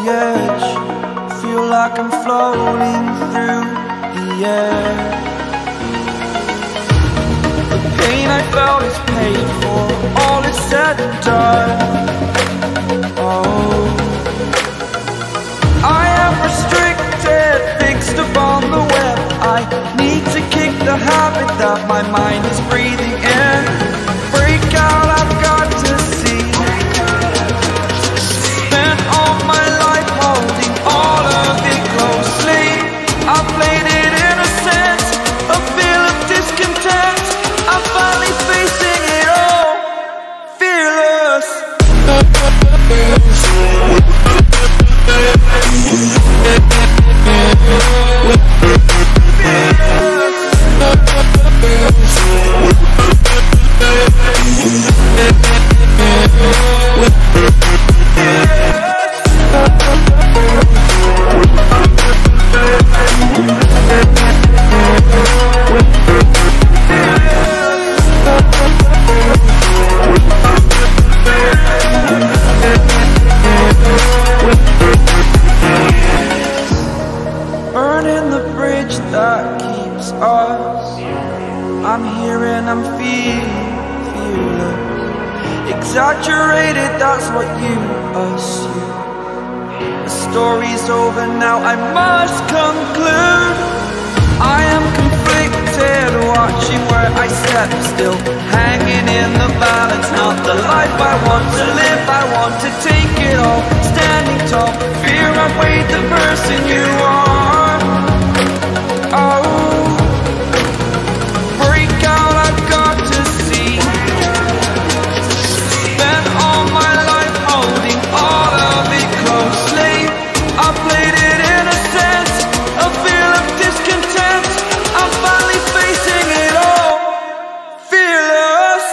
the edge. Feel like I'm floating through the air. The pain I felt is paid for, all is said and done. Oh, I am restricted, fixed upon the web. I need to kick the habit that my mind is breathing in. Break out, I've got to see. Spent all my life holding all of it closely. I played it innocent, a feel of discontent. I'm finally facing it all, fearless. Burning the bridge that keeps us. I'm here and I'm feeling fearless. Exaggerated, that's what you assume. The story's over now, I must conclude. I am conflicted, watching where I step still, hanging in the balance. Not the life I want to live, I want to take it all. Standing tall, fear outweighed the person you are. Oh, break out, I've got to see. Spent all my life holding all of it closely. I played it innocent, a feel of discontent. I'm finally facing it all, fearless.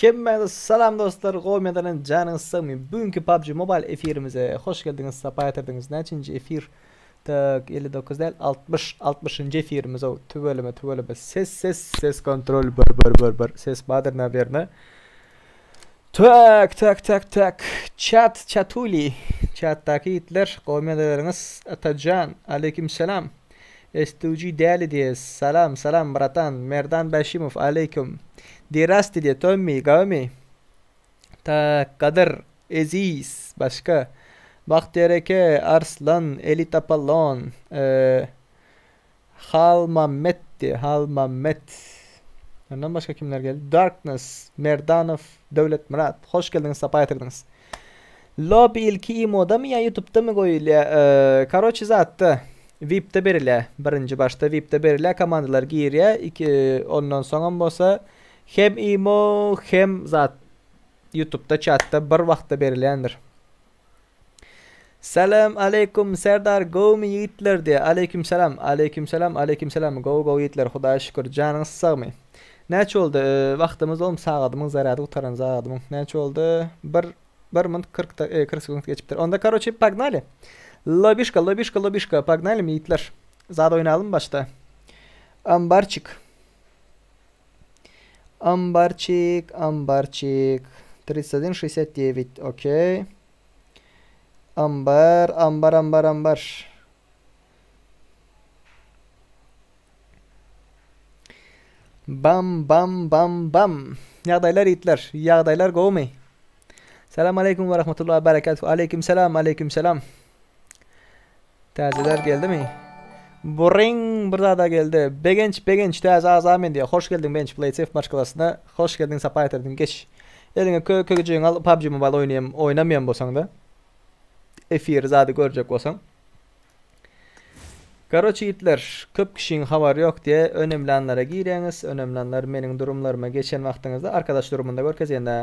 Hemmäňize salam dostlar, gowy medalan janyňyz sagmy? Bugünki PUBG Mobile efirimize hoş geldiňiz, sapa getirdiňiz. Näçinji efir? Tak, 59 däl, 60, 60-njy efirimiz o. Tüweleme, tüweleme. Ses, ses, ses kontrol bir bir bir bir. Ses badyr nawerna. Tak, tak, tak, tak. Chat, chatuli. Chatdaky ýigitler, gowy medaleriňiz. Atajan, aleyküm selam. S2G däli diýe, salam, salam bratan. Merdan Bäşimow, aleyküm. Dirasti diýe, Tommy, gawmy? Tak, Gadyr, Eziz, başga. Bagtyýar eke, Arslan, Elit Apollon, e, Halmammet diýe, Halmammet. Ondan başga kimler geldi? Darkness, Merdanow, Döwletmyrat. Hoş geldiňiz, sapa getirdiňiz. Lobby ilki imodamy ýa ýutubdamy goýulýa? Karoçi zatda vipde berilýä. Birinji başda vipde berilýä komandalar girýä. Iki ondan soňam bolsa hem imo hem zat ýutubda çatda bir wagtda berilýändir. Salam aleýkum Serdar gowmy ýigitler diýä. Aleýkum salam. Aleýkum salam. Aleýkum salam. Gowy gowy ýigitler Hudaýa şükür. Janyňyz sagmy? Näçe boldy? Wagtymyz oglum sagadymyň zarýady gutaran zagadymyň. Näçe boldy? Bir bir minut 40 da, 40 sekunt geçipdir. Onda karoçe pagnali. Lobişka, lobişka, lobişka. Pagnali mi ýigitler? Zat oýnalymy başda? Ambarçik. Ambarçik, ambarçik. 31.69. Okey. Ambar, ambar, ambar, ambar. Bam bam bam bam. Ýagdaýlar ýigitler, ýagdaýlar gowumy? Salam aleýkum we rahmetullah we berekatuh. Aleýkum salam, aleýkum salam. Täzeler geldimi? Buryň bir zada geldi. Begenç, Begenç täze agza men diýýär. Hoş geldiň Benç Playsafe maşgalasyna. Hoş geldiň, sapa getirdiň. Geç. Eliňe kö kökejegiňi al, PUBG Mobile oýnaýam, oýnamaýan bolsaň-da. Efiri zady görjek bolsaň. Karoçi ýigitler, köp kişiň habary ýok diýe önemli anlara girýäňiz, önemli anlar meniň durumlaryma geçen wagtyňyzda arkadaş durumynda görkezýän-dä.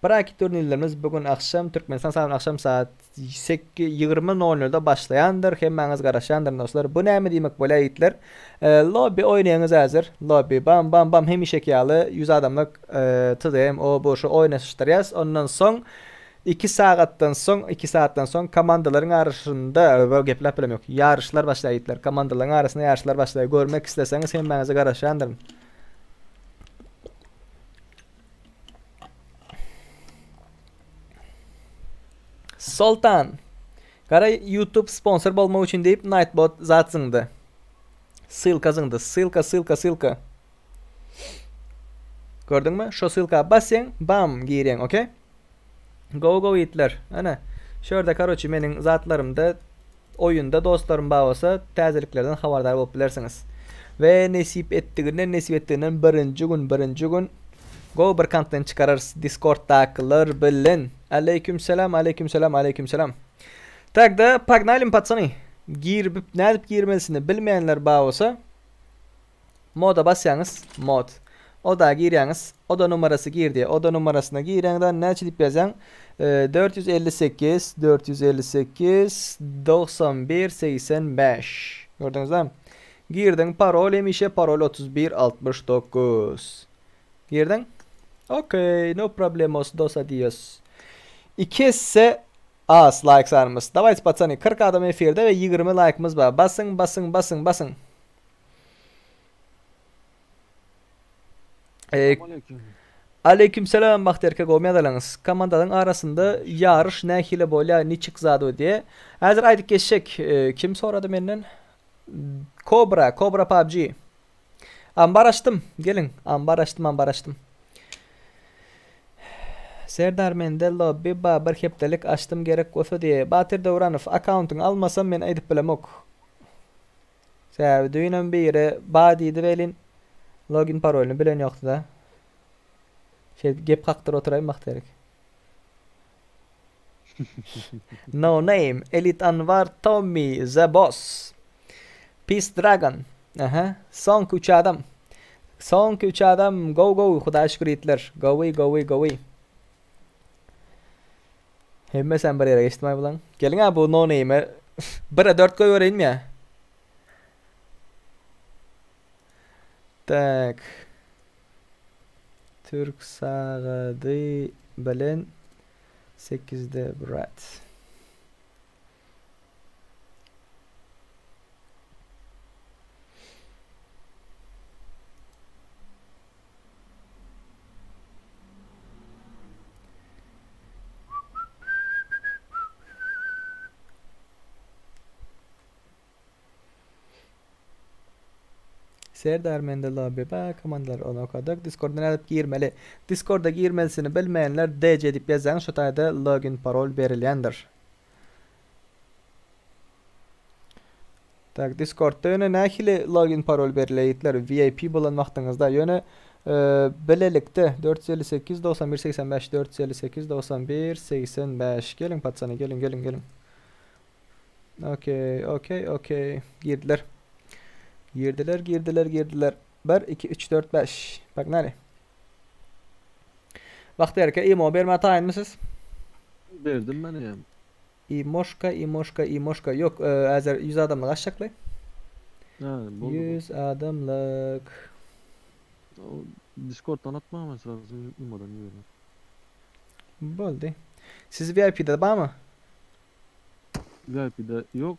Braket turnirlerimiz bu gün agşam Türkmenistan sagadyna agşam saat 20 nol nolda başlaýandyr, hemmäňiz garaşýandyryn dostlar. Bu näme diýmek bolýar ýigitler? Lobby oýnaýaňyz häzir. Lobby bam bam bam hemişeki ýaly 100 adamlyk TDM o bu şu oýnaşdyrýas. Ondan soň 2 sagatdan soň 2 sagatdan soň komandalaryň arasynda gepläp bilemok. Ýaryşlar başlaýar ýigitler. Komandalaryň arasynda ýaryşlar başlaýar. Görmek isleseňiz hemmäňize garaşýandyryn. Soltan. Gara YouTube sponsor bolmak üçin diýip Nightbot zat zyňdy. Ssylka zyňdy. Ssylka, ssylka, ssylka. Gördüňmi? Şo ssylka basýaň, bam girýäň, okey? Go go ýigitler. Ana. Şu ýerde karoçi meniň zatlarymda oýunda dostlarym bar bolsa täzeliklerden habardar bolup bilersiňiz. We nesip etdiginden nesip etdiginden birinji gün birinji gün gowy bir kontent çykararys Discorddakylar bilen. Aleyküm selam aleyküm selam aleyküm selam. Tagda pagnalim patsany. Girip nädip girmelisini bilmeýänler bar bolsa Moda basýaňyz, mod. Oda girýäňiz, oda numarasy gir diýýär. Oda numarasyna girýäňde näçe diýip ýazýaň? 458 458 91 85. Gördüňizmi? Girdiň, parol hemişe parol 31 69. Girdiň? Okey, no problemos, dos adios. 2 esse az like sanymyz. Dawayte patsany, 40 adam efirde we 20 like'ymyz bar. Basyň, basyň, basyň, basyň. Ee, Aleyküm selam Bagtyýar gowy ýazalaňyz. Komandalaryň arasynda ýaryş nähili bolýar, niçik zat o diýe. Häzir aýdyp geçjek. Ee, kim sorady menden? Kobra, Kobra PUBG. Ambar açdym. Geliň. Ambar açdym, ambar açdym. Serdar mende lobby ba bir hepdelik açdym gerek bolsa diýe. Batyr Döwranow akkauntyňy almasam men aýdyp bilemok. Sebäbi düýnem biri bar diýdi welin login parolyny bilen ýokdy-da. Şeýdip gep kakdyryp oturaýyn Bagtyýarik. No name, Elit Anwar, Tommy, The Boss. Peace Dragon. Aha, soňky üç adam. Soňky üç adam go go Hudaýa şükür ýigitler. Gowy gowy gowy. Hemmesem bir ýere geçdim aý bulaň. Geliň a bu no name'e 1-e 4 goýbereýinmi ýa? Tak. Türk sagady bilen 8-de brat. Serdar mende lobby ba komandalar ony okadyk. Discord'a nädip girmeli? Discord'a girmelisini bilmeýänler DC diýip ýazsaňyz şu taýda login parol berilýändir. Tak, Discordda ýöne nähili login parol berilýär ýigitler? VIP bolan wagtyňyzda ýöne e, bilelikde 458 91 85 458 91 85 geliň patsany geliň geliň geliň. Okey, okey, okey. Girdiler. Girdiler, girdiler, girdiler. 1 2 3 4 5. Pognaly. Bagtyýar eke imo bermä taýynmy siz? Berdim men hem. Imoşka, imoşka, imoşka. Ýok, häzir 100 adamlyk açjakly. Ha, boldy. 100 adamlyk. O Discord'dan atma ben sırası imodan yiyorum. Boldy. Siz VIP-de barmy? VIP'de yok.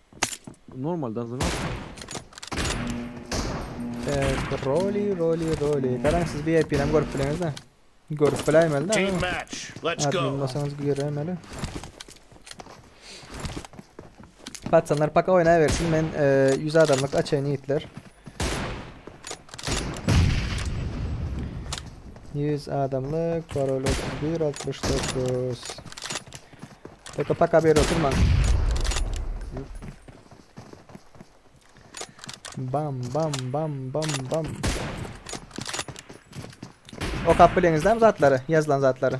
Normalden zıngı Evet, roli, roli, roli. Garaň siz VIP-ni görüp bileňiz-de. Görüp biläýmeli-de. Team match. Let's Admin go. bolsaňyz göräýmeli. Patsanlar paka oýnaýbersin. Men e, 100 adamlyk açaýyn ýigitler. 100 adamlyk parol 31 69. Paka paka bir oturma. Bam bam bam bam bam. Okap bileňiz zatlary, ýazylan zatlary.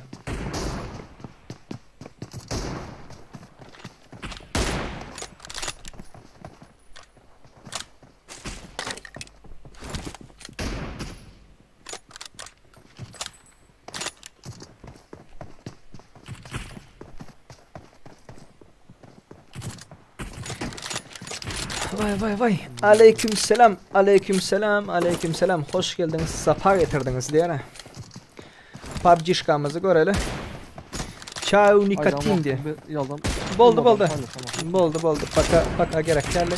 Vay vay vay. Aleyküm selam. Aleyküm selam. Aleyküm selam. Hoş geldiniz. Sapa getirdiniz diýene. PUBG-şkamyzy göreli. Çau nikotin diye. Ýaldan. Boldy boldy. Boldy boldy. Paka paka gerek däl.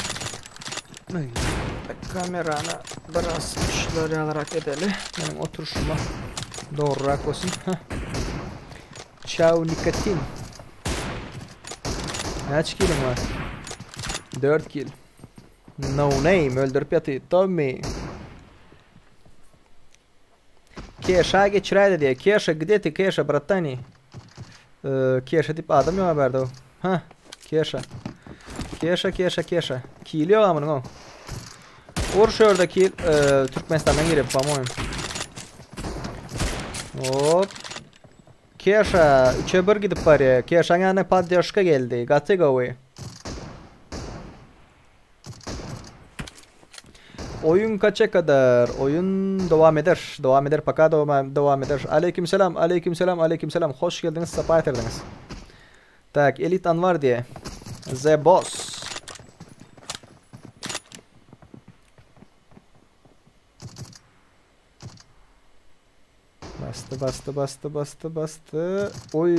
Kamerany biraz şular ýalyrak edeli. Meniň oturyşyma dogrurak bolsun. Çau nikotin. Näçe kiliň bar? 4 kil. No name öldürip ýaty. Tommy. Keşa geçiräýdi diýe. Keşa gde ty Keşa bratani? Ee, Keşa diýip adam ýok bärde. Ha, Keşa. Keşa, Keşa, Keşa. Kili ýok amynyň o. Ur şu ýerde kil e, Türkmenistandan girip, po-moýem. Hop. Keşa 3'e 1 gidip barýar. Keşaň ýanyna poddeşka geldi. Gaty gowy. Oyun kaça kadar? Oyun devam eder. Devam eder. Paka devam, devam eder. Aleyküm selam. Aleyküm selam. Aleyküm selam. Hoş geldiniz. Sapa getirdiniz. Tak. Elit Anvar diye. The Boss. Bastı bastı bastı bastı bastı. Oy.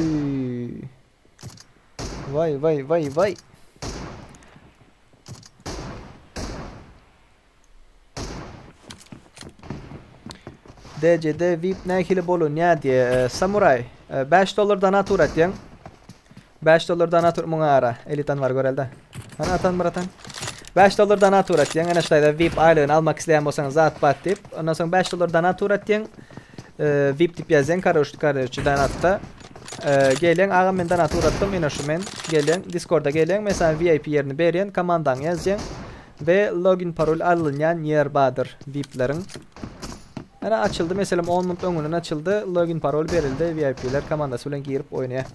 Vay vay vay vay. DC'de VIP nähili bolunýar diýe e, Samuray 5 e, dollar donat uratýaň. 5 dollar donat muňa ara. Elitan var görelde. Hany atan bir atan. 5 dollar donat uratýaň. Ene ştaýda VIP aýlygyny almak isleýän bolsaň zat bat diýip. Ondan soň 5 dollar donat uratýaň. E, VIP diýip ýazýaň karoç karoç donatda. E, gelýäň agam men donat uratdym ene şu men. Gelýäň Discord'a gelýäň men sana VIP ýerini berýän komandaňy ýazýaň. We login parol alynýan ýer bardyr VIP-leriň. Ene açyldy meselem 10 minut öňünden açyldy login parol berildi VIP-ler komandasy bilen girip oýnaýar.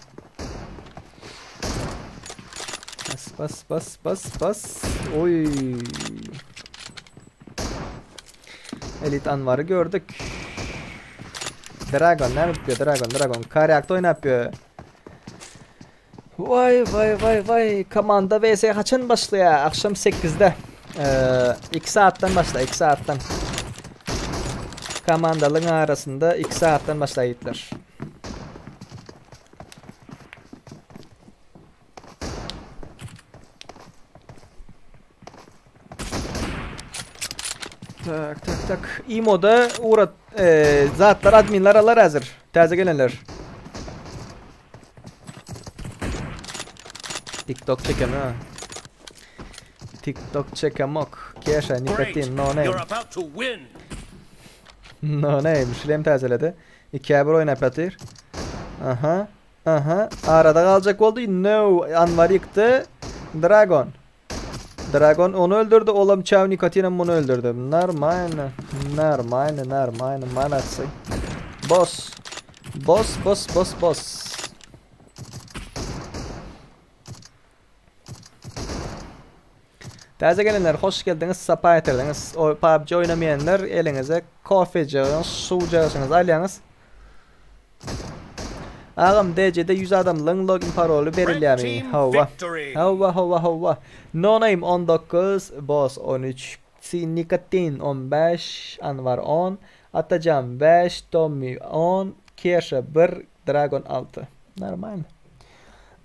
Bas bas bas bas bas. Oy. Elit Anvar'ı gördük. Dragon ne yapıyor? Dragon Dragon. Karyakta oynapıyor. Vay vay vay vay. Komanda vs haçan başlaýar? Akşam 8-de. Ee, 2 saatdan başla, 2 saatdan. Komandalyň arasynda 2 saatdan başlaýyplar. Tak tak tak. Imoda uğrat e, zatlar adminler alar hazır. Täze gelenler. TikTok çekeme ha. TikTok çekemok. Keşa nikotin no name. No name. Şilem täzeledi. 2'ye 1 oynap ýatyr. Aha. Aha. Arada galjak boldy. No. Anwar ýykdy. Dragon. Dragon onu öldürdü. Olam Çav Nikotinem bunu öldürdü. Normalno. Normalno. Normalno. Malatsy. Boss. Boss, boss, boss, boss. Täze gelenler hoş geldiňiz, sapa getirdiňiz. O PUBG oýnamaýanlar eliňize kofejigini, suwjagasyňyzy alýaňyz. Agam DC-de 100 adamlygyň login paroly berilýärmi? Hawa. Hawa, hawa, hawa. No name 19, Boss 13, C Nikotin 15, Anwar 10, Atajan 5, Tommy 10, Keşa 1, Dragon 6. Normalno.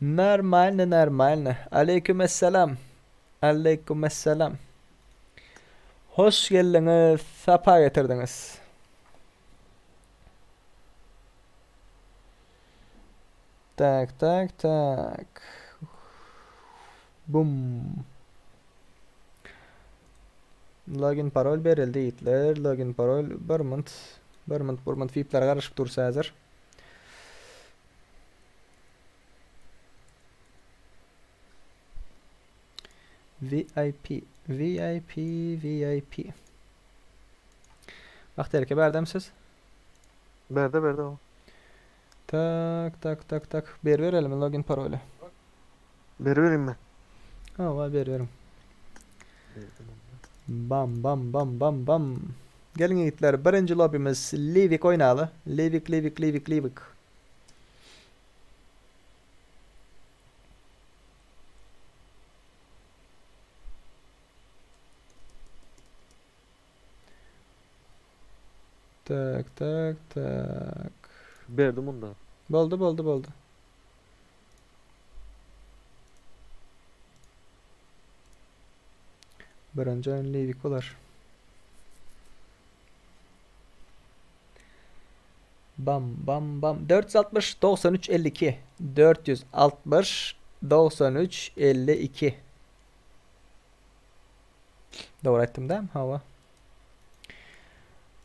Normalno, normalno. Aleyküm esselam. Aleyküm esselam. Hoş geldiňiz, sapa getirdiňiz. Tak, tak, tak. Bum. Login parol berildi ýigitler. Login parol bir munt. Bir munt, bir munt VIP'ler garyşyp dursa häzir. VIP, VIP, VIP. Bak terke berdem siz. Berde berde o. Tak tak tak tak. Bir verelim login paroly. Beri vereyim mi? Ha var veriyorum. Bam bam bam bam bam. Gelin yiğitler. Birinci lobimiz Livik oynalı. Livik Livik Livik Livik. Tak tak tak. Berdim onda. Boldy boldy boldy. Birinji oýun Livik bolar. Bam bam bam 460 93 52 460 93 52 Dogry aýtdym dämi? Hawa.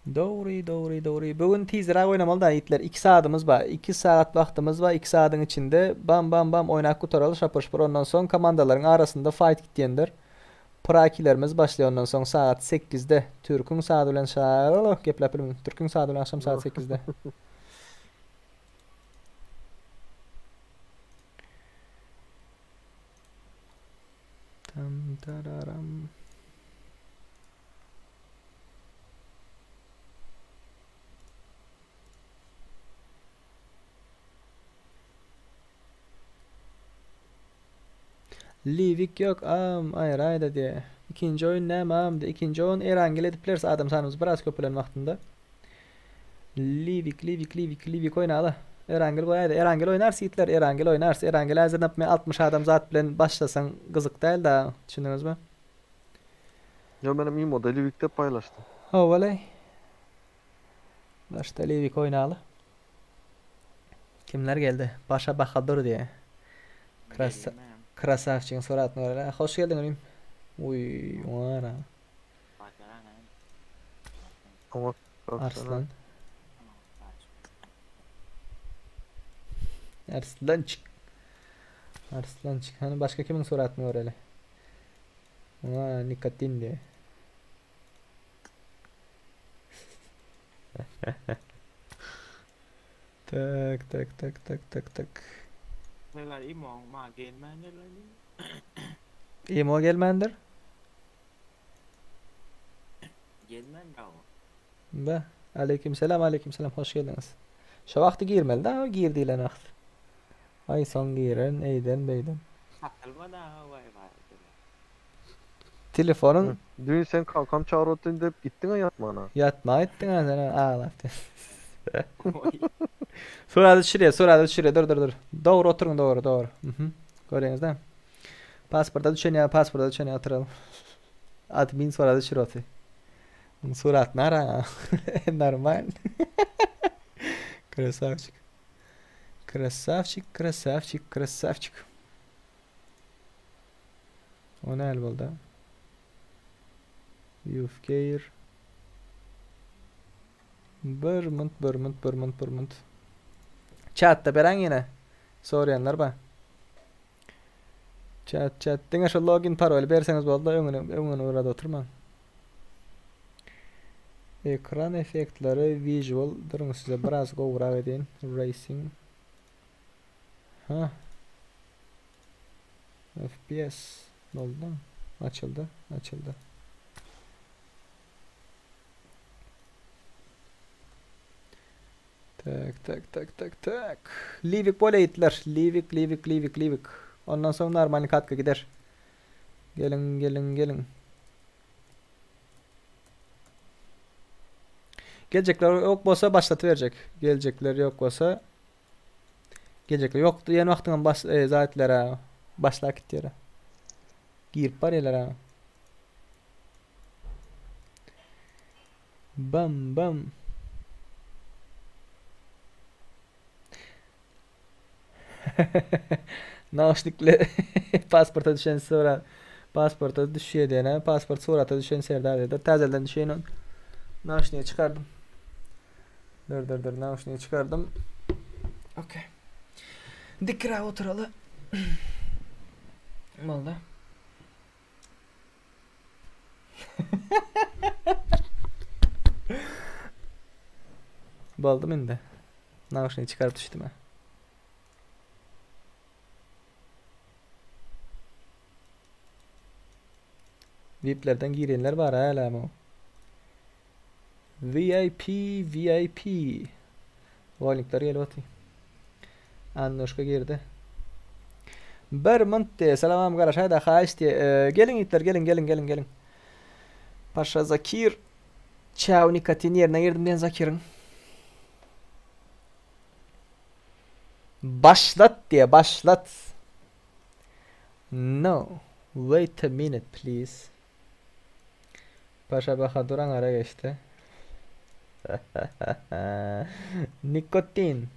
Dogry, dogry, dogry. Bu gün tizräk oýnamaly da ýigitler. 2 sagatymyz bar. 2 sagat wagtymyz bar. 2 sagadyň içinde bam bam bam oýnap gutaraly şapur-şupur. Ondan soň komandalaryň arasynda fight gitýändir. Prakilerimiz başlaýar ondan soň sagat 8-de. Türküň sagady bilen şa gepläp bilmedim. Türküň sagady bilen agşam sagat 8-de. Tam tararam. Livik ýok am aýraýda diýe. Ikinji oýun näme am diýe. Ikinji oýun Erangel edip bileris adam sanymyz biraz köpelen wagtynda. Livik Livik Livik Livik oýnaly. Erangel goýaýda. Erangel oýnarys ýigitler. Erangel oýnarys. Erangel häzir napme 60 adam zat bilen başlasaň gyzyk däl da. Düşündiňizmi? Ýo menem imoda Livikde paýlaşdym. Howalay. Başda Livik oýnaly. Kimler geldi? Başa Bahadur diýe. Krasa Krasavçyň suratyny göreli. Hoş geldiň inim. Uý, wara. Oňa Arslan. Arslançyk. Arslançyk. Hany başga kimiň suratyny göreli? Aa, nikotin diýe. Tak, tak, tak, tak, tak, tak. Neler imo ma gelmändirler. Imo gelmändir. Gelmän da o. Be. Aleyküm selam, aleyküm selam. Hoş geldiňiz. Şu wagty girmeli da, gir diýlen wagt. Ay soň giren, eýden beýden. Satylma da vay vay. Telefonun Düýn sen kankam çagyrotdyn diýip gitdiň ýatmana. ýatma aýtdyň ha sen aglap. Surada düşürýär, surada düşürýär. Dur, dur, dur. Dogry oturyň, dogry, dogry. Mhm. Görýäňiz dä? Pasporta düşen ýa pasporta düşen ýa oturalım. Admin surada düşür oty. Surat nara? Normal. Красавчик. Красавчик, красавчик, красавчик. O näl boldy? Yufgeir. Bir munt, bir munt, bir munt, bir munt. Chatda beren ýene. Soraýanlar bar. Chat, chat. Diňe şu login paroly berseňiz boldy, öňüne öňüne urada oturmaň. Ekran effektleri visual duruň size biraz gowrak edeyim. Racing. Ha. FPS oldu. Açıldı, açıldı. Tak tak tak tak tak. Livik boleyitler. Livik, Livik, Livik, Livik. Ondan sonra normal katka gider. Gelin, gelin, gelin. Gelecekler yok bolsa başlatıverecek. Gelecekler yok bolsa Gelecekler yok diýen wagtyňam baş e, zatlere başlap gitýär. Girip barýarlar ha. Bam bam. Nauşnikli pasporta düşen surat. Pasporta düşýär diýene, pasport surata düşen Serdar diýdi. Täzelden düşen on. Nauşniği çıkardım. Dur dur dur nauşniği çıkardım. Okey. Dikra oturaly. Boldy. Boldum indi. Nauşniği çıkarıp düşdüm ha. VIP'lerden girenler bar hala mı? VIP VIP. Volikler gelip atayım. Annoşka girdi. Bir munt diye selamam garaş hayda haýyş diye. Ee, gelin itler gelin gelin gelin gelin. Paşa Zakir. Çäw nikotin ýerine girdim diýen Zakiriň. Başlat diýe, başlat. No. Wait a minute please. Paşa Bahadur aňara geçdi. Nikotin.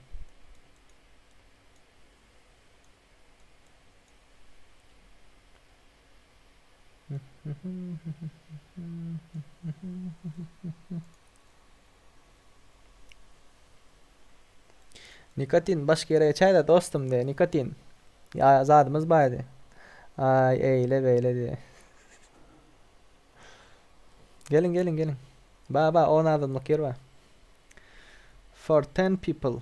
Nikotin başga ýere geçäýdä dostum diýe nikotin. Ýa zadymyz bardy. Aý eýle beýle diýe. Geliň geliň geliň. Ba ba 10 adamlyk ýer bar. For 10 people.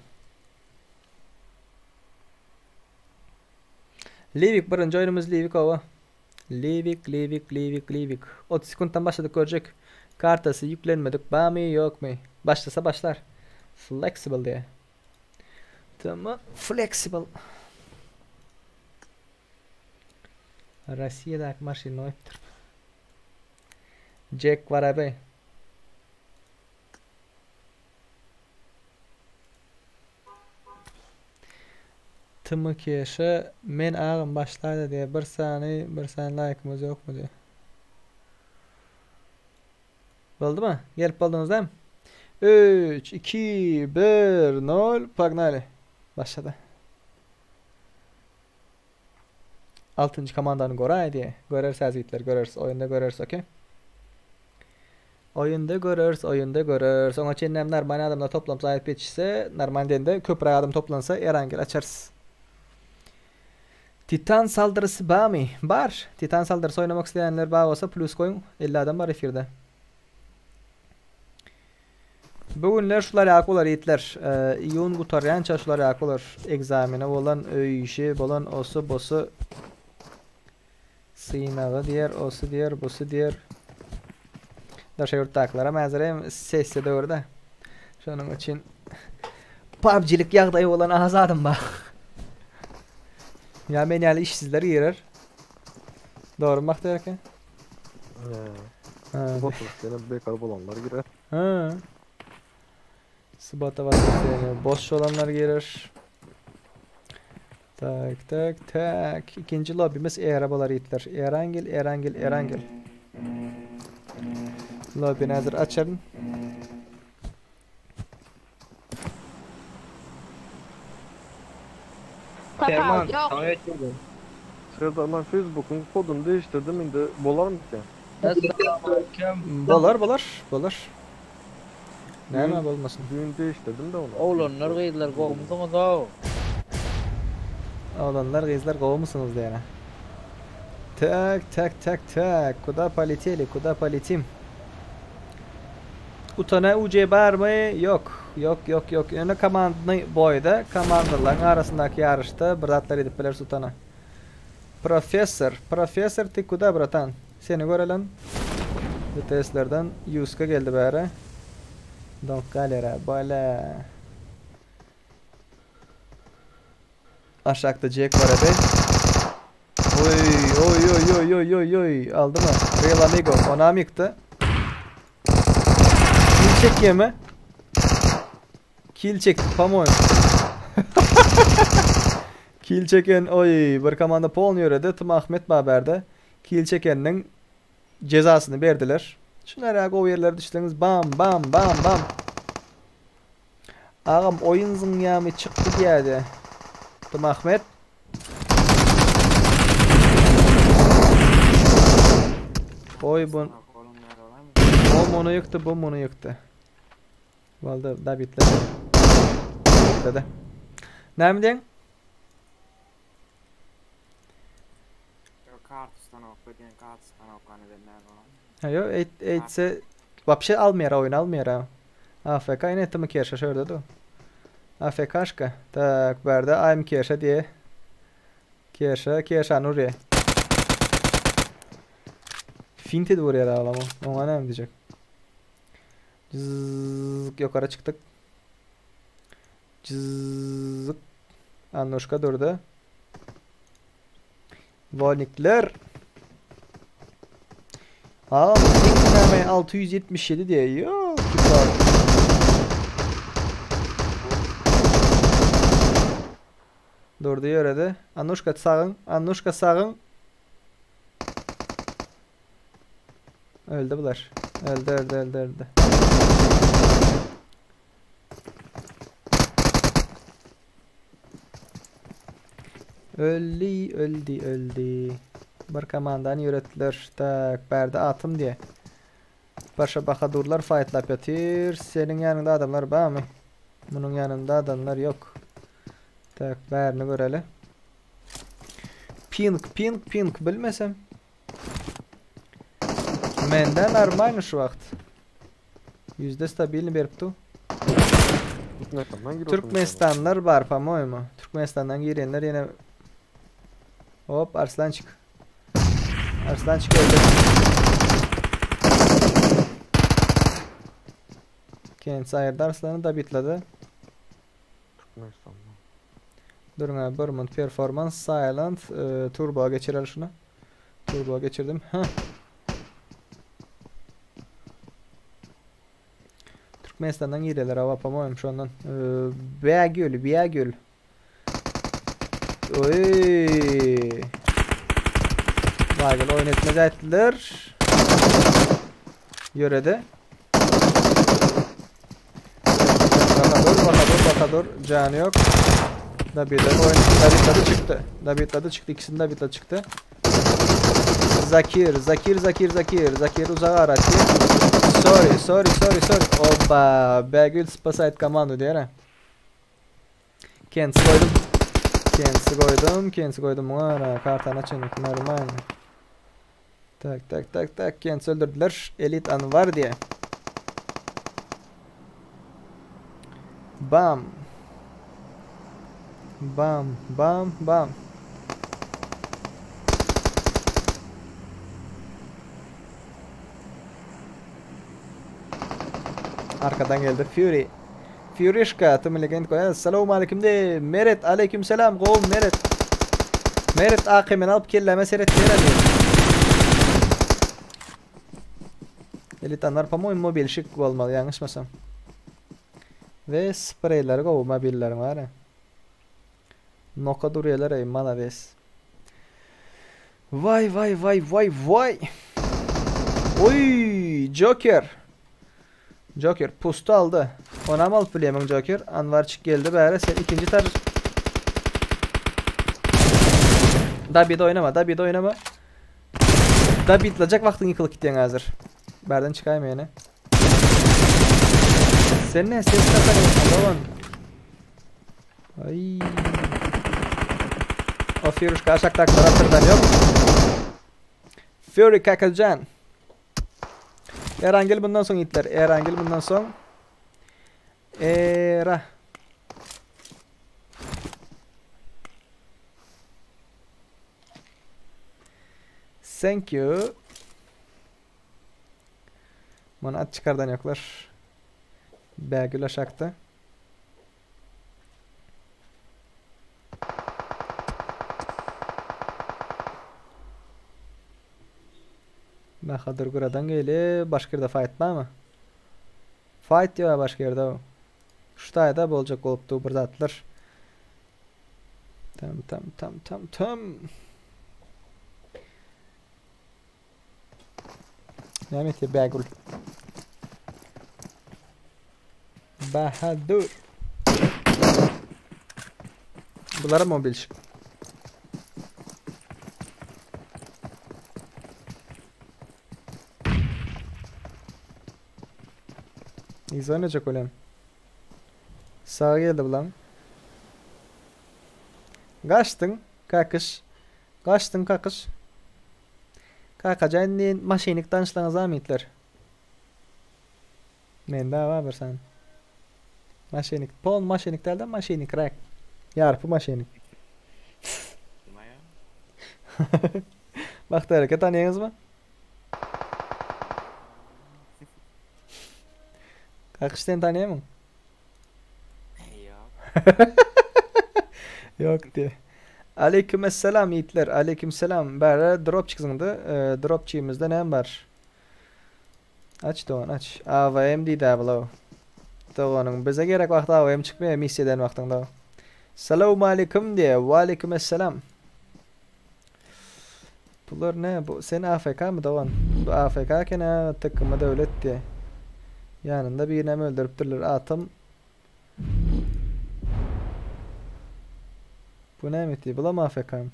Livik birinji oýnumyz Livik oba. Livik Livik Livik Livik. 30 sekuntdan başladyk görjek. Kartasy ýüklenmedik bamy ýokmy? Başlasa başlar. Flexible diýe. Tamam flexible. Rossiýadaky maşynyny goýupdyr. Jack Varabe. Tmkeşe men agam başlaýda diýýär bir sany bir sany laýkymyz ýokmy diýýär. Boldumy? Gelip bolduňyz dämi? 3 2 1 0 Pognali. Başlady. Altynjy komandany goraý diýýär. Göreris äzitler, göreris. Oýunda göreris, okey. Oýunda göreris, oýunda göreris. Oňa çenlem normal adamlar toplansa aýyp ýetişse, normal diýende köpräk adam toplansa Erangel açarys. Titan saldyrysy bamy? Bar. Titan saldyrysy oýnamak isleýänler bar bolsa plus goýuň. 50 adam bar efirde. Bu günler şular ýaly bolar ýigitler. Iýun gutarýança şular ýaly bolar. Ekzameni bolan, öý işi bolan, osy, bosy. Synagy diýer, osy diýer, busy diýer. Daşary ýurtdakylaram häzir hem sessiýa döwürde. Şonuň üçin PUBG-lik ýagdaýy bolan az adam bar. Ýa men ýaly işsizler girer. Dogrymy Bagtyýar aka? Ha. Subota bekar bolanlar girer. Ha. Subota voskreseniýe boş bolanlar girer. Tak tak tak. Ikinji lobbymiz era bolar ýigitler. Erangel, Erangel, Erangel. Lobbyni häzir açaryn. Perman, sana geçirdim. Serdar ben Facebook'un kodunu değiştirdim indi bolarmy ki? Assalamualaikum. Bolar, bolar, bolar. Näme bolmasyn? Düýn değiştirdim de onu. Oglanlar gyzlar gowmysyňyz ow? Oglanlar gyzlar gowmysyňyz diýene. Tak tak tak tak. Kuda poleteli, kuda poletim. Utana UC barmy? Ýok. Ýok, ýok, ýok. Ýöne komandny boýda, komandalaryň arasyndaky ýaryşda bir zatlar edip bileris Utana. Professor, professor ty kuda bratan? Seni görelem. BTS-lerden Ýuska geldi bäre. Donk galera, bala. Aşakda Jack bar edi. Oy oy oy oy oy oy oy aldy mı? Real Amigo onam ýykdy. Kill çekýärmi? Kill çekdi pomoýem. Kill çeken oy bir komanda polny ýöredi. Tym Ahmet bar bärde. Kill çekeniniň jezasyny berdiler. Şular gowy ýerlere düşseňiz bam bam bam bam. Agam oýun zyňýamy çykdy diýädi. Tym Ahmet. Oý bu O muny ýykdy, bu muny ýykdy. Boldy, da bitledi. Bitledi. Näme diýeň? Ha ýok, eýt, eýtse wapşe almaýar, oýun almaýar ha. AFK ine etdimi keşe şu ýerde du. AFK-şka. Tak, bärde I'm keşe diýe. Keşe, keşäni urýar. Fint edip urýar aglam o. Oňa näme diýjek? Zzz, ýokara çykdyk. Zzz. Annuşka durdy. Wolnikler. Agam, näme 677 diýe. Ýok. Zor. Durdy ýöredi. Annuşka sagyň, Annuşka sagyň. Öldü bular. Öldü, öldü, öldü, öldü. Öldi, öldi, öldi. Bir komandany ýöretdiler. Tak, bärde atym diýe. Paşa Bahadurlar faýtlap ýatyr. Seniň ýanyňda adamlar barmy? Munuň ýanynda adamlar ýok. Tak, bärini göreli. Pink, pink, pink bilmesem. Mende normalny şu wagt. Yüzde stabilny berip du. Türkmenistandan giriyor. Türkmenistanlar bar po-moýemu. Türkmenistandan girenler ýene Hop Arslançyk. Arslançyk öldü. Kendisi aýyrdy Arslany da bitledi. Türkmenistandan. Durun abi bir minut performance silent e, turbo geçirelim şunu. Turbo geçirdim. Heh. Türkmenistandan girýärler awa po-moýemu şondan. E, Bägül, Bägül. Oý. Bägül oýun etmez aýtdylar. Ýöredi. Bahadur, Bahadur, Bahadur. Jany ýok. Dabitler oýun. Dabitleri çykdy. Dabitleri çykdy. İkisini dabitleri çykdy. Zakir, Zakir, Zakir, Zakir. Zakir uzaga aratdy. Sorry, sorry, sorry, sorry. Opa, Bägül spasayt komandu diýär. Kendisi goýdum. Kendisi goýdum, kendisi goýdum. Muňa kartany açyn, normal. Tak, tak, tak, tak. Kendisi öldürdüler. Elit Anwar diýe. Bam. Bam, bam, bam. Arkadan geldi Fury. Furyşka tümlegen koýar. Salam aleyküm de. Meret aleyküm selam. Go Meret. Meret AKM'ni alyp kelleme seret diýer. Elitanlar po-moýemu mobilşik bolmaly ýalňyşmasam. We spreyleri gowy mobilleriň bar. Noka durýarlar ey malades. Vay vay vay vay vay. Oy Joker. Joker pustu aldy. Onam alyp bilýärmiň Joker? Anwarçyk geldi bäri sen ikinji tar Dabide oýnama, Dabide oýnama. Dabitlejek wagtyň ýykylyp gitýäň häzir. Bärden çykaýma ýene. Sen ne ses katan dogan? Ay. O Firuşka aşak taraftardan yok. Fury Kakacan. Erangel bundan soň itler. Erangel bundan soň. Era. Thank you. Bunu at çıkardan yoklar. Bägül aşakta. Bahadur Guradan geldi. Başka ýerde fight barmy? Fight ýok başga ýerde. Şu taýda boljak bolupdy bir zatlar. Tam tam tam tam tam. Näme etdi Bägül? Bahadur. Bulara mobil şık. İz oynayacak olem. Sağa geldi bulan. Kaçtın kakış. Kaçtın kakış. Kakacan diýen maşinik tanışlaňyz amitler. Men daha var bir sen. Maşinik. Pol maşinik dälde maşinik räk. Ýarpy maşinik. Kim aýa? Bakta hareket tanıyanız mı? Kakış sen tanıyor musun? Ýok. Yok diye. Aleyküm esselam yiğitler. Aleyküm selam. Bäre drop çyksyndy. Ee, dropçymyzda näme bar? Aç dogan aç. AWM diýdi ablaw. Doganyň bize gerek wagty AWM çykmaýar missiýa eden wagtyňda. Salowmalikim diýe. Waleýkim esselam. Bular ne? Bu sen AFK my dogan? Bu AFK eken ha, TKM döwlet diýe. Ýanynda birini hem öldüripdirler. Atom Bu näme etdi? Bulam AFK my?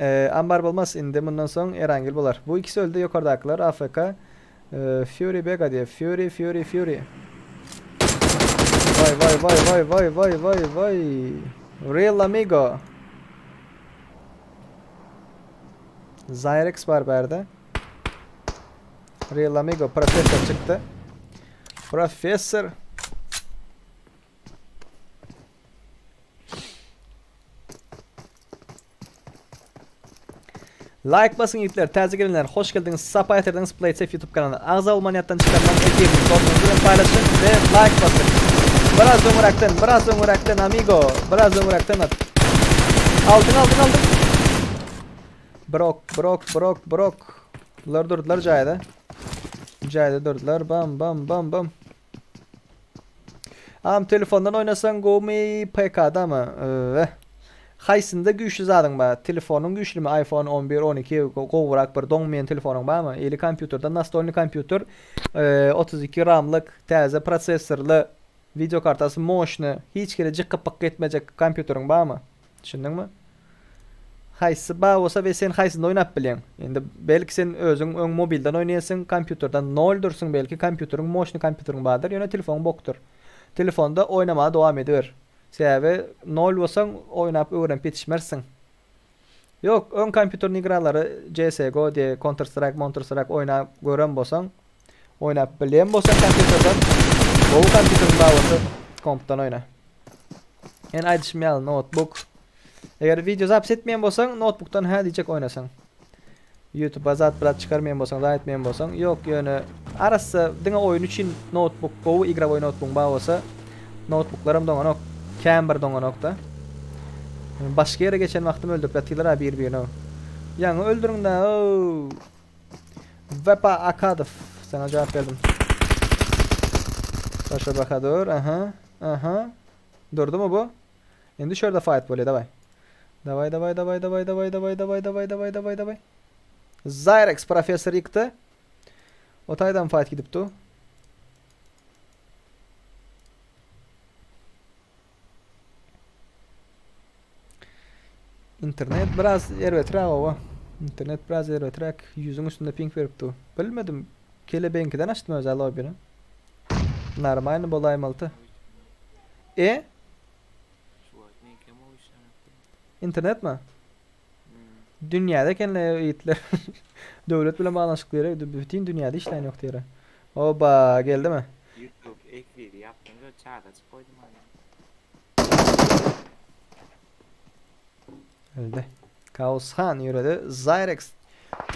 Ee, ambar bolmaz indi mundan soň Erangel bolar. Bu ikisi öldü ýokardakylar AFK. Ee, Fury Bega diýe. Fury Fury Fury. Vay vay vay vay vay vay vay vay. Real amigo. Zyrex bar bärde. Real amigo professor çykdy. Professor. Like basyň ýigitler, täze gelenler hoş geldiňiz, sapa getirdiňiz PlaySafe YouTube kanalyna. Agza bolman ýatdan çykarmaň, efirimi dostlaryňyz bilen paýlaşyň we like basyň. Biraz öňüräkden, biraz öňüräkden amigo, biraz öňüräkden at. Aldyň, aldyň, aldyň. Brok, brok, brok, brok. Bular durdular jaýda. Jaýda durdular. Bam, bam, bam, bam. Agam telefondan oýnasaň gowmy PK-damy? Öööh. Haýsynda güýçli zadyň bar? Telefonyň güýçlimi iPhone 11, 12 gowurak bir doňmaýan telefonyň barmy? Ili kompýuterden nastolnyý kompýuter 32 ramlyk täze prosessorly wideo kartasy moşny hiç hili jykgy-pykgy etmejek kompýuteriň barmy? Düşündiňmi? Haýsy bar bolsa we sen haýsynda oýnap bilýäň? Indi belki sen özüň öň mobilden oýnaýansyň, kompýuterden noldursyň belki kompýuteriň moşny kompýuteriň bardyr, ýöne telefonyň bokdur. Telefonda oýnamaga dowam ediber. Sebäbi nol bolsaň oýnap öwrenip ýetişmersiň. Ýok, öň kompýuterni igralary CSGO diýe Counter Strike, Monter Strike oýnap gören bolsaň, oýnap bilýän bolsaň kompýuterden, gowy kompýuteriň bar bolsa kompdan oýna. Men aýdyşym ýaly notebook. Eger video zapis etmeýän bolsaň, notebookdan hä diýjek oýnasaň. YouTube'a zat birat çykarmaýan bolsaň, zat etmeýän bolsaň, ýok, ýöne arassa diňe oýun üçin notebook gowy igrowoý notebookyň bar bolsa, notebooklaram doňanok, kän bir doňanok-da. Başga ýere geçen wagtym öldürip ýatyrlar-a bir-birini. Ýaňy öldüriň-dä, ow! Wepa Akadow, saňa jogap berdim. Saşa Bahadur, aha, aha. Durdumy bu? Indi şu ýerde fight bolýar, daway. Daway, daway, daway, daway, daway, daway, daway, daway, daway, daway, daway. Zyrex professor ýykdy. O taýdan fight gidip dur. Internet biraz erbeträk owa. Internet biraz erbeträk. Ýüzüň üstünde ping berip dur. Bilmedim. Kelebeňkiden açdym öz lobbyny. Normalny bolaýmalydy. E? Internet mi? Dünýäde ekenle ýigitler. Döwlet bilen baglanyşykly ýere bütin dünýäde işlän ýok diýere. Oba, geldimi? YouTube efiri ýapdym da çat açyp goýdum ana. Öldi. Kaos Han ýöredi. Zyrex.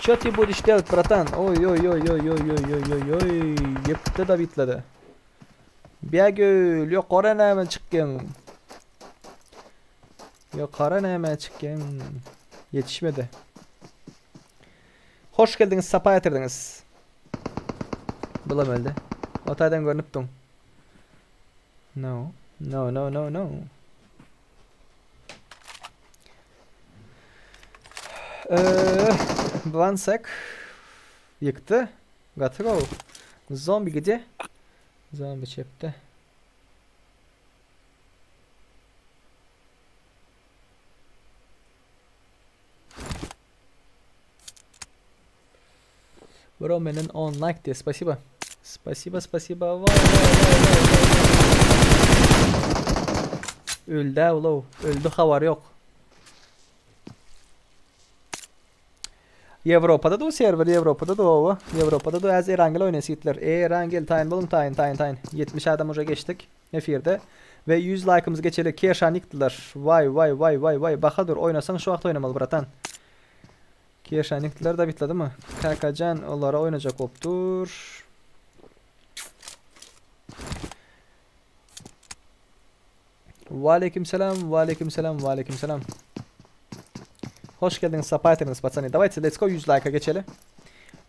Ço ty budiş delat bratan? Oý oý oý oý oý oý oý oý oý. Ýykdy da bitledi. Bägül, ýokary näme çykýaň? Ýokary näme çykýaň? Ýetişmedi. Hoş geldiňiz, sapa getirdiňiz. Bulam öldi. O taýdan görnüpdiň. No. No, no, no, no. Eee, one sec. Ýykdy. Gaty gowy. Zombi gide. Zombi çepde. Bro menden 10 like diye. Spasiba. Spasiba, spasiba. Vay vay vay vay vay. Öldü ulo. Öldü habar yok. Ýewropada da serwer Ýewropada da owa. Ýewropada da az Erangel oýnaýas ýigitler. Erangel taýyn boluň taýyn taýyn taýyn. 70 adam uje geçdik efirde. We 100 laýkymyzy geçeli Keşany ýykdylar. Waý waý waý waý waý Bahadur oýnasaň şu wagt oýnamaly bratan. Keşany ýykdylar da bitladymy? Kakajan olara oýnajak bolup dur. Waleýkim salam, waleýkim salam, waleýkim salam. Hoş geldiňiz, sapa getirdiňiz patsany. Dawayte let's go 100 like'a geçeli.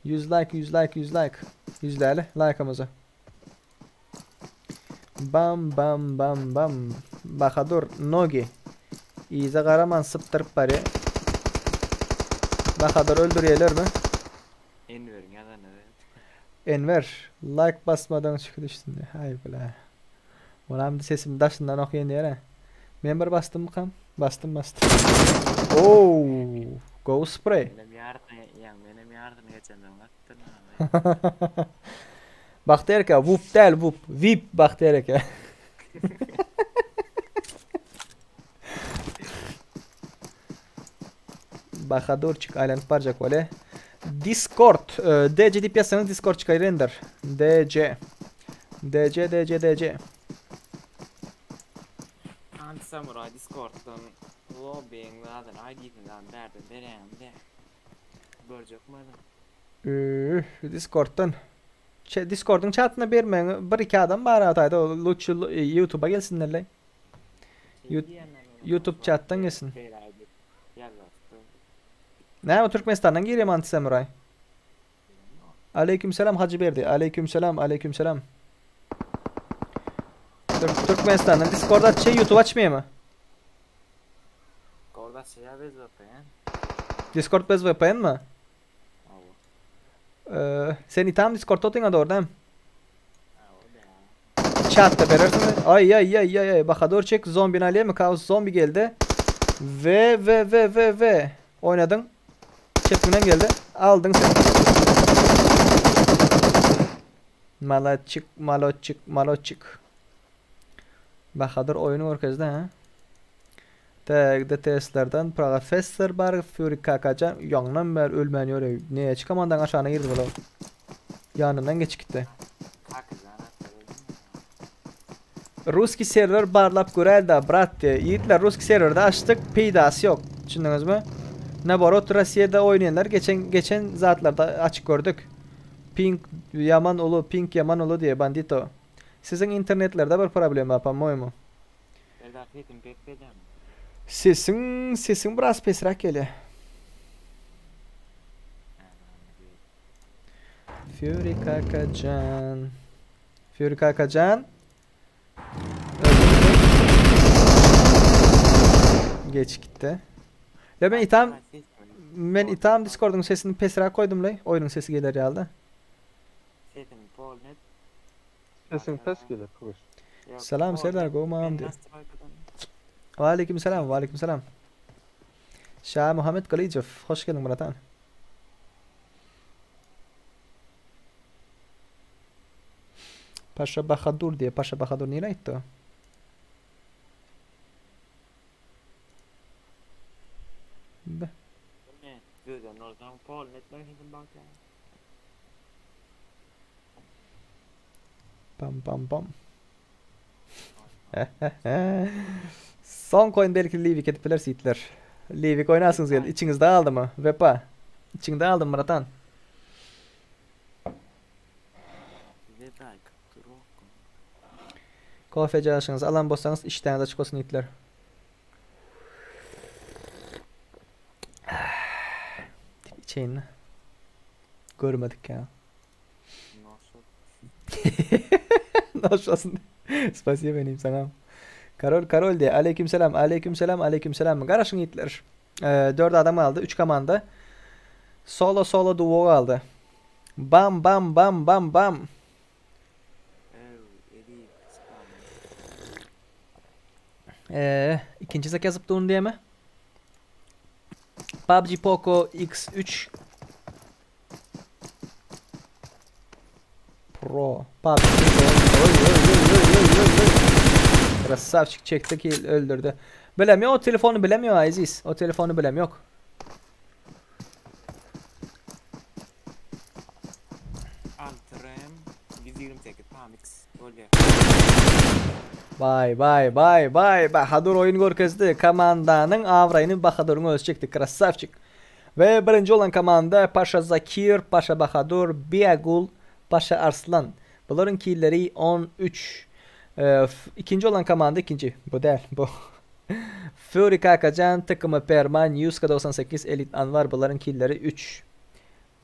100 like, 100 like, 100 like. Ýüzläli like'ymyzy. Bam bam bam bam. Bahadur Nogi. Yza garaman sypdyryp barýa. Bahadur öldürýälermi? Enweriň ýazanyna seret. Enwer, like basmadyň çüki düşsün diýä. Haý bile. Olam sesim daşyndan okýan diýer-ä. Men bir basdymmykam? Bastym bastym. Ouu, gowy spreý. Menem ýarysyny ýa menem ýarysyny geçenden gatdym. Bagtyýar eke, wup däl wup, wip Bagtyýar eke. Bahadurçik aýlanyp barjak bolýa. Discord, e, DC diýip ýazsaňyz Discord çykaýar render. DC. DC DC DC. Anti Samuray Discorddan lobbyň zadyny ID-sini zady bärden beräýiňde. Görjek bolum. Üh, Discorddan. Ç Discordyň çatyna bermegiň bir iki adam bar ataýda lutçy YouTube'a gelsinlerle. YouTube çatdan gelsin. Näme Türkmenistandan girýär Anti Samuray? Aleykümselam Hacı Berdi. Aleykümselam, aleykümselam. Türk Türkmenistandan Discord açýa, YouTube açmaýar mı? Discord açýa bez VPN. Discord bez VPN mi? Hawa. Ee, sen itam Discordda otyňa dogry dämi? Chatda berersiň. Ay ay ay ay ay Bahadur çek zombini alýamy? Kaos zombi geldi. V V V V V Oynadyň. Çepiňden geldi. Aldyň sen. Malaçyk, maloçyk, maloçyk. Bahadur oýuny görkezdi ha. Tag DTS-lerden Professor bar, Fury Kakajan ýaňdan bäri ölmän ýör. Näçe komandaň aşagyna girdi bular. Ýanyndan geçip gitdi. Ruski serwer barlap göräýdä brat diýe. Ýigitler ruski serwerde açdyk, peýdasy ýok. Düşündiňizmi? Naborot Rossiýada oýnaýanlar geçen geçen zatlarda açyk gördük. Ping ýaman uly, ping ýaman uly diýe bandito. Siziň internetlerde bir problem bar po-moýemu. Serdar sesim pes gelýärmi? Sesiň sesiň biraz pesräk gelýär. Fury kakajan. Fury kakajan. Geç gitdi. Ya ben itam men itam Discord'un sesini pesräk koydum lay. Oyunun sesi gelir ýaly. Sesim pol net. Sesiň pes gelir Kıvır. Salam Serdar gowmam diýip. Waleýkim salam, waleýkim salam. Şa Muhammet Gylyjow, hoş geldiň bratan. Paşa Bahadur diýe, Paşa Bahadur nirä gitdi o? Be. Ne? Gözden olsaň pol netmek sesim bagtýar. Bam bam bam. Soňky oýun belki Livik edip bileris ýigitler. Livik oýnasyňyz geldi. Içiňizde galdymy? Wepa. Içiňde galdymy bratan? Kofe jaşyňyzy alan bolsaňyz işdäňiz açyk bolsun ýigitler. Içeýin. Görmedik ýa. Noş olsun. Spasibo inim saňa. Karol karol diýe. Aleyküm selam. Aleyküm selam. Aleyküm selam. Garaşyň ýigitler. Ee, 4 adam galdy. 3 komanda. Solo solo duo galdy. Bam bam bam bam bam. Ee, ikinci zek ýazyp durun diýeme. PUBG Poco X3 Pro. PUBG Oy oy oy oy oy oy oy. Krasavçik çekdi ki öldürdü. Bilemiyor o telefonu bilemiyor Aziz. O telefonu bilem yok. Altrem 128 Pamix bolýar. Baý baý baý baý Bahadur oýun görkezdi. Komandanyň abraýyny Bahaduryň özi çekdi. Krasavçik. We birinji bolan komanda Paşa Zakir, Paşa Bahadur, Biagul, Paşa Arslan. Bularyň killeri 13. Ikinji bolan komanda ikinji. Bu däl, bu. Fury Kakajan, TKM Perman, Yuska 98, Elit Anwar bularyň killeri 3.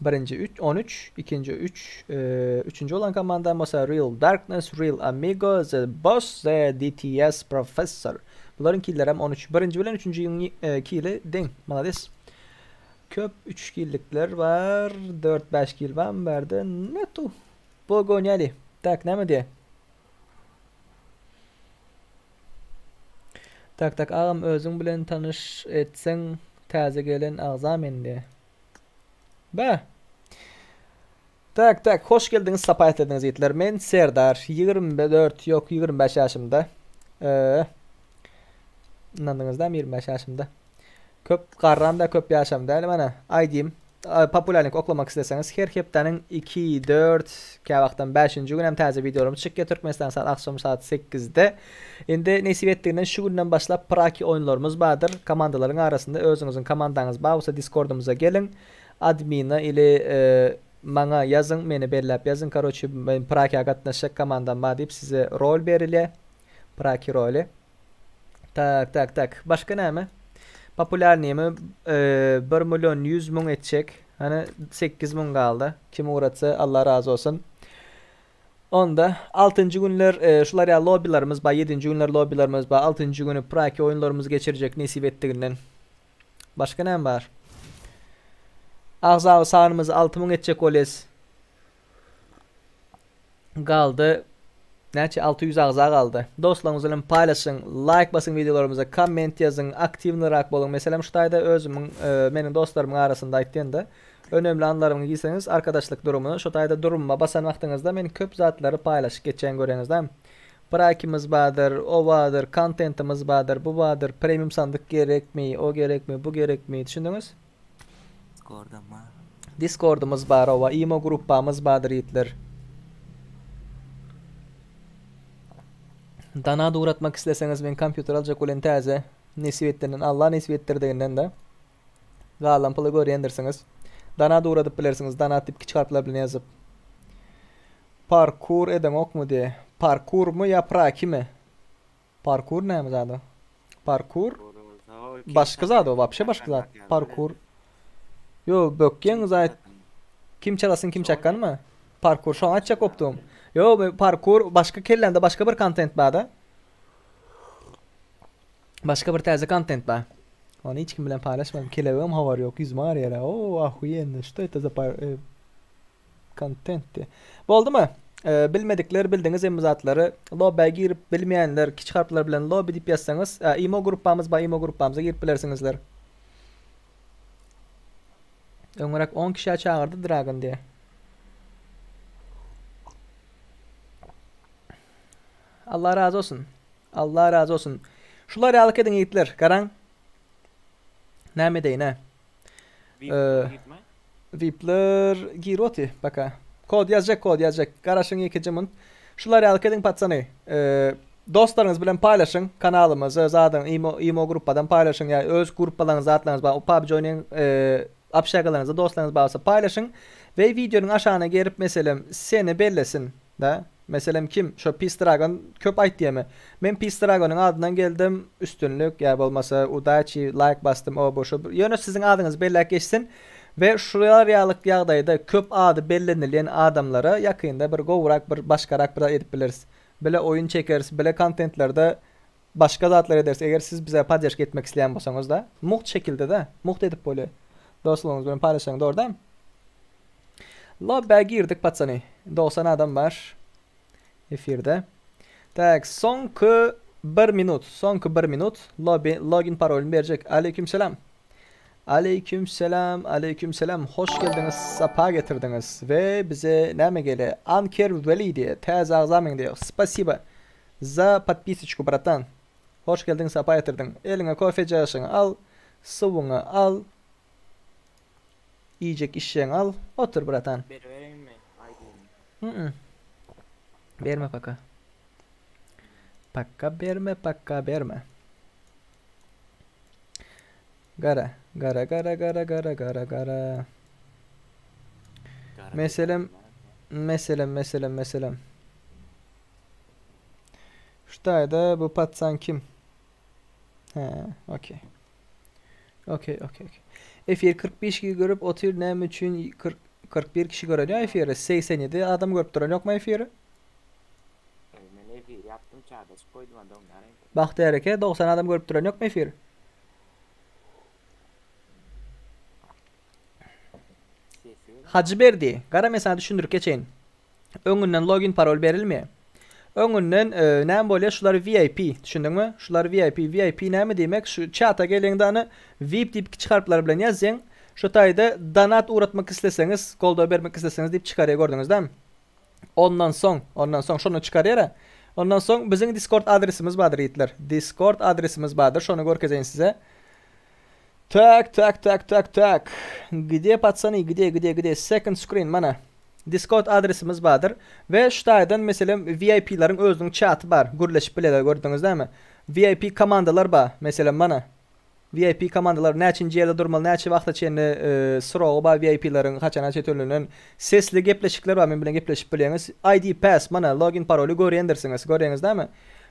Birinji 3, 13, ikinji 3, e, üçünji bolan komanda bolsa Real Darkness, Real Amigo, The Boss, The DTS Professor. Bularyň killeri hem 13. Birinji bilen üçünji e, kili deň. Malades. Köp 3 killikler bar. 4-5 kil bar bärde. Netu. Pogoniali. Tak, näme diýe? Tak tak agam özüň bilen tanyş etseň täze gelen agza men diýe. Bä. Tak tak hoş geldiňiz sapa getirdiňiz ýigitler. Men Serdar 24 ýok 25 ýaşymda. Eee. Ynandyňyz dämi 25 ýaşymda. Köp garram da köp ýaşam däl mana. ID-im populärlik oklamak isleseňiz her hepdäniň 2, 4, käwagtdan 5-nji gün hem täze wideolarym çykýar Türkmenistan saat agşam saat 8-de. Indi nesip etdiginden şu günden başlap praki oýunlarymyz bardyr. Komandalaryň arasynda özüňiziň komandaňyz bar bolsa Discordymyza geliň. Admina ili e, maňa ýazyň, meni belläp ýazyň. Karoçi men prakiýa gatnaşjak komandam bar diýip size rol berilýär. Praki roly. Tak, tak, tak. Başga näme? Populärnymy e, 1 milyon 100 müň etjek. Hani 8 müň galdy. Kim ugratsa Allah razı olsun. Onda 6. günler e, şular ya lobilerimiz bar, 7. günler lobilerimiz bar, 6. günü praki oyunlarımızı geçirecek nesip ettiginden. Başga näme bar? Agza sanymyzy 6000 etjek bolýas. Galdy. Näçe 600 agza galdy. Dostlaryňyz bilen paýlaşyň, like basyň wideolarymyza, komment ýazyň, aktiwnyrak boluň. Meselem şu taýda özümiň e, meniň dostlarymyň arasynda aýtýan-da, önemli anlarymy giýseňiz arkadaşlyk durumyna şu taýda durumyma basan wagtyňyzda men köp zatlary paýlaşyp geçýän görýäňiz-dä. Prakimiz bardyr, o bardyr, kontentimiz bardyr, bu bardyr, premium sandyk gerekmi, o gerekmi, bu gerekmi, düşündiňiz? Discord'am bar. Discord'umuz bar, owa, imo gruppamyz bardyr ýigitler. Dana uğratmak isleseňiz men kompýuter aljak bilen täze nesip etdiginden Allah nesip etdirdiginden de galan puly görýändirsiňiz. Dana uğradyp bilersiňiz. Dana diýip kiçi harplar bilen ýazyp. Parkour edeňokmy diýe. Parkour mu ýa praki mi? Parkour näme zady? Parkour başga zat o, wapşe başga zat. Parkour. Yo, bökýäň zat. Kim çalasyn kim çakgan mı? Parkour şoňa aýtjak bopdum. Yo, bu parkour başga kellämde başga bir kontent bar-da. Başga bir täze kontent bar. Ony hiç kim bilen paýlaşmadym. Kelebegem habary ýok. Ýüzüme garýar. O, ahuýenno, что это за par e, kontent diýe. Boldumy? E, bilmedikler bildiňiz hem bu zatlary. Lobby girip bilmeýänler kiçi harplar bilen lobby diýip ýazsaňyz, e, imo gruppamyz bar, imo gruppamyza girip bilersiňizler. Öňräk 10 kişä çagyrdy Dragon diýe. Allah razı olsun. Allah razı olsun. Şular ýalyk ediň ýigitler. Garaň. Näme edeýin he? VIP gitme. VIP'ler gir oty baka. Kod ýazjak, kod ýazjak. Garaşyň ikinji munt. Şular ýalyk ediň patsany. Ee, dostlaryňyz bilen paýlaşyň kanalymyzy, zadyň imo imo gruppadan paýlaşyň ýa öz gruppalaryňyz zatlaryňyz bar. PUBG oýnaýan e, общагalaryňyzda dostlaryňyz bar bolsa paýlaşyň we wideonyň aşagyna gelip meselem seni bellesin da. Meselem kim? Şo Pis Dragon köp aýt diýeme. Men Pis Dragonyň adyndan geldim. Üstünlik ýa bolmasa udaçi like basdym o bu şu. Ýöne siziň adyňyz belläp geçsin we şular ýalyk ýagdaýda köp ady bellenilýän adamlara ýakynda bir gowurak bir başgarak bir zat edip bileris. Bile oýun çekeris, bile kontentlerde başga zatlar ederis. Eger siz bize poddeşka etmek isleýän bolsaňyz da, mugt şekilde de, mugt edip bolýar. Dostlaryňyz bilen paýlaşsaň dogry dämi? Lobby girdik patsany. 90 adam bar. Efirde. Tak, soňky 1 minut, soňky 1 minut lobby login parolyny berjek. Aleykümselam. Aleykümselam, aleykümselam. Hoş geldiňiz, sapa getirdiňiz. We bize näme gele? Anker Veli diye, täze agza men diýe. Spasibo za podpisочку, братан. Hoş geldiň, sapa getirdiň. Eliňe kofe jaşyňy al, suwuňy al, iýjek işjeňi al. Otur, bratan. Beri vereyim mi? ID'ni. Mm-mm. Berme paka. Paka berme, paka berme. Gara, gara, gara, gara, gara, gara, gara. Gara Meselem, meselem, meselem, meselem. Şutaýda bu patsan kim? He, okey. Okey, okey, okey. Efir 45 kişi görüp otyr näme üçin 40 41 kişi gören ýa efiri? 87 adam görüp duran ýokmy efiri? Men efir ýapdym çardaşyp goýdum adam ýaly. Bagtyýar eke 90 adam görüp duran ýokmy efiri? Hajy Berdi, gara men sana düşündirip geçeýin. Öňünden login parol berilmeýär. Öňünden e, näme bolýar? Şular VIP, düşündiňmi? Şular VIP. VIP näme diýmek? Şu çata geleňde any VIP diýip kiçi harplar bilen ýazýaň. Şu taýda donat ugratmak isleseňiz, goldaw bermek isleseňiz diýip çykarýar gördüňiz dämi? Ondan soň, ondan soň şony çykarýar. Ondan soň biziň Discord adresimiz bardyr ýigitler. Discord adresimiz bardyr. Şony görkezeýin size. Tak, tak, tak, tak, tak. Gde patsany, gde, gde, gde? Second screen mana. Discord adresimiz bardyr. We şu taýdan meselem VIP-leriň özüniň çaty bar. Gürleşip bilerler gördüňiz dämi? VIP komandalar bar. Meselem mana. VIP komandalar näçinji ýerde durmaly, näçe wagta çenli e, srogy bar VIP-leriň haçana çetölenen. Sesli gepleşikler bar, men bilen gepleşip bilýäňiz. ID pass mana login paroly görýändirsiňiz. Görýäňiz dämi?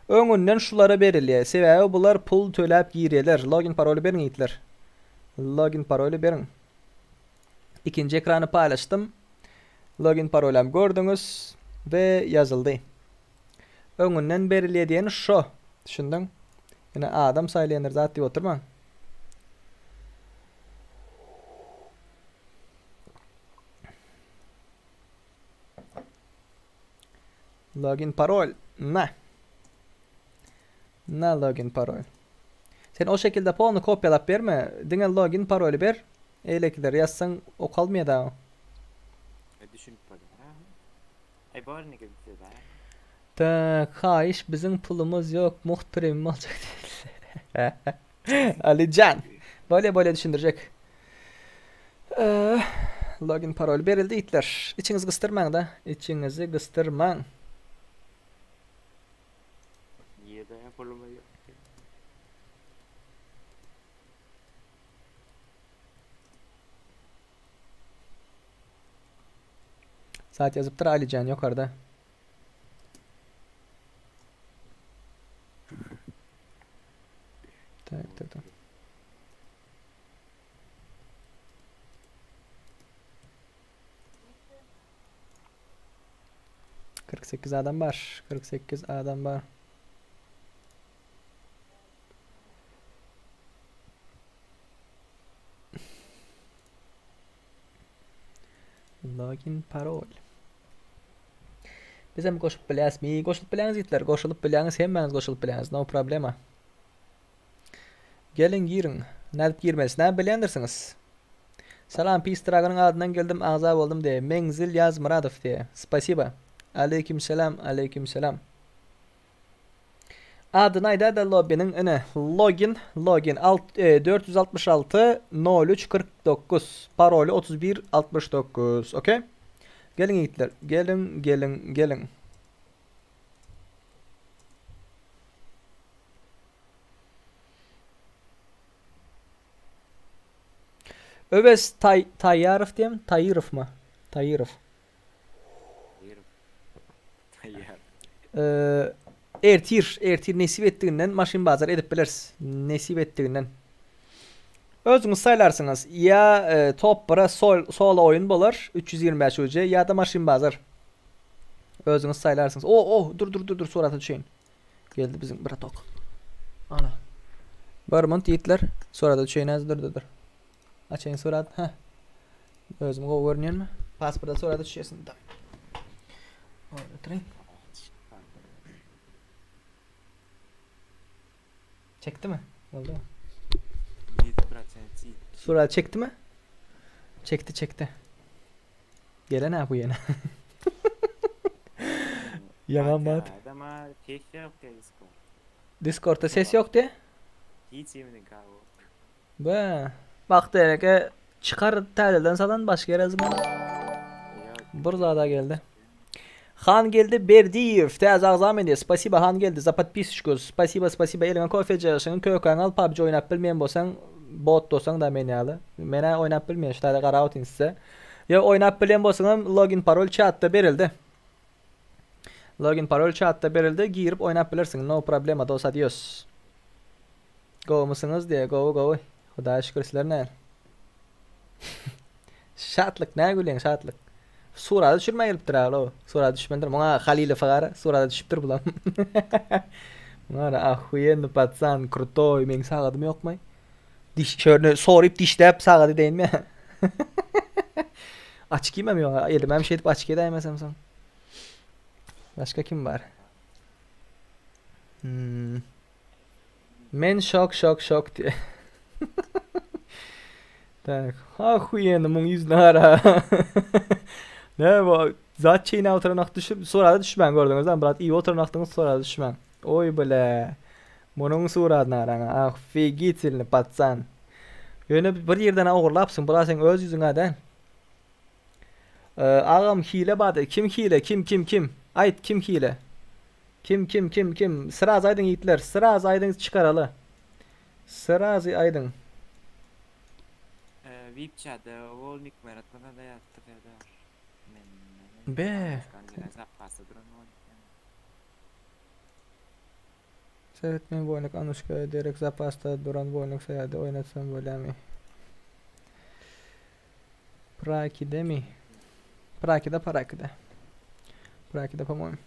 Öňünden şulara berilýär. Sebäbi bular pul töläp girýärler. Login paroly beriň ýigitler. Login paroly beriň. Ikinji ekrany paýlaşdym. Login parolam gördüňiz we ýazyldy. Öňünden berilýär diýeni şo. Düşündiň? Ýene adam saýlaýandyr zat diýip oturmaň. Login parol. Na. Na login parol. Sen o şekilde polny kopýalap berme. Diňe login paroly ber. Eýlekileri ýazsaň okalmaýar da. E, düşünip bolýar. Ay bor ne gibi da. Tak, haýyş biziň pulumyz ýok, mugt premium aljak diýdi. Alijan. Bolýa bolýa düşündirjek. Ee, login parol berildi itler. Içiňizi gysdyrmaň da. Içiňizi gysdyrmaň. Niye de pulumuz yok? Saat ýazypdyr Alijan ýokarda. Tak, tak, tak. 48 adam bar. 48 adam bar. Login parol. Bizem goşup bilýäsmi? Goşulyp bilýäňiz ýigitler, goşulyp bilýäňiz, hemmäňiz goşulyp bilýäňiz. No problema. Geliň giriň. Nädip girmelisini näme bilýändirsiňiz. Salam Peace Dragon'yň adyndan geldim agza boldum diýe. Menzil Ýazmyradow diýe. Spasiba. Aleýkim selam, aleýkim selam. Adyny aýda-da lobbynyň ine login login alt e, 466 03 49 paroly 31 69 okey. Geliň ýigitler, geliň, geliň, geliň. Öwez Tay Taýýarow diýem, Taýyrowmy? Taýyrow. Taýyrow. Taýýar. Ee, ertir, ertir nesip etdiginden maşyn bazar edip bileris. Nesip etdiginden. Özüňiz saýlarsyňyz. Ýa e, top 1-e sol, solo oýun bolar, 325 UC ýa-da maşyn bazar. Özüňiz saýlarsyňyz. O, o, dur, dur, dur, dur, surata düşeýin. Geldi biziň bratok. Ana. Bir munt ýigitler. Surata düşeýin az, dur, dur, dur. Açaýyn surat. Heh. Özüm gowy görünýänmi? Pasporta surata düşýärsin. Da. Orada oturayım. Çekdi mi? Oldu mu? 100% Surat çekdi mi? Çekti çekti. Gelen ha bu ýene. Yaman bat. Adama ses yok diye Discord. Discord'da ses yok de. Hiç yemedim kahve. Be. Bak dereke çıkar täzeden salan başga ýere zyňan. Yok. Bir zada geldi. Han geldi Berdiyev. Täze agza men diýe. Spasiba Han geldi za podpisочку. Spasiba spasiba eliňe kofe jaşyň kökäň al PUBG oýnap bilmeýän bolsaň bot bolsaň da men ýaly. Menä oýnap bilmeýän şu taýda garap otyryn size. Ýa oýnap bilen bolsaňam login parol chatda berildi. Login parol chatda berildi. Girip oýnap bilersiň. No problema dos adios. Gowumysyňyz diýe, gowy gowy. Hudaýa şükür sizler näl? Şatlyk nä gülýäň Şatlyk? Surata düşürmä gelipdir agla. Surata düşmelidir. Muňa Halilowa gara surata düşüpdir bulam. Muňa gara ahuýenny patsan, krutoý, meň sagadym ýokmy? Diş şöyle soryp dişläp sagady deýinmi? Açkymam ýok. Elimem şeýdip açky edäýmesem soň. Başga kim bar? Hmm. Men şok şok şok diýe. Tak. Ahuýenny muň ýüzüne gara. Ne bu? Zat çeýnäp oturan wagt düşüp, surata düşmäň gördüňizmi? Brat, iýip oturan wagtyňyz surata düşmäň. Oý bile. Munuň suratyna garaň. Ofigitilny patsan. Ýöne bir ýerden ogurlapsyň. Bula seň öz ýüzüň-ä däl. Agam hile bady. Kim hile? Kim kim kim? Aýt kim hile? Kim kim kim kim? Sraz aýdyň ýigitler. Sraz aýdyň çykaraly. Srazy aýdyň. Vip çada wolnik meratmasa da ýazdy Serdar. Men Be. Zapasda duran wolnik. Seret men woýnik Anuşka derek zapasda duran woýnik saýady oýnatsam bolýamy? Prakidemi? Prakide parakide. Prakide po-moýmu.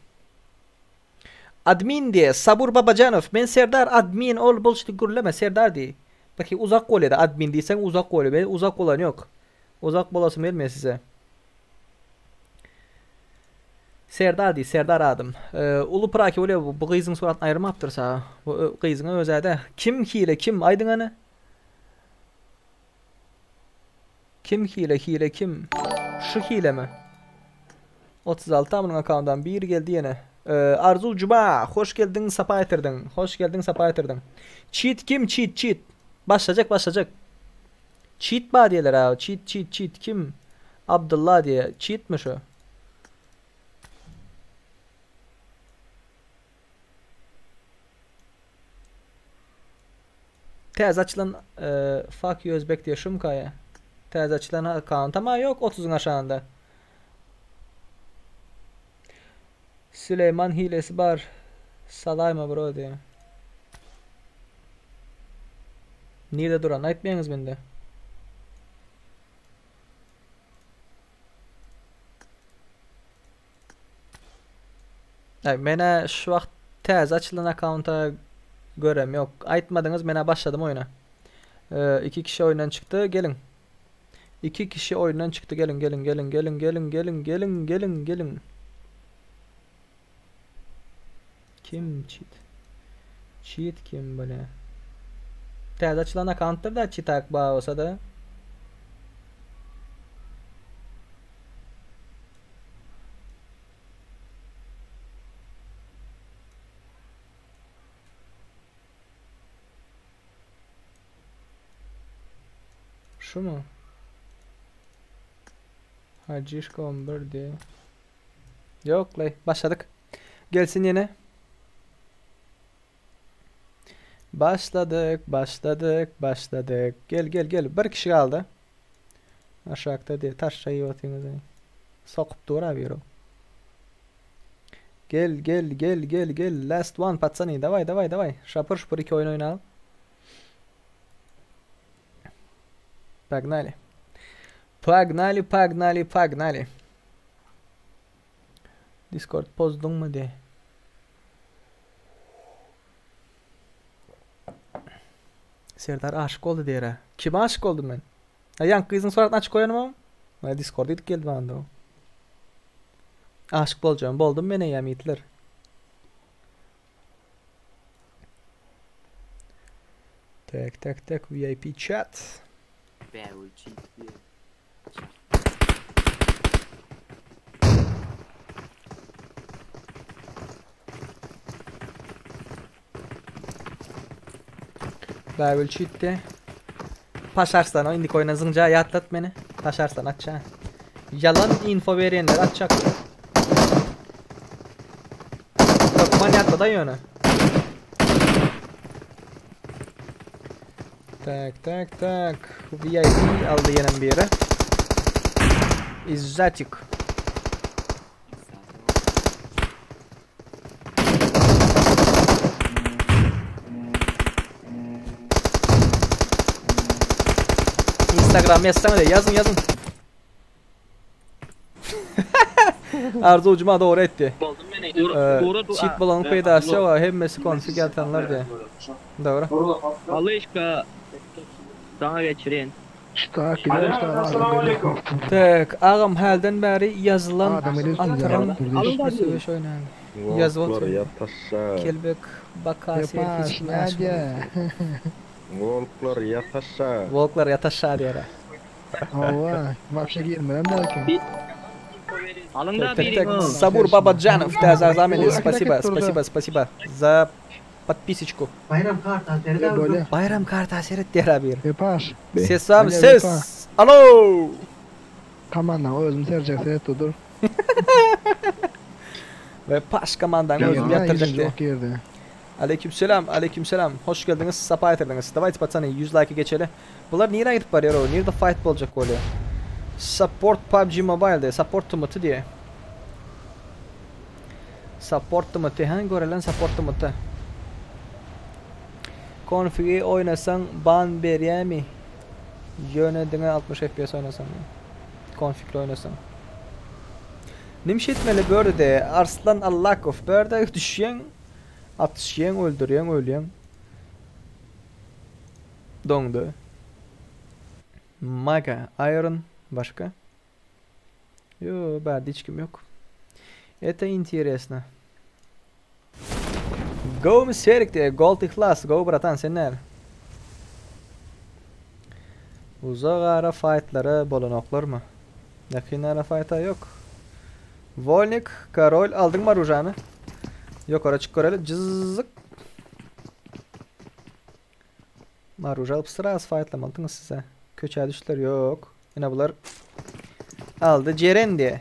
Admin diýe Sabur Babajanow men Serdar admin ol bolşdy gürleme Serdar diý. Baki uzak bolýada admin diýseň uzak bolýa men uzak bolan ýok. Uzak bolasym gelmeýär size. Serdar diý Serdar adym. Uly praki bolýa bu gyzyň suratyny aýyrmapdyr saga. Bu gyzyň özädä. Kim hile kim aýdyň hany. Kim hile hile kim? Şu hilemi? 36 munuň akkaundan biri geldi ýene. Arzul Juba, hoş geldiň, sapa getirdiň. Hoş geldiň, sapa getirdiň. Cheat kim? Cheat, cheat. Başlajak, başlajak. Cheat bar diýerler ha. Cheat, cheat, cheat kim? Abdylla diýe. Cheatmi şu? Täze açylan fuck you özbek diýe şumkaýa. Täze açylan akkaunt ama ýok 30-yň aşagynda. Süleýman hilesi bar. Salaýma bro diýe. Nirde duran aýtmaýaňyz mende. Aý menä şu wagt täze açylan akkaunta görem ýok. Aýtmadyňyz menä başladym oýuna. Iki kişi oýundan çykdy geliň. Iki kişi oýundan çykdy geliň geliň geliň geliň geliň geliň geliň geliň geliň. Kim çit? Çit kim bu ne? Täze açylan akkauntdyr da çitak bar bolsa da. Şumu? Hajişka 11 diye. Yok lay. Başladık. Gelsin yine. Başladık, başladık, başladık. Gel gel gel. Bir kişi kaldı. Aşakda diye taş çayı atıyorsunuz. Sokup dur abi o. Gel gel gel gel gel. Last one patsani. Davay davay davay. Şapır şupur iki oyun oynayalım. Погнали. Погнали, погнали, погнали. Discord pozduňmy de. Serdar aşyk boldy diýer. Kime aşyk boldum men? Ha ýaňky gyzyň suratyny açyk goýanymam. Mana Discord edip geldi bana o. Aşyk boljagym boldum men eýýäm ýigitler. Tek tek tek VIP chat. Bägül cheat diýer. Bägül çitdi. Paşarslan o indik oyuna zyňja ýatlat meni. Paşarslan atça. Ýalan info berýänler atjak. Hökman ýatlada ýöne. Tak tak tak. VIP aldy ýenem biri. Izzatik. Instagram ýazsaňa diýýär. Ýazyň, ýazyň. Arzuw Juma dogry aýtdy. Çit bolanyň peýdasy ýok, hemmesi konfig ýatanlar diýýär. Dogry. Malyşka saňa geçirin. Tak, agam hälden bäri ýazylan atyryň söweş oýnaýan. Ýazyp otyr. Kelbek baka serhiç Wolklar ýataşa. Wolklar ýataşa diýer. Hawa, wapşe girmelem belki. Alyň-da Tak, tak, tak. birini. Sabur Babajanow täze agza meni. Spasiba, spasiba, spasiba za podpisочку. Bayram karta seret abi. Bolýa. Bayram karta seret diýer abi. Wepaş. Ses barmy? Alo, Ses. Wepa. Alo. Komandaň özüm serjek seret dur. Wepaş komandaň özüm Ýa, ýatyrjak ýüzüncü diýer. ok girdi. Aleykümselam, aleykümselam. Hoş geldiňiz, sapa getirdiňiz. Dawayte patsany 100 like geçeli. Bular nirä gidip barýar o? Nirde fight boljak bolýar? Support PUBG Mobile diýe, support TMT diýe. Support TMT, hany görelen support TMT. Konfigi oýnasaň ban berýämi? Ýöne diňe 60 FPS oýnasaň. Konfigli oýnasaň. Nimşe etmeli börde Arslan Allakow börde düşýäň, atyşýaň, öldürýäň, ölýäň. Doňdy. Maga, Iron, başga? Yo, bärde hiç kim ýok. Это интересно. Go Serik diýe, Gold Ihlas, go bratan sen näme? Uzak ara fightlara bolanoklarmy? Ýakyn ara fighta ýok. Volnik, Karol, aldyňmy orujany? Ýokara çyk göreli. Jyzyk. Maruja alyp sıra fightlamalydyňyz size. Köçä düşdüler ýok. Ine bular aldy Ceren diye.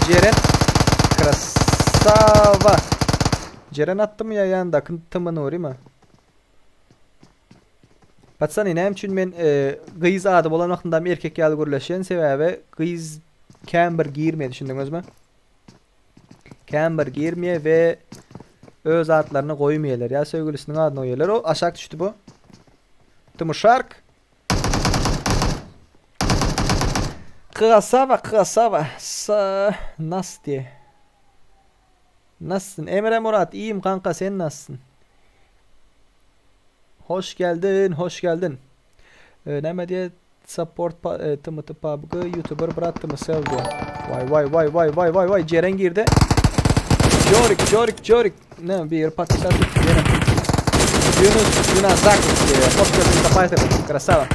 Ceren Krasava. Ceren atdy mı ya ýandaky Tımı Nuri mi? Patsany näme üçin men e, gyz ady bolan wagtynda erkek ýaly gürleşen sebäbi gyz kän bir girmedi düşündiňizmi? Kän bir girmeýär we öz atlaryny goýmaýarlar. Ýa söýgülisiniň adyny goýýarlar. O aşak düşdi bu. Tımşark. Krasava, krasava. Sa nas diye. Nasılsın? Emre Murat, iyiyim kanka sen nasılsın? Hoş geldin, hoş geldin. Ee, neme diye support pa, e, TMT PUBG YouTuber brat TMSL diyor. Vay vay vay vay vay vay vay Ceren girdi. Jorik Jorik Jorik. Ne bir patladı yine. Yunus Yunus Zakis diye. Hoş geldin Sapaytır. Krasava.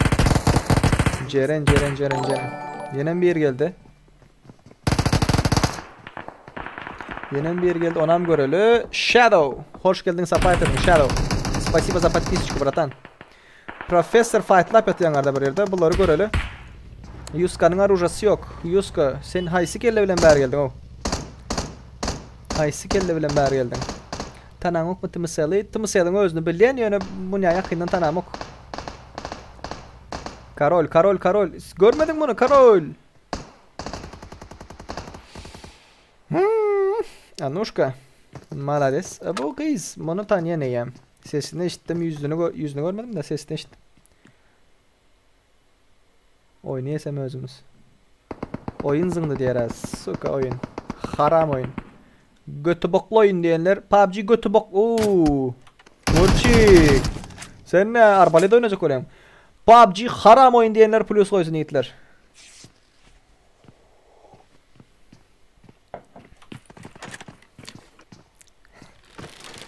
Ceren Ceren Ceren Ceren. Yine bir geldi. Yine bir geldi. Onam göreli. Shadow. Hoş geldin Sapaytır. Shadow. Спасибо за подписочку, братан. Professor Fight Lab ýatýanlarda bir ýerde. Bulary göreli. Yuska'nın orujasy ýok. Yuska, sen haýsy kelle bilen bäri geldiň o? Haýsy kelle bilen bäri geldiň? Tanaňok mu Tımsely? Tımselyň özüni bilýän, ýöne muny ýakyndan tanamok. Karol, Karol, Karol. Görmediň bunu, Karol. Hmm. Anuşka. Молодец. Bu gyz, muny tanýan eýem. Sesini eşitdim, ýüzüni gör ýüzüni görmedim de sesini eşitdim. Oýnaýasam özümiz. Oýun zyňdy diýer, suka oýun. Haram oýun. Götü bokly oýun diýenler PUBG götü bok. Oo. Murçik. Sen ne arbalet oýnajak bolýaň? PUBG haram oýun diýenler plus goýsun ýigitler.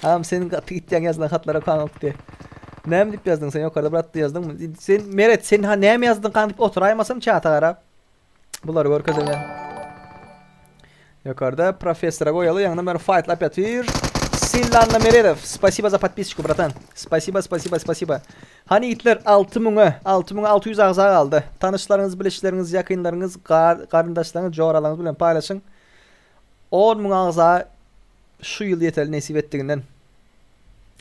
Am senin gaty gitýän ýazylan hatlara kanok diýe. Näme diýip ýazdyň sen ýokarda bir atdy ýazdyňmy? Sen Meret sen ha näme ýazdyň kan diýip oturaýmasam çata garap. Bulary görkezeli. Ýokarda professora goýaly, ýaňydan bäri fightlap ýatyr. Sillanna Meredow, спасибо за подписочку, братан. Спасибо, спасибо, спасибо. Hany ýigitler 6000-e, 6600 agza galdy. Tanyşlaryňyz, bilişleriňiz, ýakynlaryňyz, garyndaşlaryňyz, joralaryňyz bilen paýlaşyň. 10 müň agza şu ýyl ýeteli nesip etdiginden.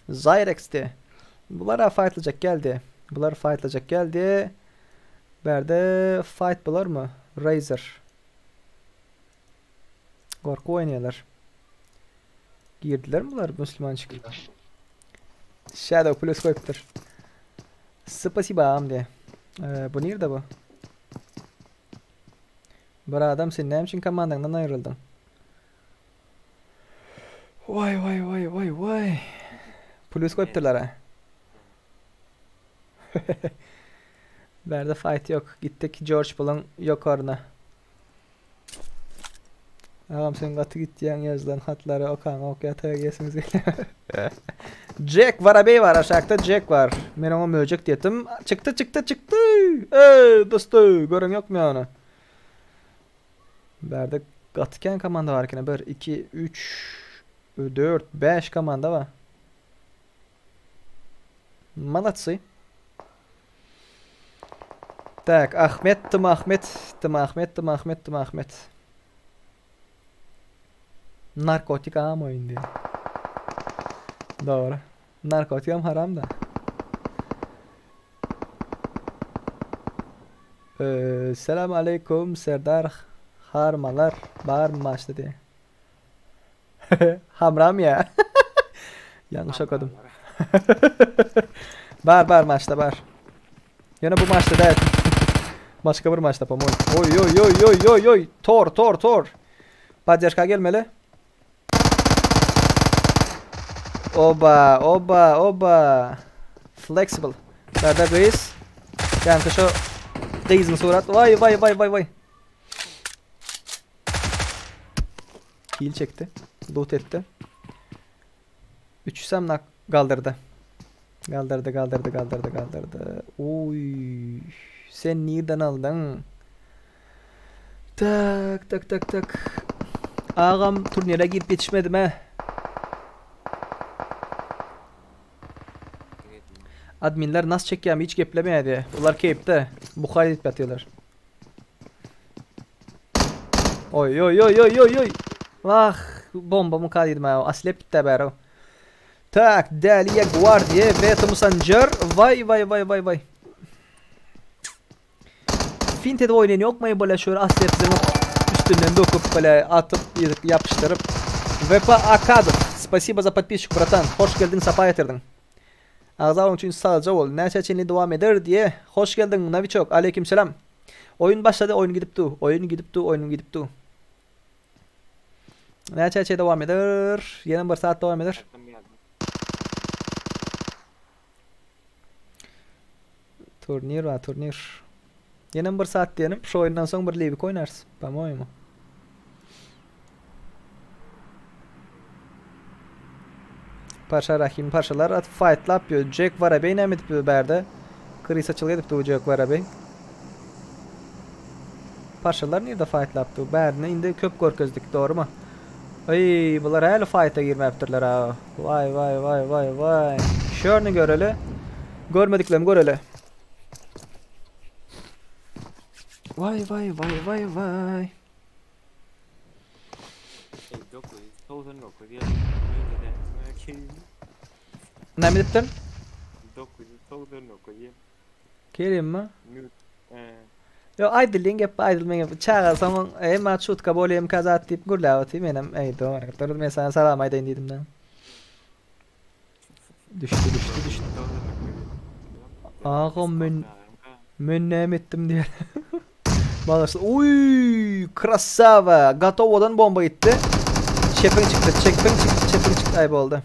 Zyrex'ti. Bulara fightlajak geldi. Bular fightlajak geldi. Berde fight bular mı? Razer. Gorku oýnaýarlar. Girdiler mi bular Müslümançık? Shadow plus goýupdyr. Spasiba am diye. Ee, bu nerede bu? Bir adam sen näme üçin komandaňdan aýryldyň? Waý waý waý waý waý. Plus goýupdyrlar ha. Bärde fight ýok. Gitdik George Bull'yň ýokaryna. Agam sen gaty gitýäň ýazylan hatlary okaňok ýataga gesiňiz gelýär. Jack Warabey bar aşakda Jack bar. Men oňa möjek diýetim. Çykdy çykdy çykdy. Ey dosty gören ýokmy ýany? Bärde gaty kän komanda bar ekeni. 1 2 3 4 5 komanda bar. Молодцы. Tak, Ahmet, Tım Ahmet, Tım Ahmet, Tım Ahmet, Tım Ahmet. Narkotik am oyun diyor. Doğru. Narkotik am haram da. Ee, selam aleyküm Serdar Harmalar bar mı maçta diye. Hamram ya. Yanlış okudum. Bar bar maçta bar. Ýöne bu maçda däl. Başga bir maçda po-moý. Oý oý oý oý oý oý. Tor tor tor. Podderžka gelmeli. Oba oba oba. Flexible. Bärde gyz. Ýaňky şo gyzyň surat. Waý waý waý waý waý. Kill çekdi. Loot etdi. Üçüsem nak galdyrdy. Galdyrdy, galdyrdy, galdyrdy, galdyrdy. Oy. Sen nirden aldyň? Tak, tak, tak, tak. Agam turnire girip ýetişmedim he. Adminler nas çekýärmi hiç geplemeýärdi. Olar keýpde. Buhar edip ýatyrlar. Oý oý oý oý oý oý. Wah, bomba muka diýdim ha. Aslep gitdi bäri. Tak, Däliýe Gwardiýa we Tumusanjar. Waý waý waý waý waý. Fint edip oýnaýan ýokmy bole şöyle aslep zyňyp üstünden döküp bole atyp ýapyşdyryp. VP Akadov. Spasibo za podpisчик, bratan. Hoş geldiň, sapa getirdiň. Agza bolanyň üçin sagja bol. Näçä çenli dowam eder diýe. Hoş geldiň Nowiçok. Aleýkim selam. Oýun başlady oýun gidip du. Oýun gidip du oýun gidip du. Näçä çenli dowam eder? Ýene bir saat dowam eder. Turnir bar turnir. Ýene bir saat diýenim. Şu oýundan soň bir libik oýnarys. Po-moýemu. Paşa Rahim paşalar at fightlap ýör. Jack Warabey näme edip ýör bärde? Chris açylyk edip dur Jack Warabey. Paşalar nirde fightlap dur? Bärini indi köp görkezdik, dogrymy? Aý, bular häli fighta girmäpdirler ha. Waý waý waý waý waý. Şörni göreli. Görmediklerimi göreli. Waý waý waý waý waý. 999 ýyl Näme edipdir? 999 ýyl. Kerimmi? Ýok, aýdylýan gep aýdylmaýan gep. Çaga soň emma çutka bolýa MK zat diýip gürläp otyr. Menem eý dogry. Dur men sana salam aýdaýyn diýdim da. Düşdi, düşdi, düşdi. Agam men men näme etdim diýer. Bagyşla. Uy, krasava. Gotowodan bomba gitdi. Çepiň çykdy, çepiň çykdy, çepiň çykdy. Aý boldy.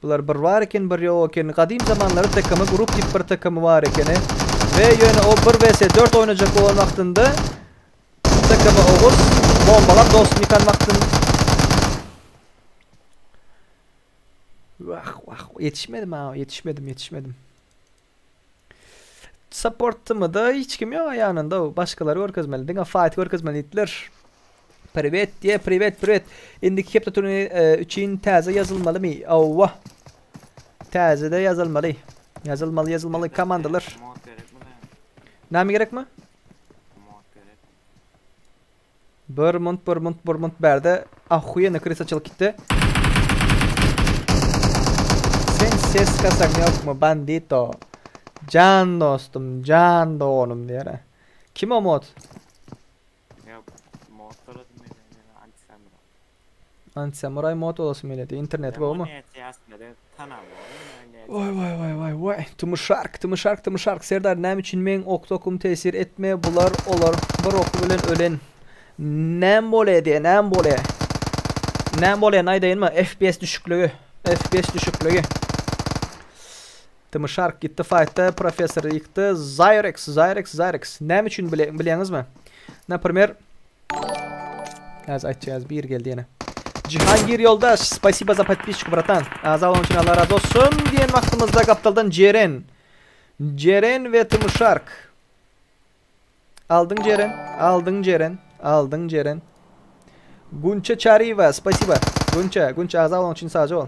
Bular bir bar eken, bir ýok eken. Gadym zamanlarda TKM grup diýip bir TKM bar ekeni. We ýöne o 1 vs 4 oýnajak bolan wagtynda TKM Oguz bombalap dostuny ýykan wagtynda Wah, wah, ýetişmedim ha, ýetişmedim, ýetişmedim. Supportymyda hiç kim ýok ýanynda, başgalary görkezmeli, diňe fight görkezmeli diýdiler. Privet diýe, privet, privet. Indiki hepde turnir e, üçin täze ýazylmalymy? Awwa. Täze de ýazylmaly. Ýazylmaly, ýazylmaly komandalar. Mod gerekmi? Näme gerekmi? Mod gerek. Bir munt, bir munt, bir munt bärde. Ahuýenny kris açylyp gitdi. Sen ses kasaň ýokmy, bandito? Jan dostum, jan doganym diýer. Kim o mod? Ýa mod bolasym gelýär, anti-samuray. Anti-samuray mod bolasym gelýär. Internet gowmy? Waý waý waý waý waý. Tümüşark, tümüşark, tümüşark. Serdar näme üçin meň ok tokum tesir etmeýär? Bular olar bir oky bilen ölen. Näme bolýa diýe, näme bolýa? Näme bolýany aýdaýynmy? FPS düşükligi. FPS düşükligi. Tymyşark gitdi fightda, professor ýykdy. Zyrex, Zyrex, Zyrex. Näme üçin bile, bilýäňizmi? Naprimer, Häzir aýtjak, bir geldi ýene. Jihangir ýoldaş, spasiba za podpisçiku, bratan. Agza bolan üçin Allah razy olsun diýen wagtymyzda gapdaldan Jeren. Jeren we Tymyşark. Aldyň Jeren, aldyň Jeren, aldyň Jeren. Gunça Çaryýewa, spasiba. Gunça, Gunça agza bolan üçin sagja bol.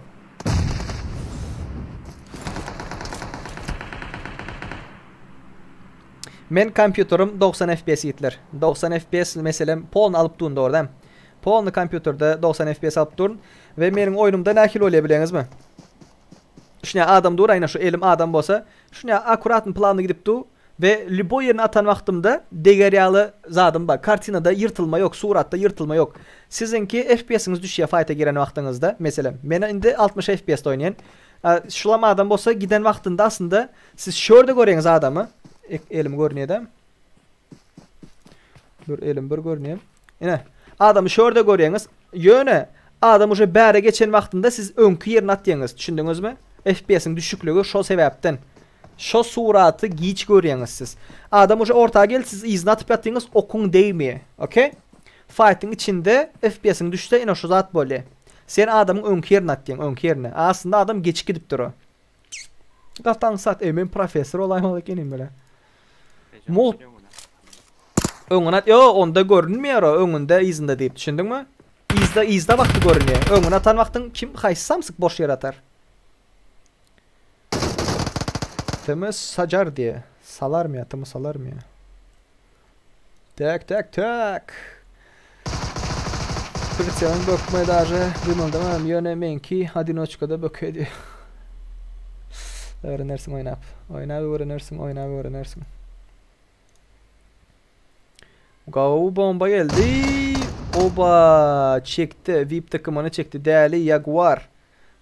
Men kompýuterim 90 FPS ýigitler. 90 FPS meselem polny alyp durun dogry dämi? Polny kompýuterde 90 FPS alyp durun we meniň oýnumda nähili bolýar bileňizmi? Şuňa adam dur aýna şu elim adam bolsa, şuňa akkuratny planny gidip dur we lýuboý ýerine atan wagtymda deger ýaly zadym bar. Kartinada ýyrtylma ýok, suratda ýyrtylma ýok. Siziňki FPS-iňiz düşýär faýta giren wagtyňyzda, meselem, men indi 60 FPS-de oýnaýan. Şulam adam bolsa giden wagtynda aslynda siz şörde görýäňiz adamy. Elim görünýär-de. Dur elim bir görünýär. Ine, adamy şörde görýäňiz. Ýöne adam uje bäre geçen wagtynda siz öňki ýerine atýaňyz. Düşündiňizmi? FPS-iň düşükligi şo sebäpden. Şo suraty giç görýäňiz siz. Adam uje orta geldi, siz yzyna atyp ýatdyňyz, okuň degmeýär. Okey? Faýtyň içinde FPS-iň düşse ine şu zat bolýar. Sen adamyň öňki ýerine atýaň, öňki ýerine. Aslynda adam geçip gidipdir o. Gaty aňsat. Eý, men professor bolaýmaly ekenim bile. Mugt Öňüne at. Ýo, onda görünmeýär o, öňünde, yzynda diýip, düşündiňmi? Yzda, yzda wagty görünýär. Öňüne atan wagtyň kim haýsy samsyk boş ýere atar? Tms sajar diýe. Salarmy ýa, tms salarmy ýa? Tak, tak, tak. Pritseliň bökme daže gymyldamam, ýöne meňki odinoçkada böke diýýär. Öwrenersiň oýnap. Oýnap öwrenersiň, oýnap öwrenersiň. Gowy bomba geldi. Oba, çekdi. VIP takymyny çekdi. Däli Jaguar.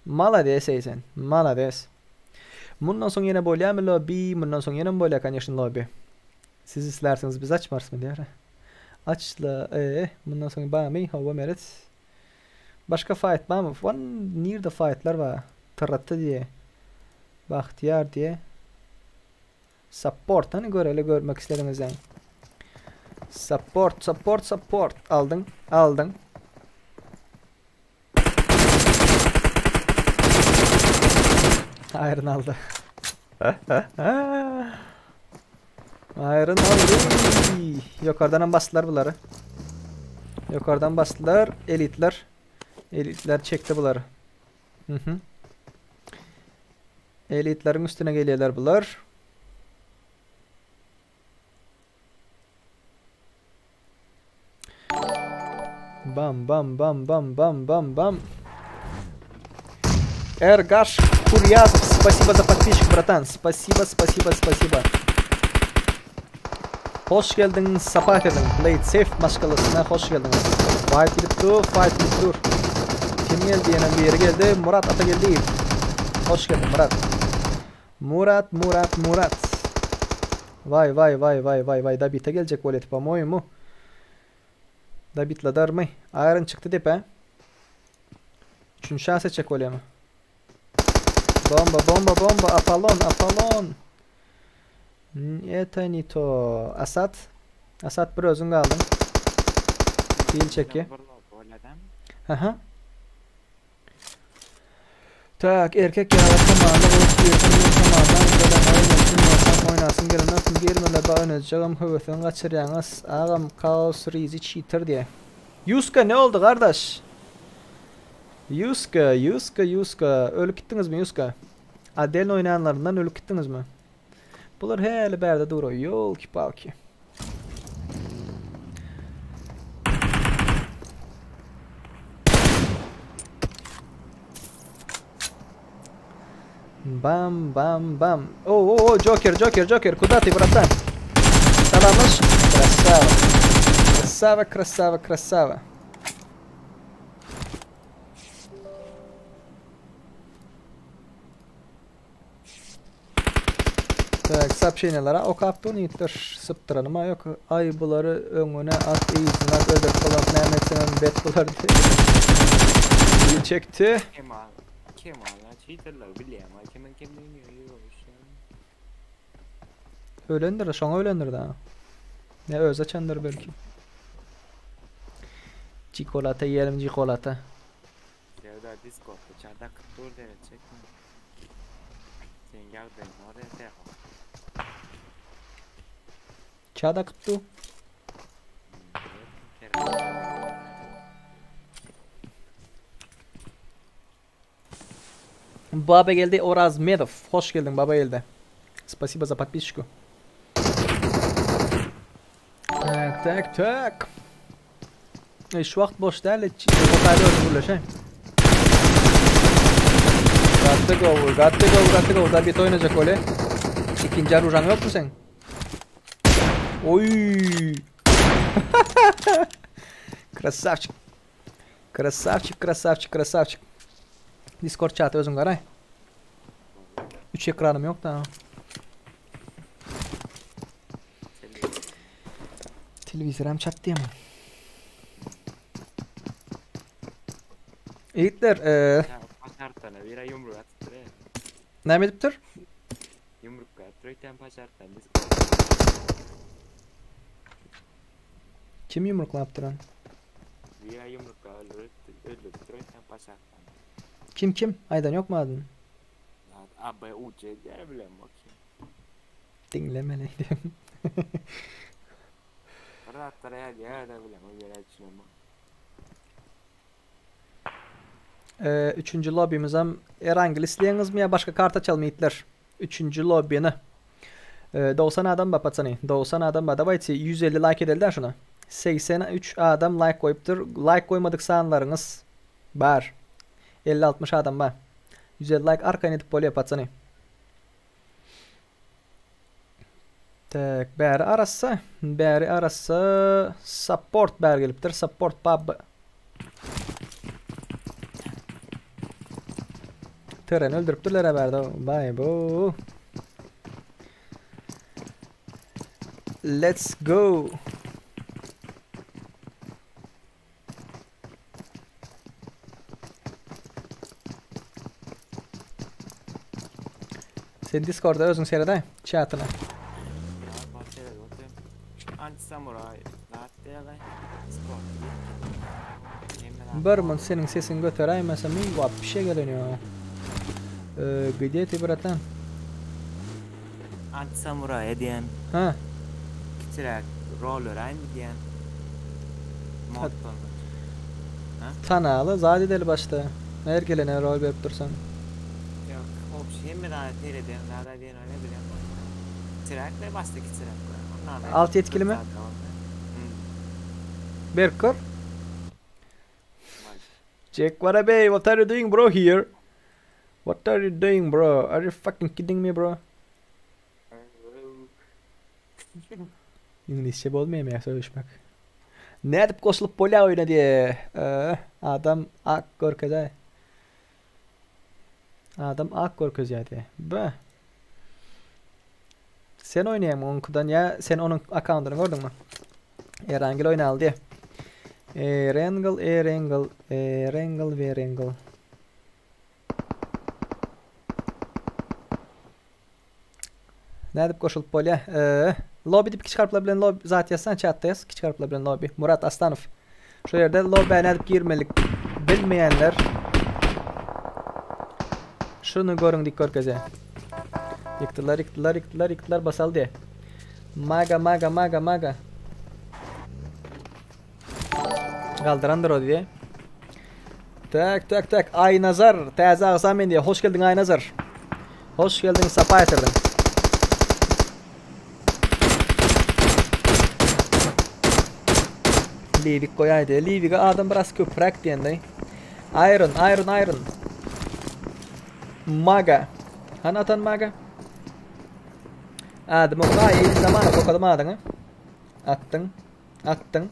Malades eý sen. Malades. Mundan soň ýene bolýarmy lobby? Mundan soň ýenem bolýar, конечно, lobby. Siz islärsiňiz biz açmarysmy diýär. Açla, ee, mundan soň barmy? Hawa Meret. Başga faýt barmy? Wan nirde faýtlar bar? TRT diýe. Bagtyýar diýe. Support hany göreli görmek islediňizden. Support, support, support. Aldyň, aldyň. Aýryn aldy. Aýryn aldy. Ýokardan hem basdylar bulary. Ýokardan basdylar elitler. Elitler çekdi bulary. Mhm. Elitleriň üstüne gelýärler bular. Bam bam bam bam bam bam bam. Эргаш Курьязов, спасибо за подписчик, братан. Спасибо, спасибо, спасибо. Hoş geldiň, sapa geldiň. Play safe maşgalasyna hoş geldiňiz. Fight gidip dur, fight gidip dur. Kim geldi? Ýene biri geldi. Murat Atageldiýew. Hoş geldiň, Murat. Murat, Murat, Murat. Waý, waý, waý, waý, waý, waý, Dabite geljek bolýar, po-moýemu. Dabitladarmy? Iron çykdy depä. Üçünji şans etjek bolýarmy? Bomba, bomba, bomba, Apollon, Apollon. Это не то. Asat. Asat bir özüň galdyň. Hil çekýär. Aha. Tak, erkek ýaly komanda bolup girsin men komandan gelen oýnasyn bolsam oýnasyn gelenok girmele ba oýnatjagam höwesini gaçyrýaňyz agam kaos rizi çiter diýä. Ýuska ne oldy gardaş? Ýuska, Ýuska, Ýuska ölüp gitdiňizmi Ýuska? Adelni oýnanlaryndan ölüp gitdiňizmi? Bular häli bärde dur ýolki palki. Bam bam bam. O o o Joker Joker Joker куда ты братан? Salamlaş. Красава. Красава красава красава. Tak. Soobşeniýalara okap durun ýigitler sypdyranyma ýok. Aý bulary öňüne at yzyna at öldürip bolanok näme etseňem bet bular diýip çekdi. Kemal Kemal çytyrlar bilýän aý kimiň kimdigini ýok işte. Ölendir şoňa ölendir da. Ne öz açandyr belki. Çikolata yiyelim çikolata. Sevda Discordda çat akyp dur seretjekmi? Seň ýagdaýyň bar erte. Çat akyp dur. Baba geldi Orazmedov. Hoş geldin baba geldi. Спасибо за подписчику. Tak tak tak. E, şu wagt boş däl. Otayda özüm gürleşeýin. Got to go, got to go, got to go. Zabit oýnajak öyle. İkinci arujan yok mu sen? Oy! Красавчик. Красавчик, красавчик, красавчик. Discord çatı özün garay. 3 ekranım yok da. Televizoram çatdy ama. Ýigitler, eee, Paşartana bir yumruk atypdyr. näme edipdir? Yumruk atypdyr öýtän paşartana Discord. Kim yumruklapdyr onu? Bir yumruk öldürüp öldürüp öýtän paşartana. Kim kim? Aydan yok mu adın? Abba uç edýär bilen bakayım. Diňlemeli diýim. Bir atlara ýa da bilen o ýere düşünem. Eee, üçüncü lobby'mizem Erangel isleýäňizmi ýa başga karta açalım ýigitler? Üçüncü lobby'ni. Eee, 90 adam bar patsany. 90 adam bar. Давайте 150 like edelim şuna. 83 adam like goýupdyr. Like goýmadyk sanlaryňyz bar. 50-60 adam bar. 150 like arkaýyn edip bolýar patsany. Tak, bäri arassa, bäri arassa support bär gelipdir. Support pub. Teren öldürüpdirler bärde. Bay bu. Let's go. Sen Discord'da özüň seredä chatyna. Anti samuray lat diýýär. Discord. Bir mun seniň sesiňi göteräýmesem iyi вообще geleniyor. Ee, где ты, братан? Anti samuray diýen Ha, kiçiräk roller aýmy diýen. Moddan. tanaly zat edeli başda. Her gelene rol berip dursan. Yok, obşi hemme tane seyreden, zada diýen öyle bilen. Kiçiräk başda kiçiräk. Onlar da Alt yetkili mi? Hmm. Berkor. Jack what bey, what are you doing bro here? What are you doing bro? Are you fucking kidding me bro? İngilizce bolmaýar ýa söýüşmek. Nädip goşulyp bolýar oýna diýe. Ee, adam ak görkezä. Adam ak görkezýär diýe. Be. Sen oýnaýaň onkudan ýa sen onuň akkauntyny gördüňmi? Erangel oýnaly diýe. Erangel, Erangel, Erangel, Erangel. Nädip goşulyp bolýar? Ee, lobby diýip kiçi harplar bilen lobby zat ýazsan chatda ýaz. Kiçi harplar bilen lobby. Murat Aslanow. Şu ýerde lobby'e nädip girmelik bilmeýänler şunu görüň dik görkeze. Ýykdylar, ýykdylar, ýykdylar, ýykdylar basal diýe. Maga, maga, maga, maga. Galdyrandyr o diýe. Tak, tak, tak. Aynazar, täze agza men diýe. Hoş geldin Aynazar. Hoş geldin, sapa getirdin. Livik goýaýdy. Livik'e adam biraz köpräk diýende. Iron, Iron, Iron. Maga. Hani atan Maga? Adım oka, iyi zaman okadym adyňy. Atdyň. Atdyň.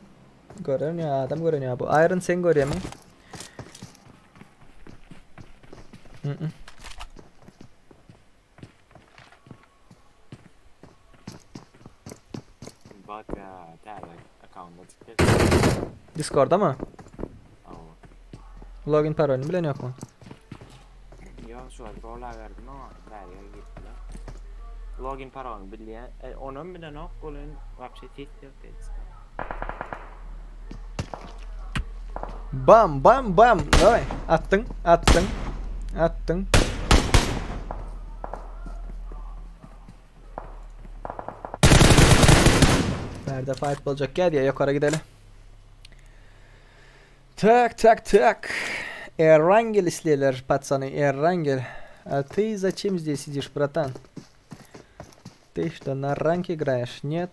Görünýär, adam görünýär bu. Iron sen görýärmiň? Mm. Baka täze akkaunt açyp geldim. Discord'a mı? Hawa. Login parolyny bilen ýokmy? Ýok şu wagt rola berdim oňa bärige girdiler. Login parolyny bilýän, e, onam bilenok welin wapşe ses ýok Discord. Bam bam bam. Daway. Atdyň, atdyň. Atdyň. Nerede fight bolacak gel ya yukarı gidelim. Tak tak tak. Erangel isleýärler пацаны, Erangel. А ты зачем здесь сидишь, братан? Ты что, на ранг играешь? Нет.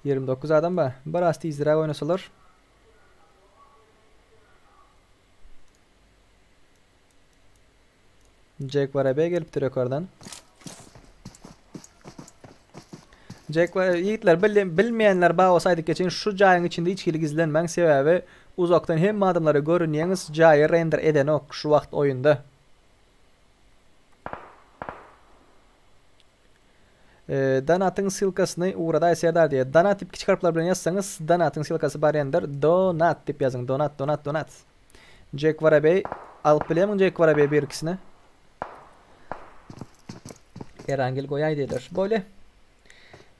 29 adam bar. Biraz tizräk oýnasalar. Jack Varabe gelipdir ýokardan. Jack var ýigitler bilmeýänler bar bolsa aýdyp geçeýin şu jaýyň içinde hiç hili gizlenmäň sebäbi uzakdan hemme adamlara görünýäňiz jaýy render edenok şu wagt oýunda. Donatyň ssylkasyny ugradaý Serdar diýýär. Donat diýip kiçi harplar bilen ýazsaňyz donatyň ssylkasy barýandyr. Donat diýip ýazyň. Donat donat donat. Jack Varabeý alyp bilýärmiň Jack Varabeý bir ikisini? Erangel goýaý diýdiler. Bolýa.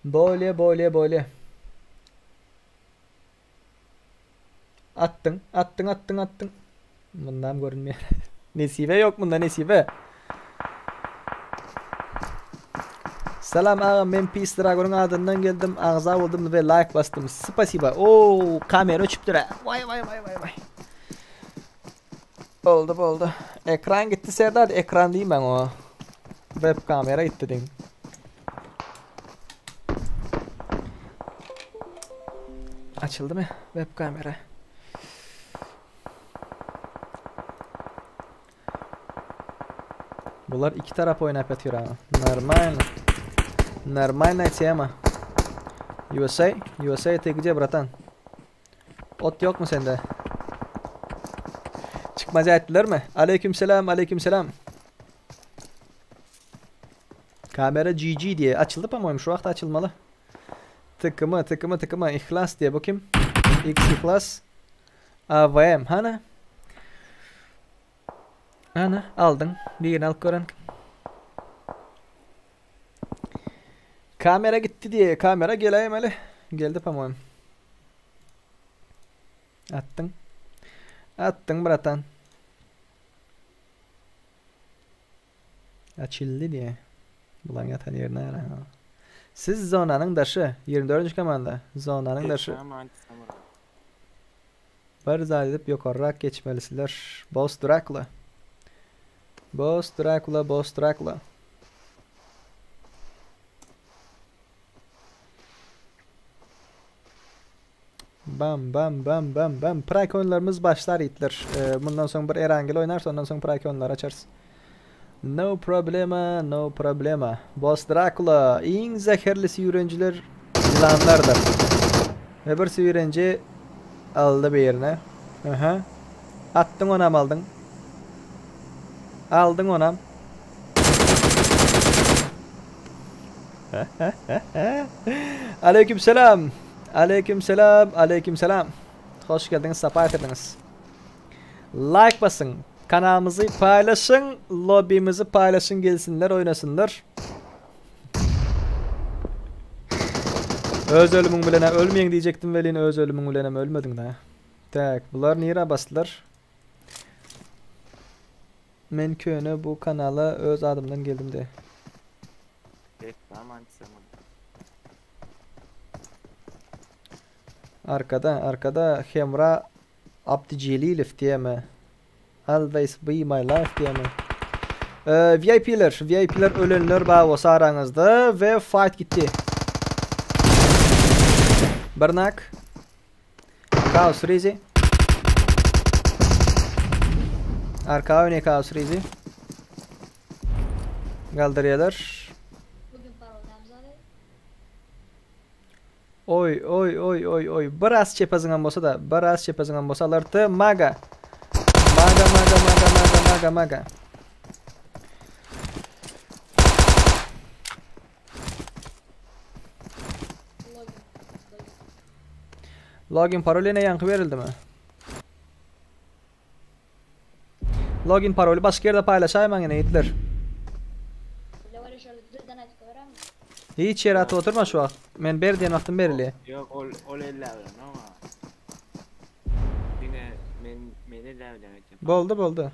Bolýa, bolýa, bolýa. Atdyň, atdyň, atdyň, atdyň. Mundam görünmeýär. Nesibe ýok munda nesibe. Salam agam men Peace Dragon'yň adyndan geldim agza boldum we like basdym. Spasiba. Oo kamera öçüpdir. Vay vay vay vay vay. Boldy boldy. Ekran gitdi Serdar ekran diýmäň o. Web kamera gitdi diň. Açyldymy web kamera? Bular iki tarap oýnap ýatyr ha. Normalno. Normalная тема. USA, USA ты где, братан? Ot ýokmy sende? Çykmaz aýtdylarmy? Aleyküm selam, aleyküm selam. Kamera GG diýe açyldy po-moýemu şu wagt açylmaly. Tıkymy, tıkymy, tıkymy, ihlas diýe bu kim? X ihlas. AVM hany? Hany aldyň. Birini alyp gören. Kamera gitdi diýe, kamera geläýmeli. Geldi po-moýemu. Atdyň. Atdyň bratan. Açyldy diýe. Bulaň ýatan ýerine gara. Siz zonanyň daşy. 24-nji komanda. Zonanyň daşy. Bir zat edip ýokarrak geçmelisizler. Boss Dracula. Boss Dracula, Boss Dracula. Bam bam bam bam bam. Prike oýunlarymyz başlar ýigitler. Mundan soň bir Erangel oýnarys, ondan soň Prike oýunlary açarys. No problema, no problema. Boss Dracula iň zäherli süýrenjiler ýylanlardyr. Ve bir süýrenji aldy birine. Aha. Atdyň onam aldyň. Aldyň onam. Aleyküm selam. Aleyküm selam. Aleyküm selam. Hoş geldiňiz, sapa getirdiňiz. Like basyň, kanalymyzy paýlaşyň, lobbymizi paýlaşyň gelsinler oýnasynlar. Öz ölümiň bilen ölmeýin diýjekdim welin öz ölümiň bilenem ölmediň da. Tak, bular nirä basdylar? Men köne bu kanala öz adymdan geldim de. Arkada, arkada Hemra Abdyjelilow diýeme. Always be my life diýeme. VIP-ler, VIP-ler ölenler bar bolsa araňyzda we fight gitdi. Bir nak. Chaos Rizi. Arka öne Chaos Rizi. Galdyrýarlar. Oý oý oý oý oý biraz çepe zyňan bolsa-da, biraz çepe zyňan bolsa alardy. Maga. Maga maga maga maga maga maga. Login parol ýene ýaňky berildimi? Login paroly başga ýerde paýlaşaýmaň ýene ýigitler. Hiç ýere atyp oturma şu wagt. Men ber diýen wagtym berilýär. Ýok, ol ol elle bilen oňa. Diňe men men elle bilen etdim. Boldy, boldy.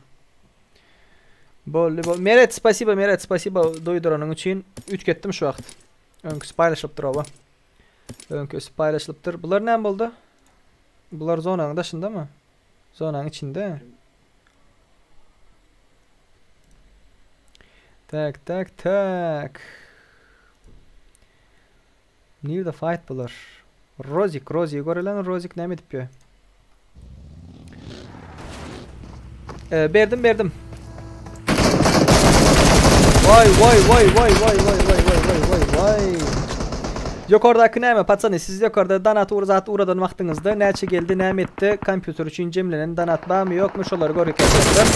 Boldy, boldy. Meret, spasibo, Meret, spasibo duýduranyň üçin. Üýtgetdim şu wagt. Öňküsi paýlaşypdyr oba. Öňküsi paýlaşylypdyr. Bular näme boldy? Bular zonanyň daşyndamy? Zonanyň içinde. Tak, tak, tak. Nirde fight bular? Rozik, Rozik görelen Rozik näme edip ýör? Ee, berdim, berdim. Vay vay vay vay vay vay vay vay vay vay vay. Ýokardaky näme patsany siz ýokarda donat ugra zat ugradan wagtyňyzda näçe geldi näme etdi kompýuter üçin jemlenen donat barmy ýokmy şolary görkezjekler.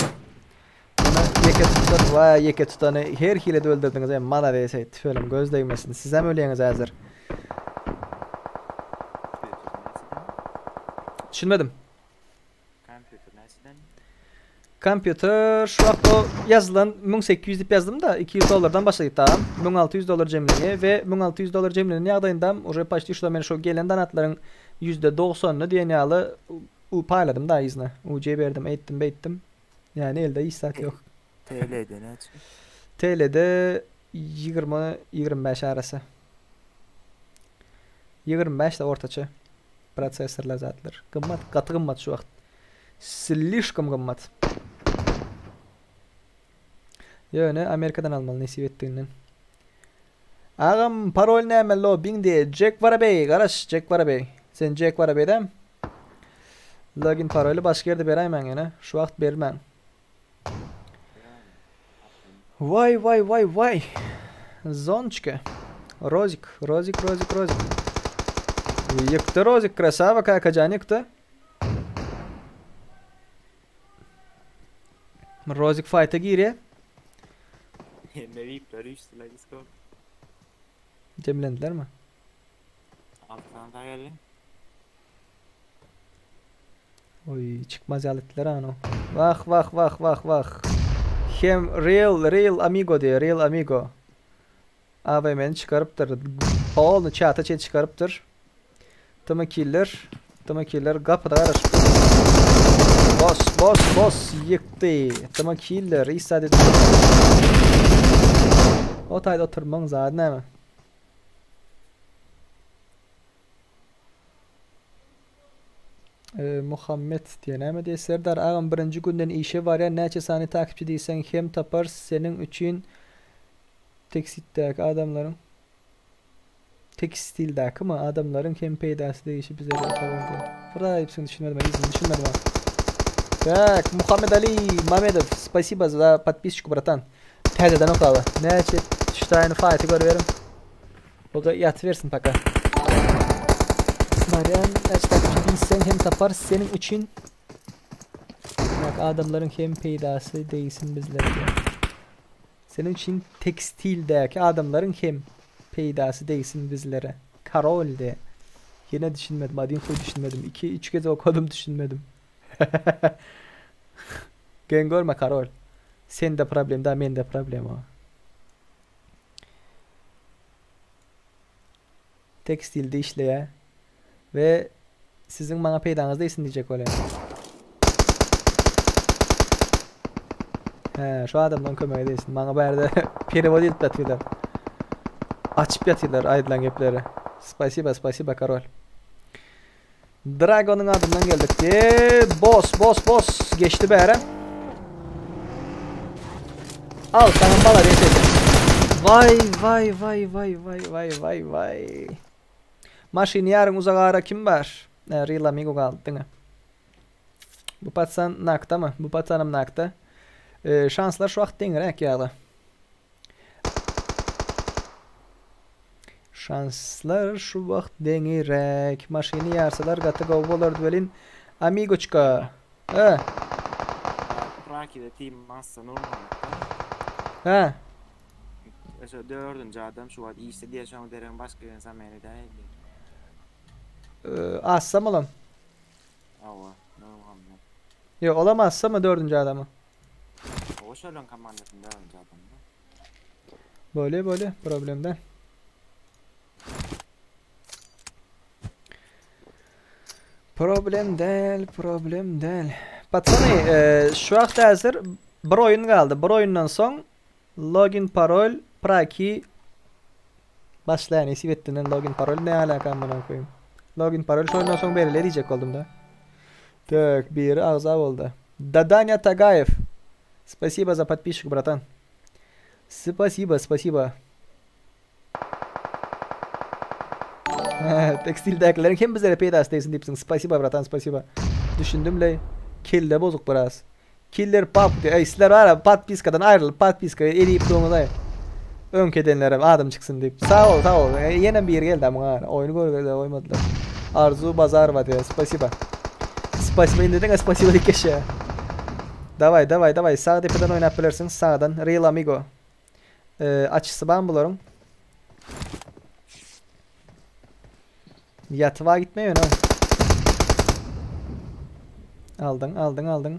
Muny ýeke tutan waý ýeke tutany her hili edip öldürdiňiz e malades eý tüfelim göz degmesin sizem ölýäňiz häzir. Düşünmedim. Kompýuter näçeden? Kompýuter şu wagt o ýazylan 1800 diýip ýazdym da 200 dollardan başlaýyp dagam 1600 dollar jemlenýär we 1600 dollar jemlenen ýagdaýyndam уже почти şuda men şu gelen donatlaryň %90-yny diýen ýaly u paýladym da yzyna. UJ berdim, eýtdim, beýtdim. Ýani elde hiç zat ýok. TL-de näçe? TL-de 20-25 arasy. 25 de ortaça. Prosessorlar zatlar. Gymmat, gaty gymmat şu wagt. Slişkom gymmat. Ýöne Amerikadan almaly nesip etdiginden. Agam parol näme lobbyň diýe Jack Warabey garaş Jack Warabey. Sen Jack Warabey dämi? Login paroly başga ýerde beräýmäň ýöne şu wagt bermäň. Waý waý waý waý. Zonçka. Rozik, Rozik, Rozik, Rozik. Ýykdy Rozik, krasava kakajan ýykdy. Rozik fight'a girýär. Hemme vipler üýşdüler Discord. Jemlendilermi? Altdan da geldi. Oý, çykmaz ýaly etdiler ano. Wah, wah, wah, wah, wah. Hem real, real amigo diýýär, real amigo. AVM-ni çykarypdyr. Polny çata çen çykarypdyr. Tma killer, Tma killer gapyda garaşyp dur. Boss, boss, boss ýykdy. Tma killer, isa dedi. O taýda oturmaň zady näme? Muhammet diýýär. Näme diýýär? Serdar agam birinji günden işe barýan näçe sany takipçi diýseň hem taparys seniň üçin teksitdäki adamlaryň tekstildäkimi adamlaryň hem peýdasy degişi bize habar diýýär. Bir zat aýdypsyň düşünmedim yzyny düşünmedim ha. Tak, Muhammed Ali Mamedow, spasibo za podpisочку, bratan. Täzeden okala. Näçe ştaýny faýty görüberiň. Bu da ýatybersin paka. Barýan näçe diýseň hem tapar seniň üçin. Bak adamlaryň hem peýdasy degsin bizlere diýýär. Seniň üçin tekstildäki adamlaryň hem peýdasy degsin bizlere. Karol de. Ýene düşünmedim, adin huý düşünmedim. 2 3 gezek okadym düşünmedim. Geň görme Karol. Sende problem da mende problem o. Tekstilde işleýär we siziň maňa peýdaňyz degsin diýjek bolýar. He, şu adamdan kömege degsin. Maňa bärde perewod edip ýatyrlar. Açyp ýatyrlar aýdylan gepleri. Spasiba, spasiba, korol. Dragonyň adyndan geldik. De, boss, boss, boss geçdi bäre. Al sana malades eken. Vay vay vay vay vay vay vay vay. Maşyny ýaryň uzak ara kim bar? E, Real Amigo galdy diňe. Bu patsan nakdamy? Bu patsanam nakda. E, şanslar şu wagt deňiräk ýaly. Şanslar şu wagt deňiräk. Maşyny ýarsalar gaty gowy bolardy welin. Amigoçka. He. Rakide team massa normal. He. Şu dördünji adam şu wagt işde diýe şoň derek başga birini zamene däl. Assam olam. Hawa, Nurmuhammet. Ýok, olam assamy dördünji adamy. Hawa, şolaň komandasynda dördünji adamda. Bolýa, bolýa, problem däl. Problem däl, problem däl. Patsany, e, şu wagt häzir bir oýun galdy. Bir oýundan soň login parol praki başlaýar. Nesip etdinden login parol ne alaka amına koyayım. Login parol şu oýundan soň berilýär diýjek boldum da. Tek biri agza boldy. Dadanya Tagayev. Спасибо за подписчик, братан. Спасибо, спасибо. Tekstildäkileriň hem bizlere peýdasy degsin diýipsiň. Spasiba bratan, spasiba. Düşündim leý. Kelle bozuk biraz. Killer pap diýip, eý sizler bar podpiskadan aýrylyp podpiska edip durňuzaý. Öňki edenlerem adym çyksyn diýip. Sag bol, sag bol. Ýenem biri geldi muňa. Oýny görgüle goýmadylar. Arzu Bazarowa diýýär. Spasiba. Spasiba indi diňe spasiba diýip geçýär. Daway, daway, daway. Sag depeden oýnap bilersiň. Sagdan. Real Amigo. Açysy barmy bularyň? Ýatyba gitme ýöne. Aldyň, aldyň, aldyň.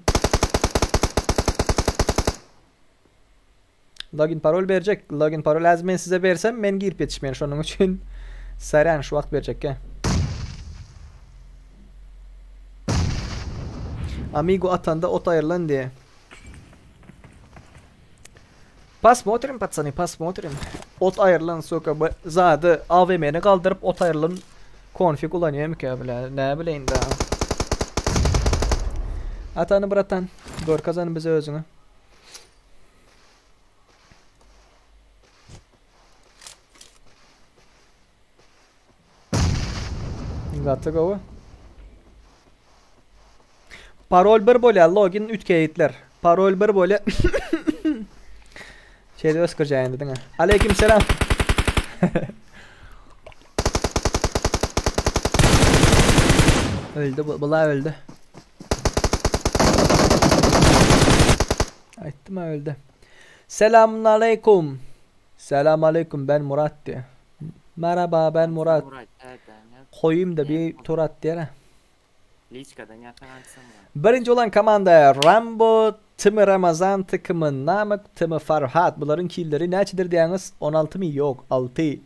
Login parol berjek. Login parol az men size bersem men girip ýetişmeýän şonuň üçin saryan şu wagt berjekkä. Amigo atanda ot aýrylan diýe. Pasmotrym patsany pasmotrym. Ot aýrylan suka bu zady AWM-ni galdyryp ot aýrylan konfig ulanýamyka bile nä bileýin da. Atany bratan görkez ony bize özüňe. Gaty gowy. Parol bir bolýar, login üýtgeýitler. Parol bir bolýar. Şeýle öskürjäýin diňe. Aleyküm selam. Öldü bu, bula öldü. Aýtdym ha öldü. Selamun aleyküm. Selam aleyküm ben Murat diýe. Merhaba ben Murat. Murat täzeden ýaz. Koyayım da bir tur at diýene. Liçkadan ýazsaň aýtsam Murat. Birinji bolan komanda Rambo Timi Ramazan tykymy Namyk Timi Farhat bularyň killeri näçedir diýäňiz 16 my ýok 6.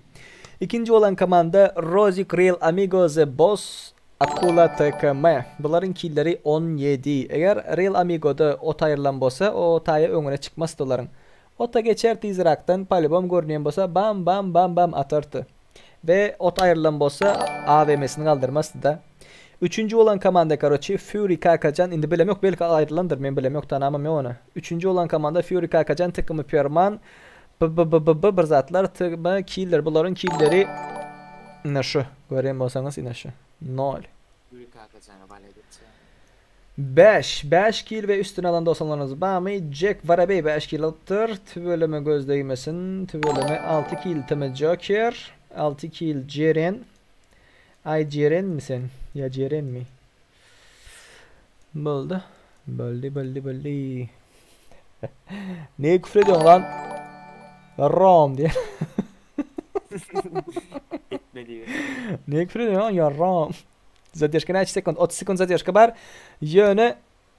Ikinji bolan komanda Rozik Real Amigo The Boss Akula TKM bularyň killeri 17. Eger Real Amigoda ot aýrylan bolsa o taýa öňüne çykmasdy olaryň. Ota geçer tizrakdan palibom görünýän bolsa bam bam bam bam atardy. We ot aýrylan bolsa AWM-sini galdyrmasdy-da. Üçünji bolan komanda karoçi Fury Kakajan indi bilemok belki aýrylandyr men bilemok tanamam ýok ony. Üçünji bolan komanda Fury Kakajan TKM Perman B B B B B bir zatlar TM Killer bularyň killeri ine şu görýän bolsaňyz ine şu nol. Fury Kakajana bal edipçi. 5, 5 kill we üstüne alan dosanlaryňyz barmy? Jack Varabey 5 kill alypdyr. Tüweleme göz degmesin. Tüweleme 6 kill Timi Joker. 6 kill Jeren. Ay Jeren mi sen? Ya Jeren mi? Boldy. Boldy, boldy, boldy. Neye küfür ediyorsun lan? Ram diye. Etme diýip. Neye küfür ediyorsun lan? Ya Ram. Zadержka näçe sekund? 30 sekund zadержka bar. Ýöne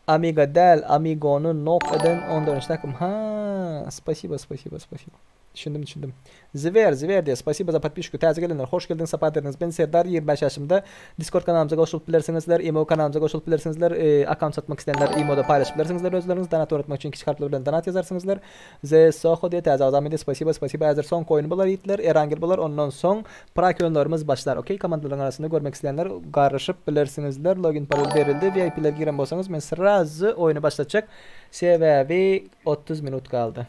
Amiga däl, Amigony nok eden 14 takım. Ha, spasibo, spasibo, spasibo. Düşündim, düşündim. Zwer, Zwer diýe, spasibo za podpisku. Täze gelenler, hoş geldiňiz, sapa berdiňiz. Men Serdar, 25 ýaşymda. Discord kanalymyza goşulyp bilersiňizler, imo kanalymyza goşulyp bilersiňizler. E, akkaunt satmak isleýänler imoda paýlaşyp bilersiňizler özleriňiz. Donat öwretmek üçin kiçi harplar bilen donat ýazarsyňyzlar. Z Soho diýe täze agzam indi. Spasibo, spasibo. Häzir soňky oýun bolar ýigitler. Erangel bolar. Ondan soň Prak oýunlarymyz başlar. Okey, komandalaryň arasynda görmek isleýänler garyşyp bilersiňizler. Login parol berildi. VIP-ler giren bolsaňyz men srazu oýny başlatjak. Sebäbi 30 minut galdy.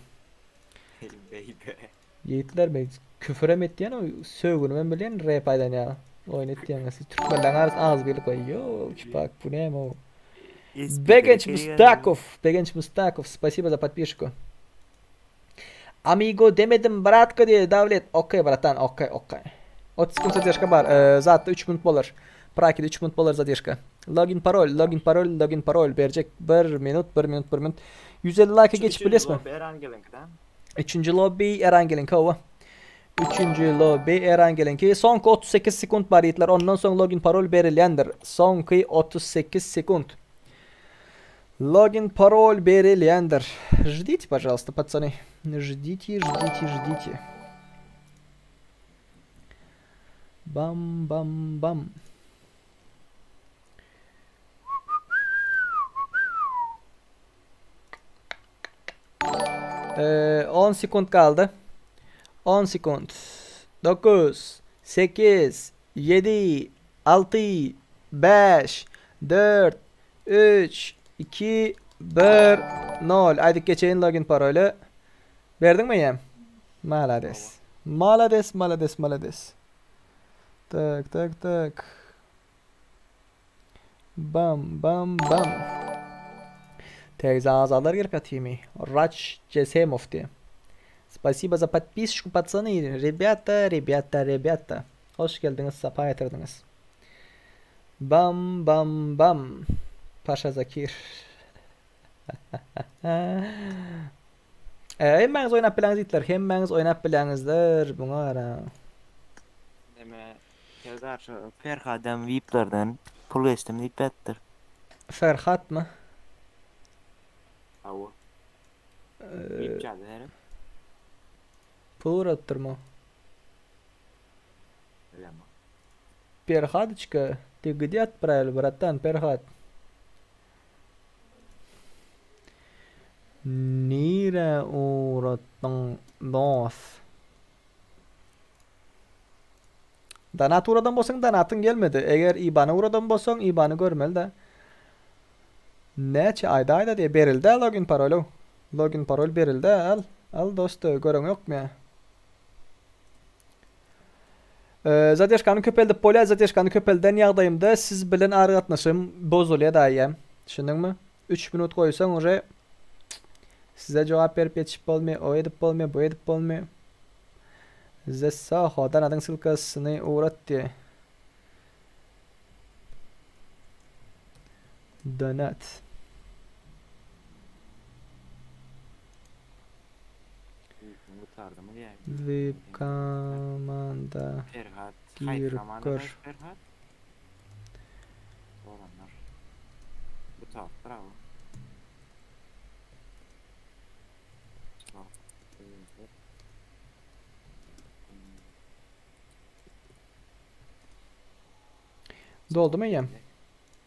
Baby. Ýigitler men küfürem etýän o sögünibem bilýän rap aýdan ýaly. Oýun etýän siz türkmenleriň arasynda agyz birlik bar. Ýok, bak bu näme o? Begenç Mustakow, Begenç Mustakow, spasibo za podpisku. Amigo demedim bratka diýdi Dawlet. Okey bratan, okey, okey. 30 sekund zadержka bar. Ee, zatda 3 minut bolar. Prakide 3 minut bolar zadержka. Login parol, login parol, login parol berjek 1 minut, 1 minut, 1 minut. 150 like geçip bilesmi? Eran geliňkiden. Üçünji lobby Erangeliňki hawa. Üçünji lobby Erangelinki. Soňky 38 sekunt bar ýigitler. Ondan soň login parol berilýändir. Soňky 38 sekunt. Login parol berilýändir. Ždite, пожалуйста, пацаны. Ждите, ждите, ждите. Bam bam bam. Ee, 10 sekund kaldy. 10 sekund. 9 8 7 6 5 4 3 2 1 0 Aýdyp geçeýin login paroly. Berdiňmi eýýäm? Malades. Malades, malades, malades. Tak, tak, tak. Bam, bam, bam. Täze agzalar gelip ýatymy? Raç Jesemow diýe. Spasibo za podpisku, pacany. Ребята, ребята, ребята. Hoş geldiňiz, sapa getirdiňiz. Bam, bam, bam. Paşa Zakir. Hemmäňiz oýnap bileňiz itler, hemmäňiz oýnap bileňizler, buňa garaň. Neme Serdar şu Ferhadam viplerden pul geçdim diýip ýatypdyr. Ferhatmy? Hawa. Vip ýazdy herem. Pul ugradypdyrmy? Bilemok. Perhadyçka, ty gde otpravil, bratan, Perhat? Nirä ugratdyň dos? Donat ugradan bolsaň donatyň gelmedi. Eger IBAN-a ugradan bolsaň IBAN-y görmeli-dä. Näçe aýda aýda diýe berildi-ä login parol-ow. Login parol berildi-ä al. Al dost göreň ýokmy ýa? Zadержkany köpeldip bolýar, zadержkany köpelden ýagdaýymda siz bilen aragatnaşygym bozulýar daýy. Düşündiňmi? 3 minut goýsaň uje size jogap berip ýetişip bolmaýar, o edip bolmaýar, bu edip bolmaýar. The Soho danadyň ssylkasyny ugrat diýýär. Donat. Gutardymy diýýär. Vip komanda Ferhat haýsy girip komanda gör. Ferhat? Soranlar. Gutarypdyr awa. Doldumy eýýäm?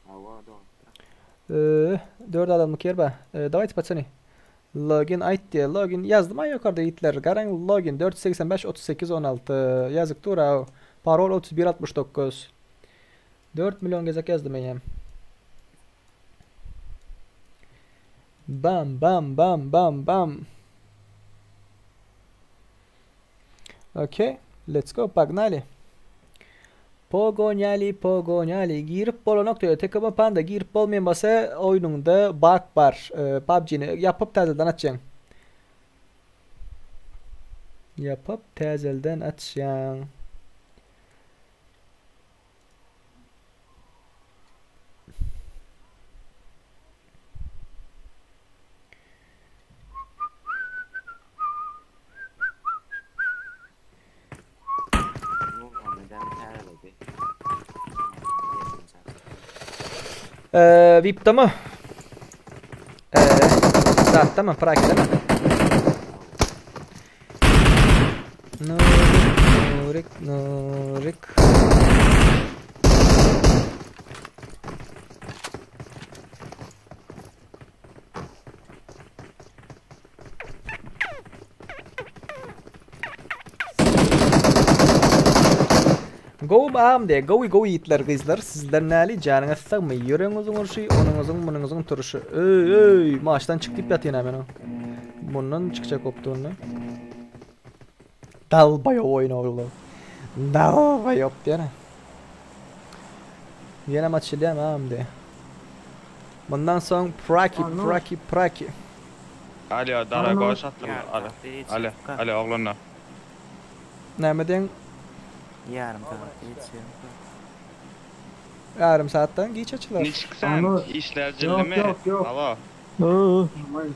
Hawa dolupdyr. Ee, 4 adamlyk ýer bar. Ee, dawayte patsany. Login aýt diýe. Login ýazdym aý ýokarda ýitler. Garaň login 485 38 16 ýazyk dur aw. Parol 31 69. 4 million gezek ýazdym eýýäm. Bam bam bam bam bam. Okey. Let's go. Pagnali. Pogonýali, pogonýali. Girip bolanok diýýär. TKM Panda girip bolmaýan bolsa oýnuňda bug bar. PUBG-ni ýapyp täzelden açýaň. Ýapyp täzelden açýaň. Ee, VIP'de mi? Ee, Start'ta mı? Praki'de mi? Nurik, Nurik, Nurik. Gowy agam diýýär. Gowy gowy ýigitler gyzlar sizler näli janyňyz sagmy ýüregiňiziň urşy onuňyzyň munuňyzyň turuşy öý öý maşdan çyk diýip ýatyn-a men o. Mundan çykjak bopdy onda. Dalbaýow oýun ogly. Dalbaýow diýene. Ýenem açylýam agam diýýär. Mundan soň praki praki praki. Alýo daragoý şatlyk alo alo alo oglanlar. Näme diýeň? Ýarym sagatda ýetişerin. Ýarym saatdan giç açylar. Niçik sen işler jillimi alo.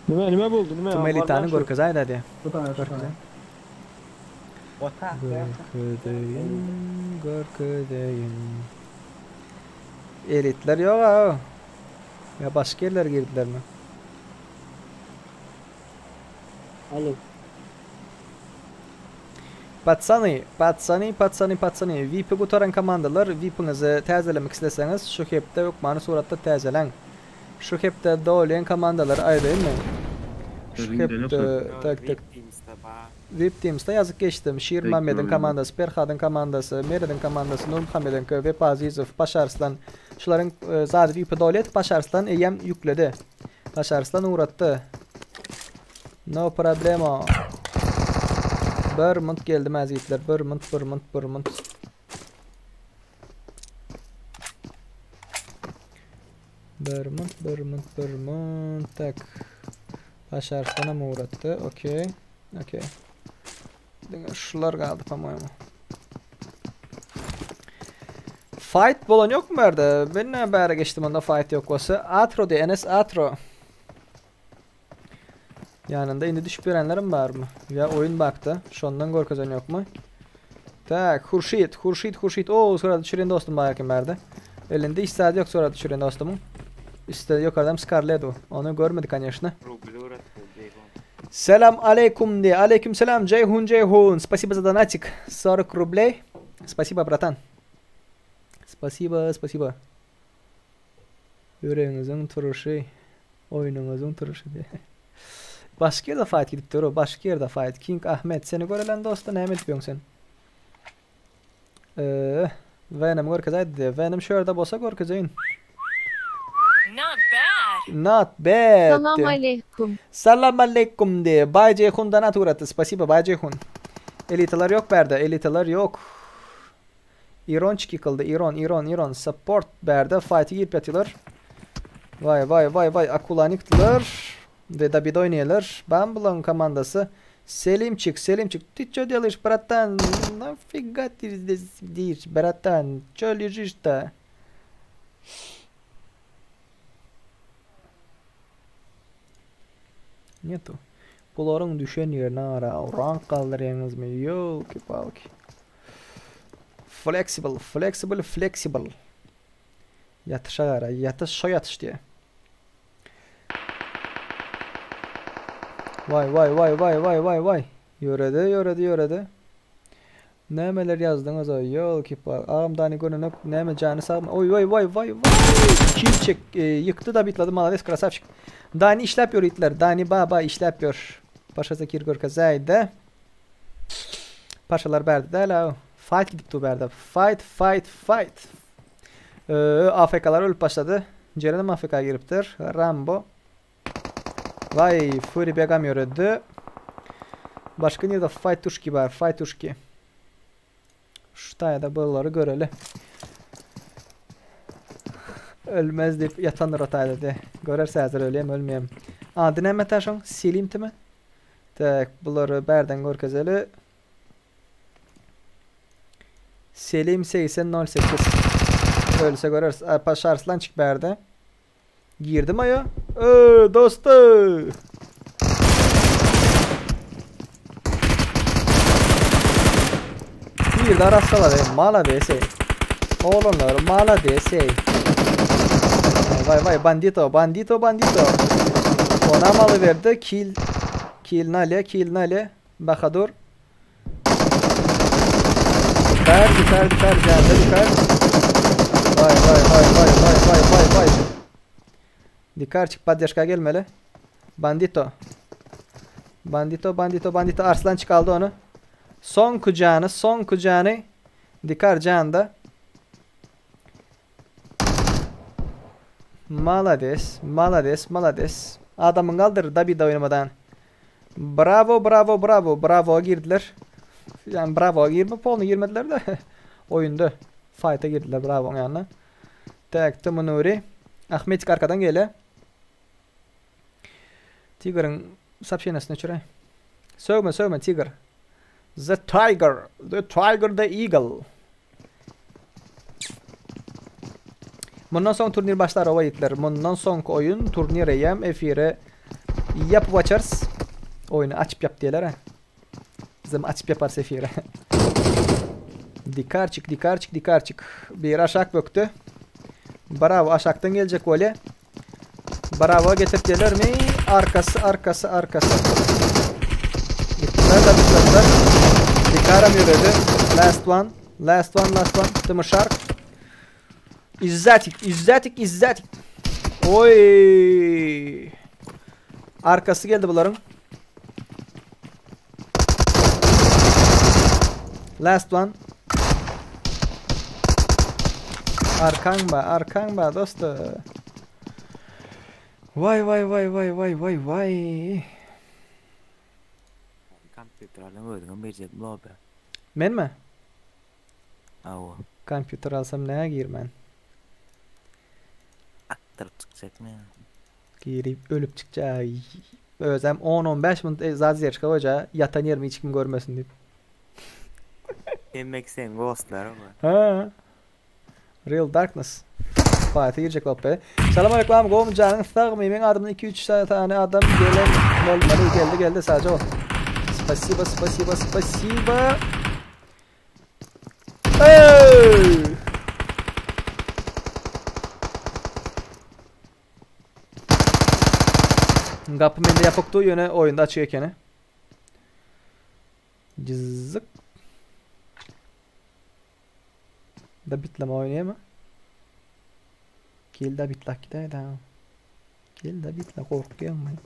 Nime nime boldy nime? Tumelitany görkezäýdä diýe. Görkezäý. Görkezeýin, görkezeýin. Elitler ýok a. Ýa başga ýerler girdilermi? Alo. Patsany, patsany, patsany, patsany. VIP gutaran komandalar VIP-iňizi täzelemek isleseňiz şu hepde hökmany suratda täzeläň. Şu hepde dolýan komandalary aýdaýynmy? Şu hepde tak tak. VIP Teams'da ýazyp geçdim. Şir Mamediň komandasy, Perhadyň komandasy, Merediň komandasy, Nurmuhammediňki, Wepa Azizow, Paşa Arslan. Şularyň zady VIP dolýar. Paşa Arslan eýýäm ýükledi. Paşa Arslan ugratdy. No problemo. Bir munt geldi mäzitler. Bir munt, bir munt, bir munt. Bir munt, bir munt, bir munt. Tak. Paşa Arslanam ugratdy. Okey. Okey. Diňe şular galdy, po-moýemu. Fight bolan ýokmy bu ýerde? Men näme bäri geçdim onda fight ýok bolsa. Atro diýe, NS Atro. Ýanynda indi düşüp ýörenlerim barmy? Ýa oýun bakda, şondan görkezen ýokmy? Tak, Hurşit, Hurşit, Hurşit. Oo, sura düşüren dostum bar eken bärde. Elinde hiç zat ýok sura düşüren dostumyň. Üstde ýokardan Scarlet o. Ony görmedik, конечно. Rubl uğratdy, Ceyhun. Selam aleykum diye. Aleyküm selam Ceyhun Ceyhun. Spasibo za donatik. 40 рублей. Spasibo bratan. Spasibo, spasibo. Ýüregiňiziň turuşy, oýnuňyzyň turuşy diye. Başga ýerde fight gidip dur, başga ýerde fight. King Ahmet seni görelen dosta näme edip ýöň sen? Eee, Venom görkezäýdi diye. Venom şu ýerde bolsa görkezeýin. Not bad. Not bad. Salam diye. aleykum. Salam aleykum diye. Bay Ceyhun donat uğrattı. Spasibo Bay Ceyhun. Elitalar yok berde. Elitalar yok. İronçik yıkıldı. İron, İron, İron. Support berde. Fight'ı girip yatıyorlar. Vay vay vay vay. Akulan yıktılar. Ve David oynuyorlar. Bumble'ın komandası. Selimçik, Selimçik. Ты чё делаешь, братан? Нафига ты здесь сидишь, братан? Чё лежишь-то? Нету. Bularyň düşen ýerine ara rank galdyrýaňyzmy? Ýolki-palki. Flexible, flexible, flexible. Ýatyşa gara, ýatyş şo ýatyş diýe. Waý, waý, waý, waý, waý, waý, waý. Ýöredi, ýöredi, ýöredi. Nämeler ýazdyňyz o? Ýolki-palki. Agam dani görnenok. Näme jany sagmy? Oý, waý, waý, waý, waý. Kill çek, e, ýykdy da bitlady. Malades, krasavçik. Dani işläp ýör itler. Dani baba işläp ýör. Paşa Zakir görkezäýdi. Paşalar bärde däl-ä. Fight gidip dur bärde. Fight, fight, fight. Ee, AFK'lar ölüp başlady. Cerenim AFK giripdir. Rambo. Vay, Fury Begam ýöredi. Başga nirede fight tuşki bar? Fight tuşki. Şu taýda bulary göreli. Ölmez diýip ýatandyr o taýda diýe. Görerse häzir ölýem, ölmeýem. Ady näme taşoň? Selim timi? Tak, bulary bärden görkezeli. Selim 8008. Ölse göreriz. Paşa Arslan çık bärde. Girdim aýa. Öö, dostum. Girdi arassalady. Malades ey. Oglanlar malades ey. Vay vay bandito bandito bandito. Onam alyberdi. Kill kill nale kill nale. Bahadur. Dikar dikar dikar janda dikar. Vay vay vay vay vay vay vay vay. Dikarçyk poddeşka gelmeli. Bandito. Bandito bandito bandito Arslan çykaldy ony. Soňky jany soňky jany Dikar janda. Malades, malades, malades. Adamyň galdyr Dabida oýnamadan. Bravo, bravo, bravo. Bravo girdiler. Yani bravo girme, polny girmediler de. Oýunda fight'a girdiler bravo ýanyna. Tak, Tımınuri. Ahmetik arkadan gelýär. Tiger'in soobşeniýasyny öçüräý. Sögme, sögme Tiger. The Tiger, the Tiger, the Eagle. Mundan soň turnir başlar oba ýigitler. Mundan soňky oýun turnir eýýäm efire ýapyp açarys. Oýny açyp ýap diýerler. Bizem açyp ýaparys efire. Dikarçik, dikarçik, dikarçik. Biri aşak bökdi. Bravo, aşakdan geljek bolýa. Bravo getirip gelermi? Arkasy, arkasy, arkasy. Gitdiler, da bitmediler. Dikaram ýöredi. Last one, last one, last one. Tymyşark. Izzatik, Izzatik, Izzatik. Oy! Arkasy geldi bularyň. Last one. Arkaň ba, arkaň ba dosta. Vay vay vay vay vay vay vay. Kompýuter alyň özüňem berjek lobe. Menmi? Hawa. Kompýuter alsam näme girmen? Akdyryp çykjakmy? Girip ölüp çykja. Özem 10-15 minut e, zadierşka goýja ýatan ýerimi hiç kim görmesin diýip. Demek sen ghostlar ama. Ha. Real Darkness. Fatih girjek bolup be. Salam aleyküm gowmy janyň sagmy meň adymdan 2-3 tane adam gelen bolmaly geldi geldi sadece ol. Spasibo spasibo spasibo. Ey! Gapy mende ýapykdy ýöne oýunda açyk ekeni. Jyzyk. Da bitleme oýnaýamy? Gel da bitlak gidäý da. Gel da bitla gorkýaňmy?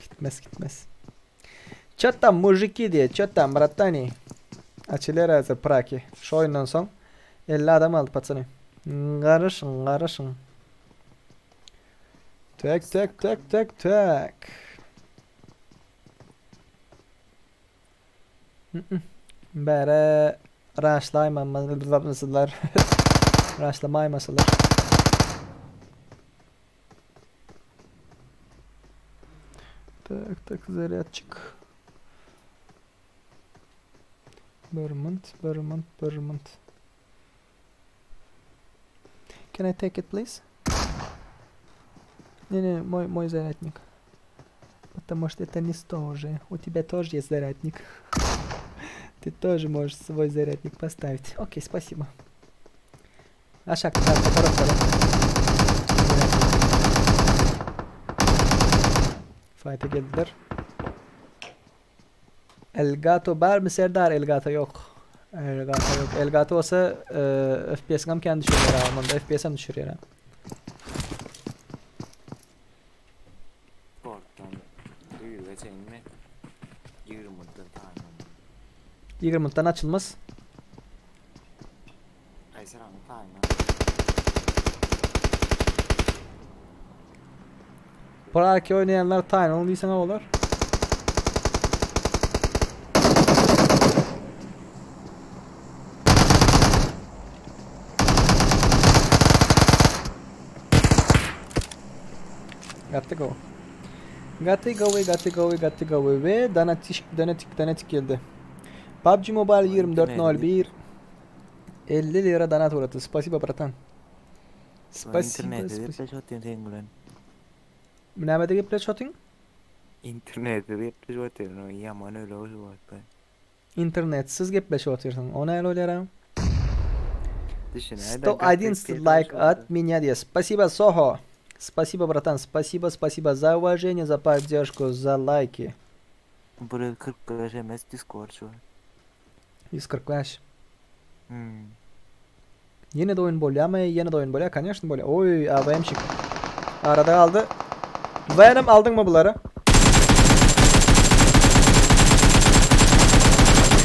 Gitmez gitmez. Ço tam mujiki diýe, ço tam bratani. Açylar hazir praki. Şu oýundan soň 50 adam aldy patsany. Garaşyň, garaşyň. Tek tek tek tek tek. Bäre raşlaýmamasylar. Raşlamaýmasylar. Tak tak zarýadçik. Bir munt, bir munt, bir munt. Can I take it please? Не-не, мой, мой зарядник. Потому что это не 100 уже. У тебя тоже есть зарядник. Ты тоже можешь свой зарядник поставить. Окей, спасибо. Aşak taraflara. Fight'e geldiler. Elgato bar mı Serdar? Elgato yok. Elgato yok. Elgato olsa e, FPS'im kendi düşürüyor ha. Onda FPS'im düşürüyor ha. Sportdan düýbe çenli 20 minutdan taýyn. 20 minuttan açılmaz. Kayseri taýyn. Praki oynayanlar tayin onu diýseň olar. Got to go. Got to go, we got to go, we got to go. We Danatik, Danatik, Danatik geldi. PUBG Mobile 24.01 50 lira donat uğrattı. Spasibo bratan. Spasibo, Internete spasibo. gepleşip otyryn sen bilen. Nämede gepleşip otyryn? Internete gepleşip otyryn. O ýaman öyle şu wagtda. Internetsiz gepleşip otyrsyň. O näle bolýar ha? Düşün, 111 лайк от меня diýe. Спасибо, Сохо. Спасибо, братан. Спасибо, спасибо за уважение, за поддержку, за лайки. Buraya 45 MS Discord şu. 145. Hmm. Ýene-de oýun bolýarmy? Ýene-de oýun bolýar. Конечно bolýar. Oý, AWM-şik. Arada galdy. Venom aldyňmy bulary?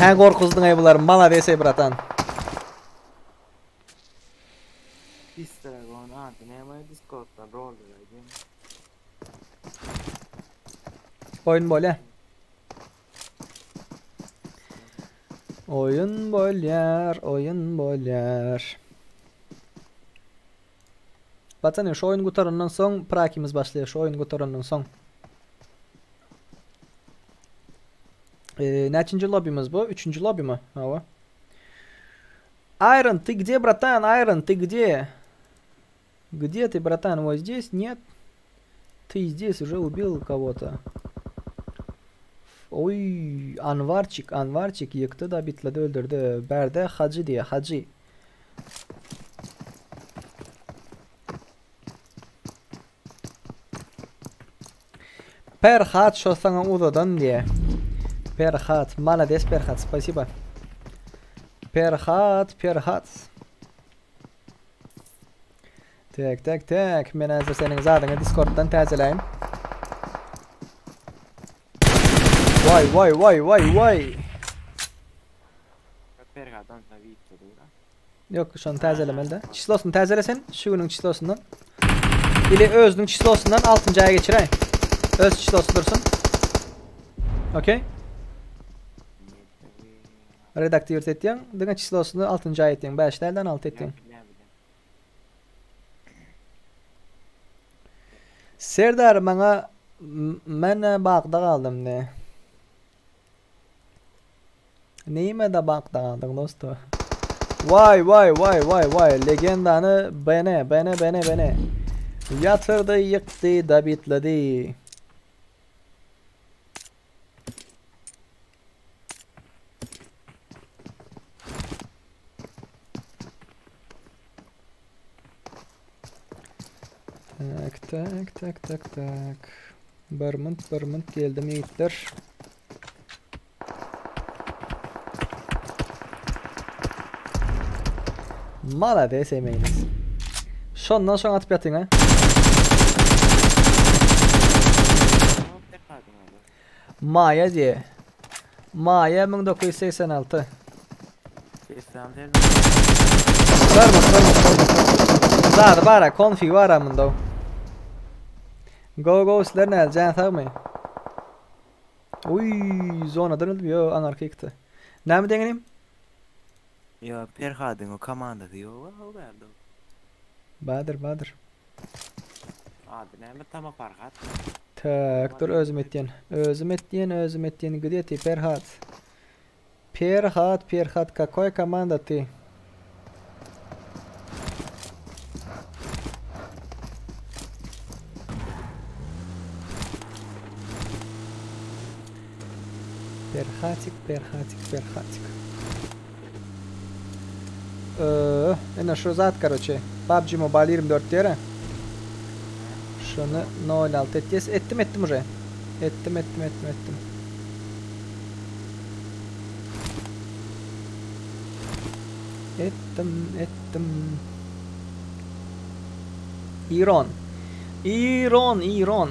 Hä gorkuzdyň ey bulary. Malades ey bratan. Distragon ady näme Discord'dan rol berýär. Oýun bolýar. Oýun bolýar, oýun bolýar. Pacany, şu oýun gutarandan soň prakimiz başlaýar. Şu oýun gutarandan soň. Ee, näçinji lobbymiz bu? Üçünji lobby mi? Hawa. Айрон, ты где, братан? Айрон, ты где? Где ты, братан? Вот здесь? Нет. Ты здесь уже убил кого-то. Oý, Anwarçik, Anwarçik ýykdy da bitledi öldürdi. Bärde Hajy diýe, Hajy. Perhat şo saňa uzadan diýe. Perhat, malades Perhat, spasiba. Perhat, Perhat. Tek tek tek men häzir seniň zadyňy Discorddan täzeläýin. Waý waý waý waý waý. Pergadan da wipe dur. Ýok, şony täzelemeli de. Çislosyny täzele sen, şu günüň çislosyndan. Ili özüniň çislosyndan 6-njy aýa geçiräý. Öz çislosy dursun. Okey. Redaktiwirti etýäň, diňe çislosyny 6-njy aýa etýäň, 5 dälden 6 etýäň. Serdar maňa men bagda galdym ne. Nime de bagda galdyň dosto. Vay vay vay vay vay legendany bene bene bene bene. Ýatyrdy ýykdy dabitledi. Tak tak tak tak tak. Bir munt bir munt geldim ýigitler. Malades emeğiniz. Şondan şoň atyp ýatyň ha. Maýa diýe. Maýa 1986. Görme, görme, görme. Zady bara, konfig bara munda. Go go sizler näl, jan sagmy? Uy, zonadan öldüm. Yo, aňarky ýykdy. Näme deňinim? Yo, Perhadyň o komandasy ýok, o bärde. Badyr, badyr. Ady näme Tama Farhat? Tak, dur özüm etýän. Özüm etýän, özüm etýän. Gde ty, Perhat? Perhat, Perhat, kakoý komanda ty? Perhatik, Perhatik, Perhatik. Ee, ine şu zat karoçe. PUBG Mobile 24 diýere. Şuny 06 etýäs. Etdim, etdim uje. Etdim, etdim, etdim, etdim. Etdim, etdim. Iron. Iron, Iron.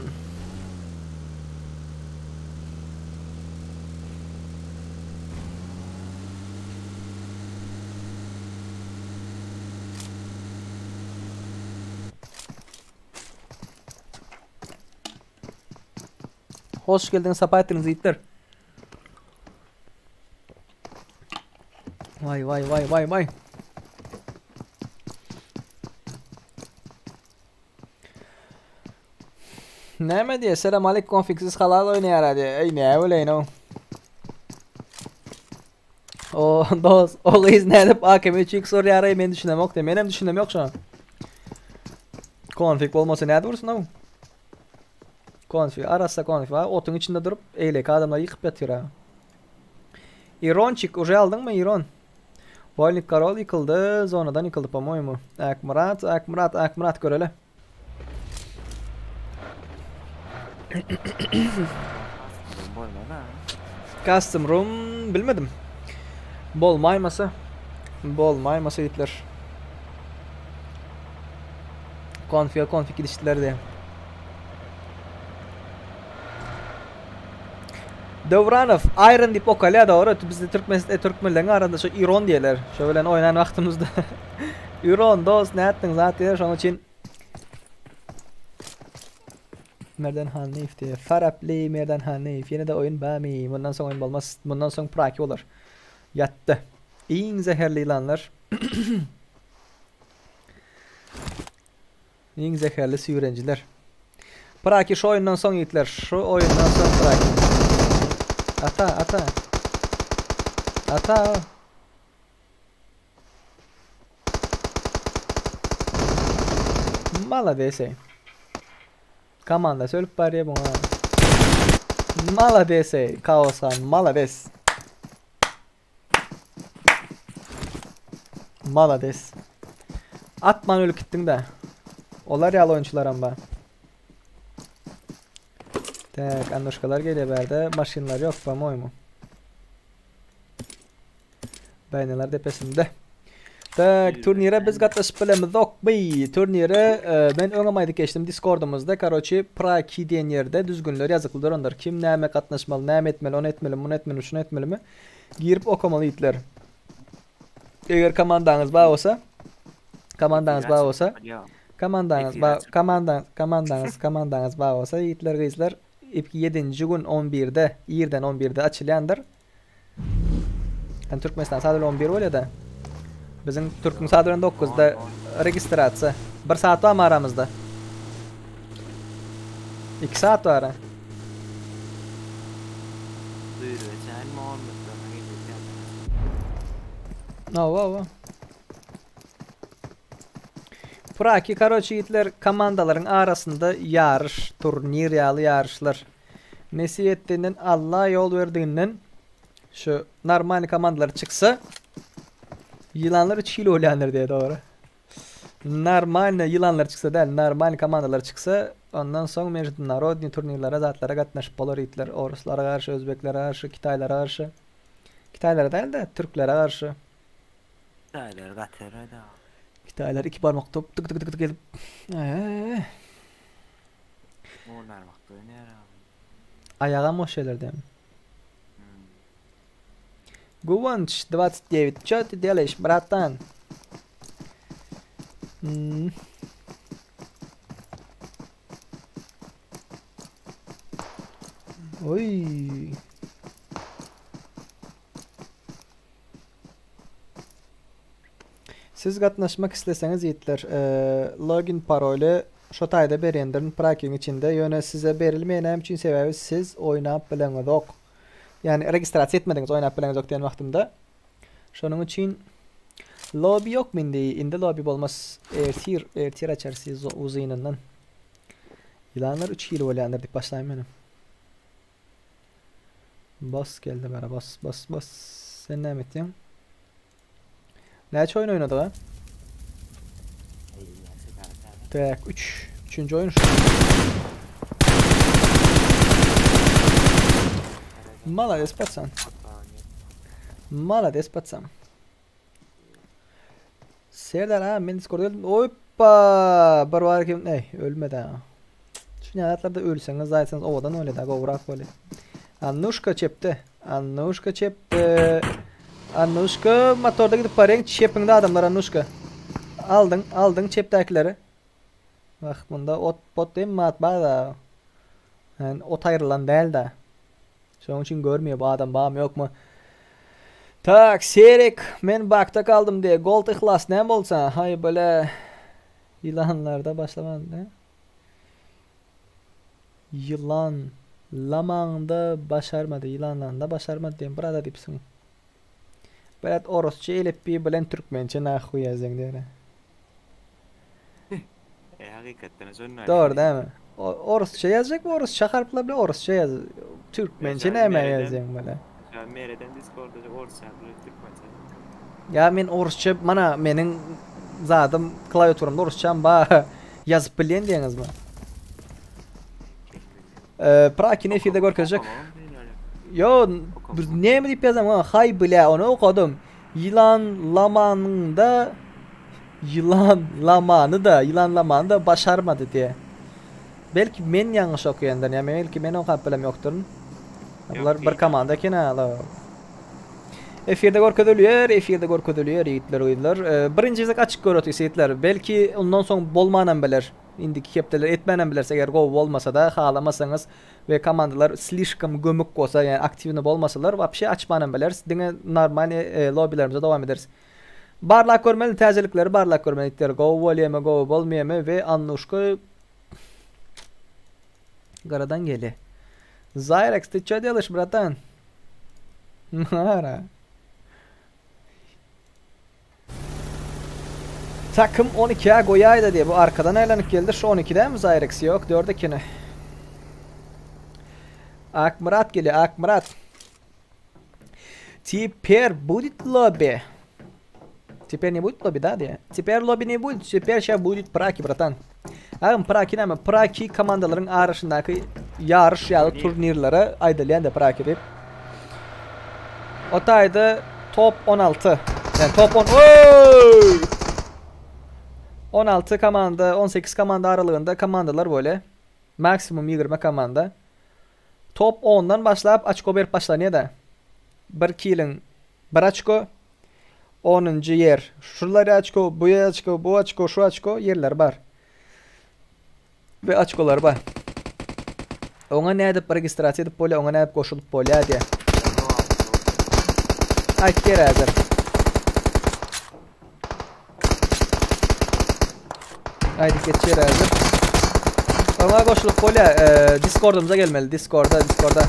Hoş geldiňiz, sapa etdiňiz ýigitler. Vay vay vay vay vay. Näme diýe? Selam aleyküm konfiksiz halal oýnaýar diýe. Eý näme bileýin o. O dos, o gyz nädip AKM 3x urýar eý men düşünemok diýe. Menem düşünemok şona. Konfig bolmasa nädip ursun o? Konfig, arassa konfig. Otuň içinde durup eýleki adamlar ýykyp ýatyr ha. Ironçik, uje aldyňmy Iron? Wolnik Karol ýykyldy, zonadan ýykyldy po-moýemu. Akmyrat, Akmyrat, Akmyrat göreli. Custom room bilmedim. Bolmaýmasa. Bolmaýmasa ýigitler. Konfiga konfig gidişdiler diýe. Döwranow, Iron diýip okalýar dogry. Bizde türkmen e, türkmenleriň arasynda şu Iron diýerler. Şo bilen oýnan wagtymyzda Iron dost nätdiň zat diýer. Şonuň üçin Merdan Hanyýew diýer. Faraply Merdan Hanyýew. Ýene-de oýun bamy? Mundan soň oýun bolmaz. Mundan soň praki bolar. Ýatdy. Iň zäherli ýylanlar. Iň zäherli süýrenjiler. Praki şu oýundan soň ýigitler. Şu oýundan soň Praki. Ata, ata. Ata. Malades ey. Komanda ölüp barýar buňa. Malades ey, Kaos han, malades. Malades. Atman ölüp gitdiň de. Olar ýaly oýunçylaram bar. Tak, Annuşkalar gelýär bärde. Maşynlar ýok, po-moýmu. Baýnalar depesinde. Tak, turnire biz gatnaşyp bilemizokmy? Turnire e, men öňem aýdyp geçdim Discordumyzda, karoçi, Praki diýen ýerde düzgünler ýazykly durandyr. Kim näme gatnaşmaly, näme etmeli, ony etmeli, muny etmeli, şuny etmelimi? Girip okamaly ýigitler. Eger komandaňyz bar bolsa, komandaňyz bar bolsa, komandaňyz bar, komandaňyz, komandaňyz, komandaňyz bar bolsa, ýigitler, gyzlar, 7-nji gün 11-de, irden 11-de açylýandyr. Yani Türkmenistan saat 11 bolýar da. Biziň Türküň saat 9-da registrasiýa. Bir saat barmy aramyzda? 2 saat bar. Hawa, hawa. Praki, karoçi ýigitler, komandalaryň arasynda ýaryş, turnir ýaly ýaryşlar. Nesip etdiginden Alla ýol berdiginden şu normalny komandalar çyksa ýylanlar 3 hili bolýandyr diýe dogry. Normalny ýylanlar çyksa däl, normalny komandalar çyksa ondan soň mejdunarodny turnirlere zatlara gatnaşyp bolar ýigitler. Oruslara garşy, özbeklere garşy, kitaýlara garşy. Kitaýlara däl-de, türklere garşy. Kitaýlar gaty erbet aga. Kitaýlar iki barmak top tık tık tık tık edip. Eee. On barmakda oýnaýar abi. Aýagam boş şeyler dämi? Guwanç 29. Ço ty deleş, bratan? Hmm. Oý. Siz gatnaşmak isleseňiz ýigitler, login paroly şo taýda berýändirin prakiň içinde, ýöne size berilmeýär näme üçin sebäbi siz oýnap bileňizok. Ýagny registrasiýa etmediňiz oýnap bileňizok diýen wagtymda. Şonuň üçin lobby ýokmy indi? Indi lobby bolmaz. Ertir, ertir açarys uzynyndan. Ýylanlar 3 hili bolýandyr diýip başlaýyn menem. Bas geldi bana bas bas bas. Sen näme etýäň? Näçe oýun oýnadyk ha? Tak 3. Üçünji oýun şu. Malades patsan. Malades patsan. Serdar ha men Discord'a geldim. Hoppa! Bir var kim? Ey ölmedi ha. Şu nýalatlarda ölseňiz zaýtsaňyz owadan bolýar da gowrak bolýar. Annuşka çepde. Annuşka çepde. Annuşka motorda gidip barýaň çepiňde adamlar Annuşka. Aldyň, aldyň çepdäkileri. Wah, bunda ot pot hemme zat bar da. Yani ot aýrylan däl da. Şonuň üçin görmeýär bu adam barmy ýokmy. Tak, Serik, men bakda galdym diýe. Gold Yhlas näme bolsa? Haý bile. Ýylanlarda başlaman ne? Ýylan lamaňda başarmady, ýylanlanda başarmady diýen bir ada diýipsiň. Brat orusça elipbiý bilen türkmençe nahuý ýazýaň diýene. E hakykatdan şonda. Dogry dämi? Orusça ýazjak orusça harplar bilen orusça ýaz. Türkmençe näme ýazýaň bile? Ýa mereden Discordda orusça bilen türkmençe. Ýa men orusça mana meniň zadym klawiaturamda orusçam bar. Ýazyp bilýän diýeňizmi? Prakin efirde görkezjek. Yo, näme diýip ýazan? Haý bile, ony okadym. Ýylanlamanyňda ýylanlamany-da, ýylanlamany-da başarmady diýe. Belki men ýalňyş okaýandyryn, ýa belki men okap bilem ýokduryn. Bular bir komanda eken ha. Efirde görkezilýär, efirde görkezilýär ýigitler, gyzlar. Birinji gezek açyk görötis ýigitler. Belki ondan soň bolmanam biler. Indiki hepdeler etmänem bileris eger gowy bolmasa-da, halamasaňyz we komandalar slişkom gömük bolsa, ýagny aktiwny bolmasalar, wapşe açmanam bileris. Diňe normalny lobbilerimize dowam ederis. Barlap görmeli täzelikleri barlap görmeli itler gowy bolýamy, gowy bolmaýamy we Annuşka garadan gelýär. Zayreks, ty ço delaş, bratan? Nara. Takym 12-ä goýaýda diýe. Bu arkadan aýlanyp geldi. Şu 12 dämi Zyrex? Ýok, 4 ekeni. Akmyrat gelýär, Akmyrat. Теперь будет лобби. Теперь не будет лобби, да, diýýär. Теперь лобби не будет, теперь сейчас будет праки, братан. Agam praki näme? Praki komandalaryň arasyndaky ýaryş ýaly turnirlere aýdylýan-da praki diýip. O taýda top 16. Yani top 10. Oy! 16 komanda, 18 komanda aralygynda komandalar böyle. Maksimum 20 komanda. Top 10-dan başlap açko berip başlanýar-da. Bir kiliň bir açko, 10-njy ýer şular açko, bu açko, bu açko, şu açko ýerler bar. We açkolar bar. Oňa nädip registrasiýa edip bolýar, oňa nädip goşulyp bolýar diýe. Aýt ger häzir. Aýdyp geçýär häzir. Oňa goşulyp bolýar. E, Discord'umyza gelmeli. Discord'a, Discord'a.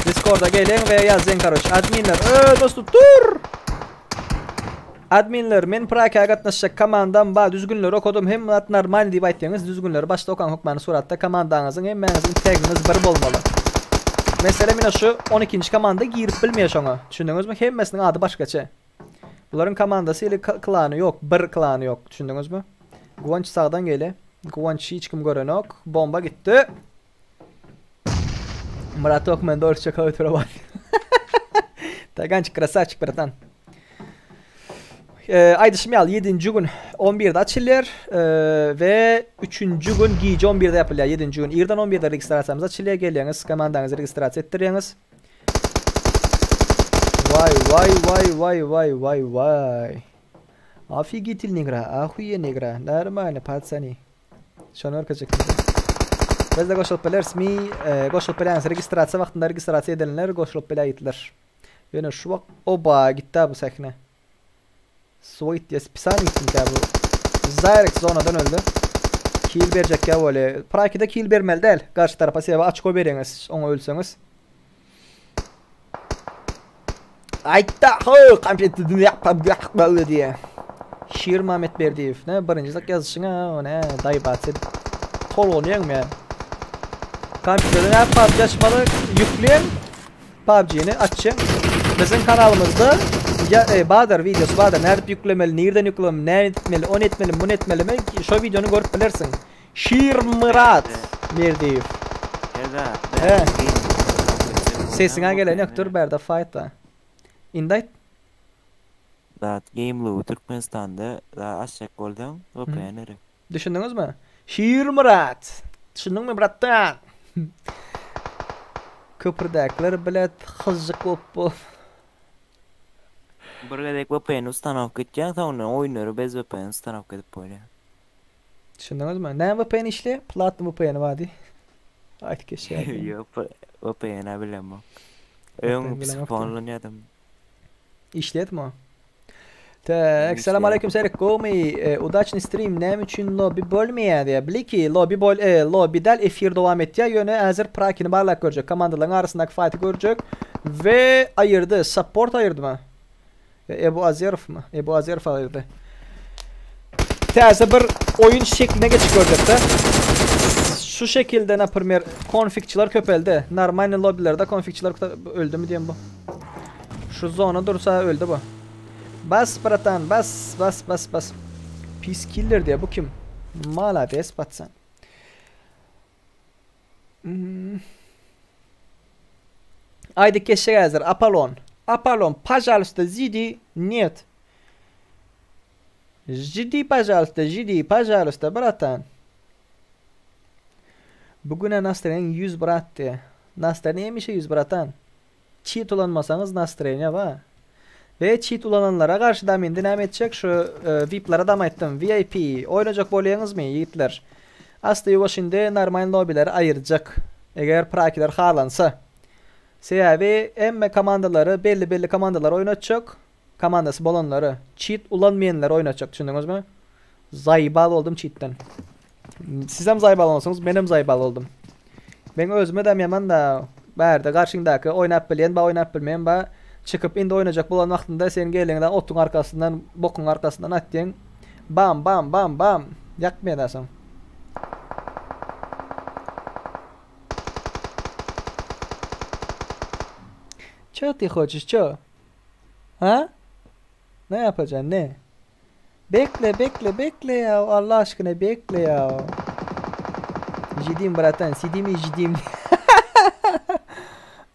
Discord'a geliň we ýazyň karoç. Adminler, ö dostu dur. Adminler, men Praka gatnaşjak komandam bar, düzgünleri okadym, hemme zat normal diýip aýtýaňyz, düzgünleri başda okaň hökmany suratda komandaňyzyň hemmäňiziň tagiňiz bir bolmaly. Meselem ine şu 12-nji komanda girip bilmeýär şoňa. Düşündiňizmi? Hemmesiniň ady başgaça. Bularyň komandasy ili klany ýok, bir klany ýok. Düşündiňizmi? Guwanç sagdan gelýär. Guwanç hiç kim görenok. Bomba gitdi. Браток, men dorçe klawiatura bar. Tagançik красавчик, братан. Ee, aýdyşym ýaly 7-nji gün 11-de açylýar ee, we 3-nji gün gije 11-de ýapylýar. 7-nji gün irden 11-de registrasiýamyz açylýar. Gelýäňiz, komandaňyzy registrasiýa etdirýäňiz. Vay vay vay vay vay vay vay. Офигительный игра, охуенная игра. Нормально, пацаны. Şony görkezjek diýdim. Biz-de goşulyp bileris mi? E, goşulyp bilýäňiz. Registrasiýa wagtynda registrasiýa edenler goşulyp biläýdiler. Ýöne şu wagt oba gitdi bu sähne. Suwa gitdi. Spesialny gitdi bu. Direkt zonadan öldü. Kill berjek ya böyle. Praki'de kill bermeli däl. Garşy tarapa sebäbi açko berýäňiz oňa ölseňiz. Aýtda, ho, kompýuter diýe. Şir Mehmet Berdiýew, ne birinji zat ýazyşyň ha, o ne, daýbat sen tolgunýaň men. Kompýuterde ne PUBG açmaly, ýükleýän PUBG-ni açýan. Biziň kanalymyzda ya, e, bardyr videosy bardyr. Nädip ýüklemeli, nirden ýüklemeli, näme etmeli, ony etmeli, muny etmeli mi? Şo videony görüp bilersiň. Şir Myrat Berdiýew. He. Sesiňe gelen ýok, dur bärde fight bar. Indi aýt. Zat Gameloop Türkmenistanda da açjak bolsaň VPN gerek. Düşündiňizmi? Şir Myrat. Düşündiňmi bratdan? Köprüdäkiler bilet hyzjyk bolup bu. Bir gezek VPN ustanowka etýäň, soňra oýunlary bez VPN ustanowka edip bolýar. Düşündiňizmi? Näme VPN işleýär? Platny VPN bar diý. Aýdyp geçýär. Ýok, VPN-a bilemok. Öň psifonlanýardym. Işleýärmi o? Tak, selam aleyküm Serik gowmy? E, udачный stream näme üçin lobby bolmaýar diýär. Bliki lobby bol e, lobby däl efir dowam etýär. Ýöne häzir prakini barlap görjek. Komandalaryň arasyndaky fighty görjek we aýyrdy. Support aýyrdymy? Ebu Azerowmy? Ebu Azerow aýyrdy. Täze bir oýun şekline geçip görjekde. Şu şekilde naprimер konfigçiler köpeldi. Normalny lobbilerde konfigçiler öldü mü diýen bu. Şu zona dursa öldü bu. Bas bratan bas bas bas bas. Peace killer diye bu kim? Malades patsan. Hmm. Aýdyp geçjek häzir Apollon. Apollon, пожалуйста, zidi. Нет. Жди, пожалуйста, жди, пожалуйста, братан. Bugüne настроение 100 brat diýe. Настроение hemişe 100 bratan. Cheat ulanmasaňyz настроение bar. We cheat ulananlara garşy da indi näme etjek şu e, VIP'lere dam aýtdym. VIP oýnajak bolýaňyzmy ýigitler? Asly ýuwaş indi normal lobbyleri aýyrjak. Eger prakiler halansa. Sebäbi emme komandalary belli belli komandalar oýnatjak. Komandasy bolanlary, cheat ulanmaýanlary oýnatjak, düşündiňizmi? Zaýbal oldum cheatden. Sizem zaýbal bolsaňyz, menem zaýbal oldum. Men özüme de ýaman da bärde garşyňdaky oýnap bilýän ba oýnap bilmeýän ba çykyp indi oýnajak bolan wagtynda sen geliňde otuň arkasyndan, bokuň arkasyndan atýaň. Bam bam bam bam. Ýakmaýar soň. Ço ty hoçiş ço? Ha? Ne yapacaksın ne? Bekle bekle bekle ya Allah aşkına bekle ya. Jidim bratan, sidimi jidim.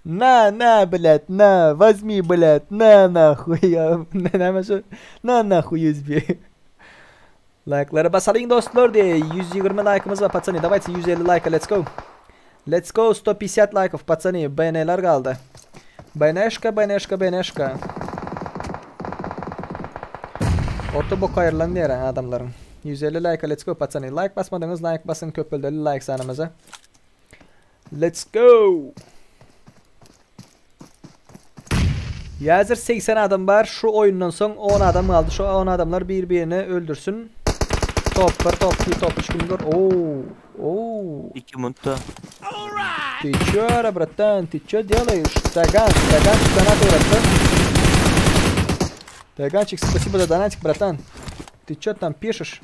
Na na блядь, на, возьми, блядь, на нахуй ya. Ne ne şu? Na нахуй USB. Like'lara basalyň dostlar diye 120 like'ımız var пацаны. Давайте 150 like let's go. Let's go 150 like'ов пацаны. BN'ler galdy. BN'şka BN'şka BN'şka. Orta bok aýrylan diýer adamlaryň. 150 like let's go пацаны. Like basmadyňyz like basyn köpeldeli like sanymyzy. Let's go. Häzir 80 adam bar. Şu oýundan soň 10 adam galdy. Şu 10 adamlar bir-birini öldürsün. Top 1, top 2, top 3 kim gör? Oo. Oo. 2 minutda. Ты чё, братан? Ты чё делаешь? Таган, Таганчик донат братан. Таганчик, спасибо за донатик, братан. Ты чё там пишешь?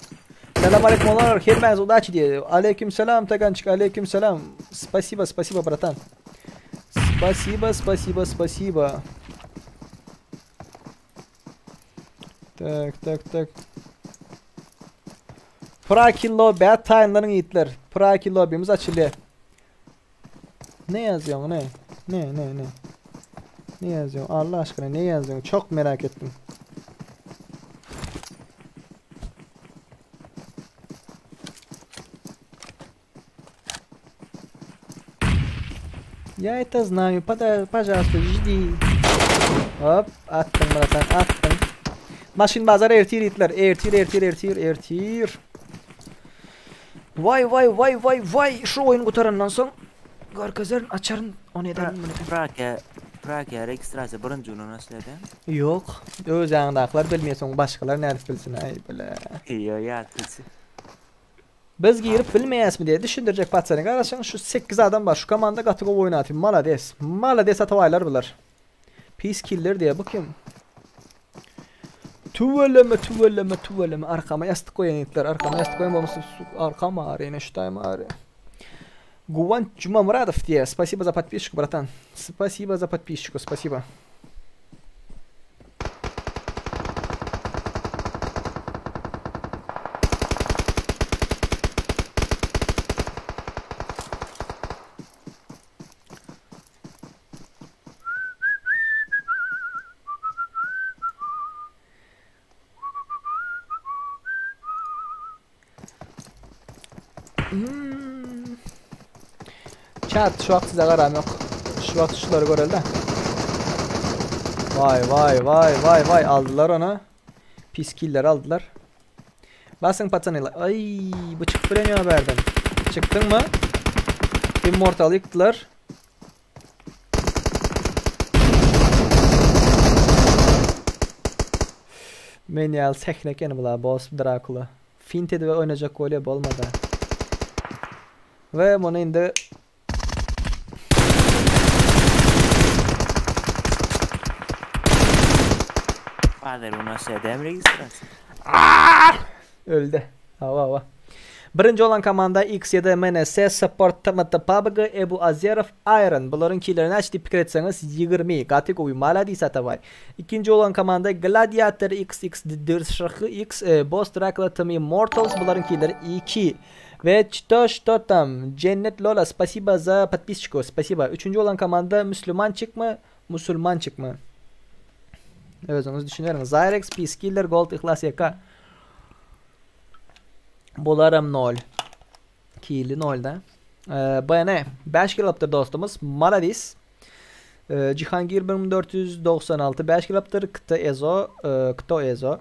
Salam aleyküm olar, hemmäňize удачи diýdi. Aleyküm selam Tagançik, aleyküm selam. Спасибо, спасибо, братан. Спасибо, спасибо, спасибо. Так, так, так. Praki lobby, taýynlanyň ýigitler. Praki lobbymiz açylýar. Ne yazıyorsun ne? Ne ne ne? Ne yazıyorsun? Allah aşkına ne yazıyorsun? Çok merak ettim. Я это знаю. Пода пожалуйста, жди. Hop, attım bratan, attım. Maşyn bazar ertir itler. Ertir, ertir, ertir, ertir. Vay vay vay vay vay. Şu oyun gutarandan soň görkezerin, açaryn, ony ederin, muny ederin. Prake, Prake registrasiýa birinji güni nasıl eden? Ýok. Öz ýanyňdakylar bilmeýär, başgalar nädip bilsin aý bile. Ýo ýa bilsin. Biz girip bilmeýäsmi diýe düşündirjek patsany garaşyň şu 8 adam bar şu komanda gaty gowy oýnaty malades malades atabaýlar bular. Peace killer diýe bu kim? Tüweleme tüweleme tüweleme arkama ýassyk goýan ýigitler arkama ýassyk goýan bolmasa arkam agyrýar ine şu taýym agyrýar. Guwanç Jumamyradow diýe spasibo za podpisçku bratan. Spasibo za podpisçku spasibo. Hmm. Chat şu wagt size garam yok. Şu wagt şulary görelde. Vay vay vay vay vay aldylar onu. Pis killer aldylar. Basyn patsany. Ay bu çykyp bilen ýa bärden. Çykdyňmy? Immortal ýykdylar. Men ýaly sähne ekeni bula boss Drakula. Fint edip oýnajak bolýa bolmady. We muny indi Father u nas edem registrasiýa. Öldi. Hawa hawa. Birinji bolan komanda X7 MNS Support TMT PUBG Ebu Azerow Iron. Bularyň kileri näçe diýip pikir etseňiz 20. Gaty gowy maladis Atabaý. Ikinji bolan komanda Gladiator XX DRŞX Boss Dracula TM Immortals bularyň kileri 2. We çto şto tam Cennet Lola spasiba za podpisçku spasiba. Üçünji bolan komanda Müslümançik mi Musulmançik mi? Özüňiz düşüneriňiz. Zyrex Peace Killer Gold Yhlas YK. Bularam 0. Kili 0-da. BN 5 kill alypdyr dostumyz. Maladis. Jihangir 1496 5 kill alypdyr. Kto Ezo, Kto Ezo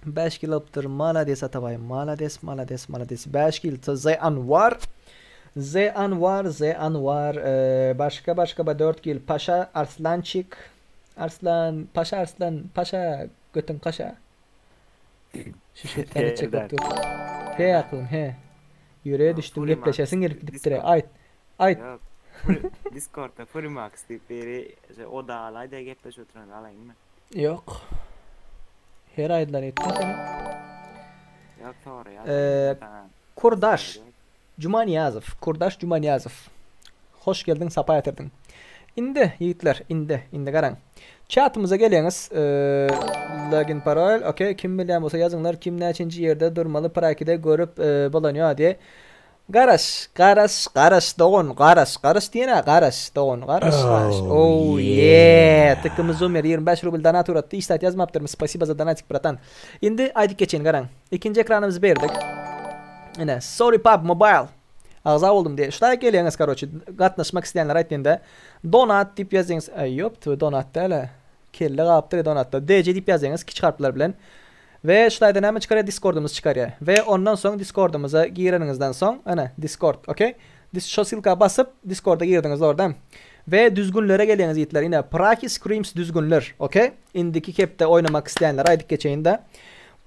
5 kill alypdyr. Malades Atabaý. Malades, malades, malades. 5 kill Z Anwar. Z Anwar, Z Anwar. Başga başga 4 kill Paşa Arslançik. Arslan, Paşa Arslan, Paşa götüň kaşa. Şu şertleri çekip dur. He aklym he. Ýüreğe düşdüm gepleşesiň gelip gidipdir. Aýt. Aýt. Discordda Furimax diýip biri şey, oda alaý diýe gepleşip oturan alaýynmy? Ýok. Her aýdylan etdim seni. Ýok soraýar. Ee, Kurdaş Jumaniýazow, Kurdaş Jumaniýazow. Hoş geldiň, sapa getirdiň. Indi ýigitler, indi, indi garaň. Çatymyza geleňiz. Login parol. Okey, kim bilýän bolsa ýazyňlar. Kim näçinji ýerde durmaly prakide görüp bolanýa diýe. Garaş, garaş, garaş dogan, garaş, garaş diýene garaş dogan, garaş, garaş. Oh yeah. Tıkkımız Zumer 25 rubl donat uratdy. Hiç zat ýazmapdyrmy? Spasibo za donatik bratan. Indi aýdyp geçeýin garaň. Ikinji ekranymyzy berdik. Ine, sorry pub mobile. Agza boldum diýe. Şutaýa gelýäňiz karoçi. Gatnaşmak isleýänler aýtdym-da. Donat diýip ýazýaňyz. Aý, ýok, donat däl-ä. Kelle galypdyr donatda. DC diýip ýazýaňyz kiçi harplar bilen. We şutaýda näme çykarýar? Discordymyz çykarýar. We ondan soň Discordymyza gireniňizden soň, ene, Discord, okey. Dis şo ssylka basyp Discorda girdiňiz dogry We düzgünlere gelýäňiz ýigitler. Ine, Praki Screams düzgünler, okey. Indiki hepde oýnamak isleýänlere aýdyp geçeýin-de.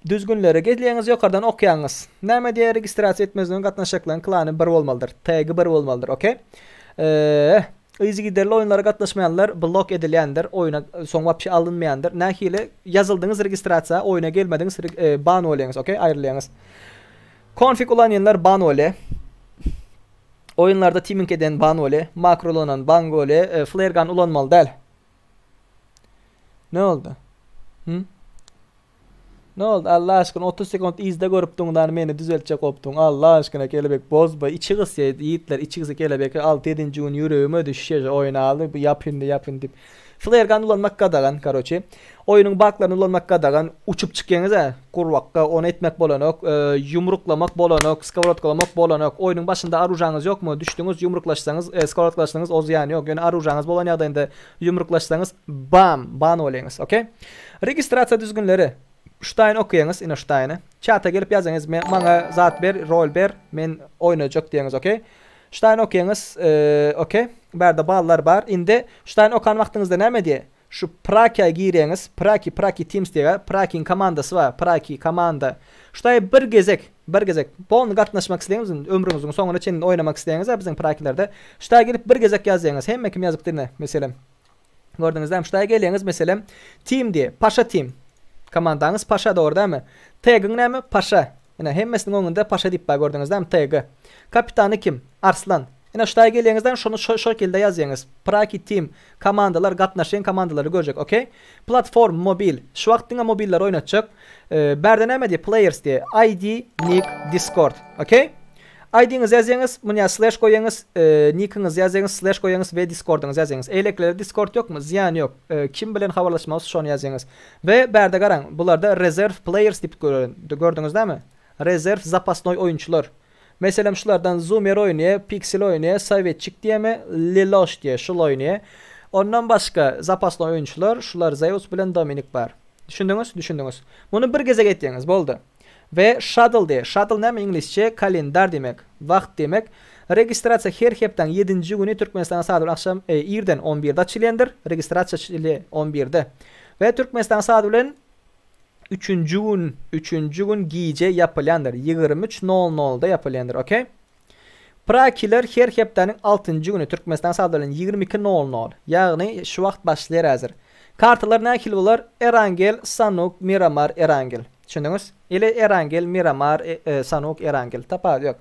Düzgünlere gelýäňiz ýokardan okýaňyz. Näme diýýär registrasiýa etmezden öň gatnaşjaklaryň klany bir bolmalydyr. Tagi bir bolmalydyr ok. Eee yzygiderli oýunlara gatnaşmaýanlar blok edilýändir. Oýuna soň wapşe alynmaýandyr. Nähili ýazyldyňyz registrasiýa oýuna gelmediňiz ban bolýaňyz ok aýrylýaňyz. Konfig ulanýanlar ban bolýar. Oýunlarda teaming eden ban bolýar. Makro ulanan ban bolýar. Flare gun ulanmaly däl. Ne oldy? Hı? Ne oldy Allah aşkyna 30 sekund yzda görüp duňdan meni düzeltjek bopduň Allah aşkyna kelebek bozma içi gysýa ýigitler içi gysýa kelebek 6 ýedinji gün ýüregime düşýä oýun aldy bu ýap indi ýap indi diýip flare gun ulanmak gadagan karoçi oýunyň baklaryny ulanmak gadagan uçup çykýaňyz-a gurbakga ony etmek bolanok ýumruklamak bolanok skowrodkalamak bolanok oýnuň başynda aružaňyz ýokmy düşdüňiz ýumruklaşsaňyz skowrodkalaşsaňyz o zyýany ýok ýöne aružaňyz bolan ýagdaýynda ýumruklaşsaňyz bam ban bolýaňyz okey Registrasiýa düzgünleri Şutaýyny okaýaňyz ine şutaýyny. Çata gelip ýazaňyz men maňa zat ber rol ber men oýnajak diýeňiz okey. Şutaýyny okaýaňyz okey. Bärde ballar bar. Indi şutaýyny okan wagtyňyzda näme diýe? Şu Prakia girýäňiz Praki Praki Teams diýe Prakiň komandasy bar Praki komanda. Şutaýy bir gezek bir gezek polny gatnaşmak isleýäňiz ömrüňiziň soňuna çenli oýnamak isleýäňiz biziň Prakilerde. Şutaýa gelip bir gezek ýazýaňyz hemme kim ýazypdyr ine meselem. Gördüňiz dämi? Şutaýa gelýäňiz, meselem, team diýe, Paşa team. Komandaňyz Paşa dogry dämi? Tagiň näme? Paşa. Ine, hemmesiniň öňünde Paşa diýip bar, gördüňiz dämi? Tag. Kapitany kim? Arslan. Ine, şutaýa gelýäňiz dämi? Şony şo şekilde ýazýaňyz. Praki team. Komandalar, gatnaşýan komandalary görjek, okey? Platform, mobil. Şu wagt diňe mobilleri oýnatjak. Bärde näme diýe? Players diýe. ID, nick, Discord. Okey? ID-ňizi ýazýaňyz, munýa slash goýaňyz, nikiňizi ýazýaňyz, slash goýaňyz we Discordyňyzy ýazýaňyz. Eýlekilerde Discord ýokmy? Zyýany ýok. Kim bilen habarlaşmaly şony ýazýaňyz. We bärde garaň, bularda rezerw players diýip gördüňiz dämi? Rezerw zapasnoý oýunçylar. Meselem şulardan Zoomer oýnaýa, Pixel oýnaýa, Sowetçik diýemi, Liloş diýe şul oýnaýa. Ondan başga zapasnoý oýunçylar şular Zeus bilen Dominik bar. Düşündiňiz? Düşündiňiz. Muny bir gezek etýäňiz, boldy. We schedule diýe. Schedule näme iňlisçe? Kalendar diýmek. Wagt diýmek. Registrasiýa her hepdäň ýedinji güni Türkmenistanyň saat bilen agşam e, irden on birde açylýandyr. Registrasiýa açylýar on birde. We Türkmenistanyň saat bilen üçünji gün, üçünji gün gije ýapylýandyr. 23 nol nolda ýapylýandyr. Okey? Prakiler her hepdäniň altynjy güni Türkmenistan saat bilen 22 nol nol, ýagny şu wagt başlaýar häzir. Kartalar nähili bolar? Erangel, Sanuk, Miramar, Erangel. Düşündiňiz? Ili Erangel, Miramar, Sanuk, Erangel. Tapawut ýok.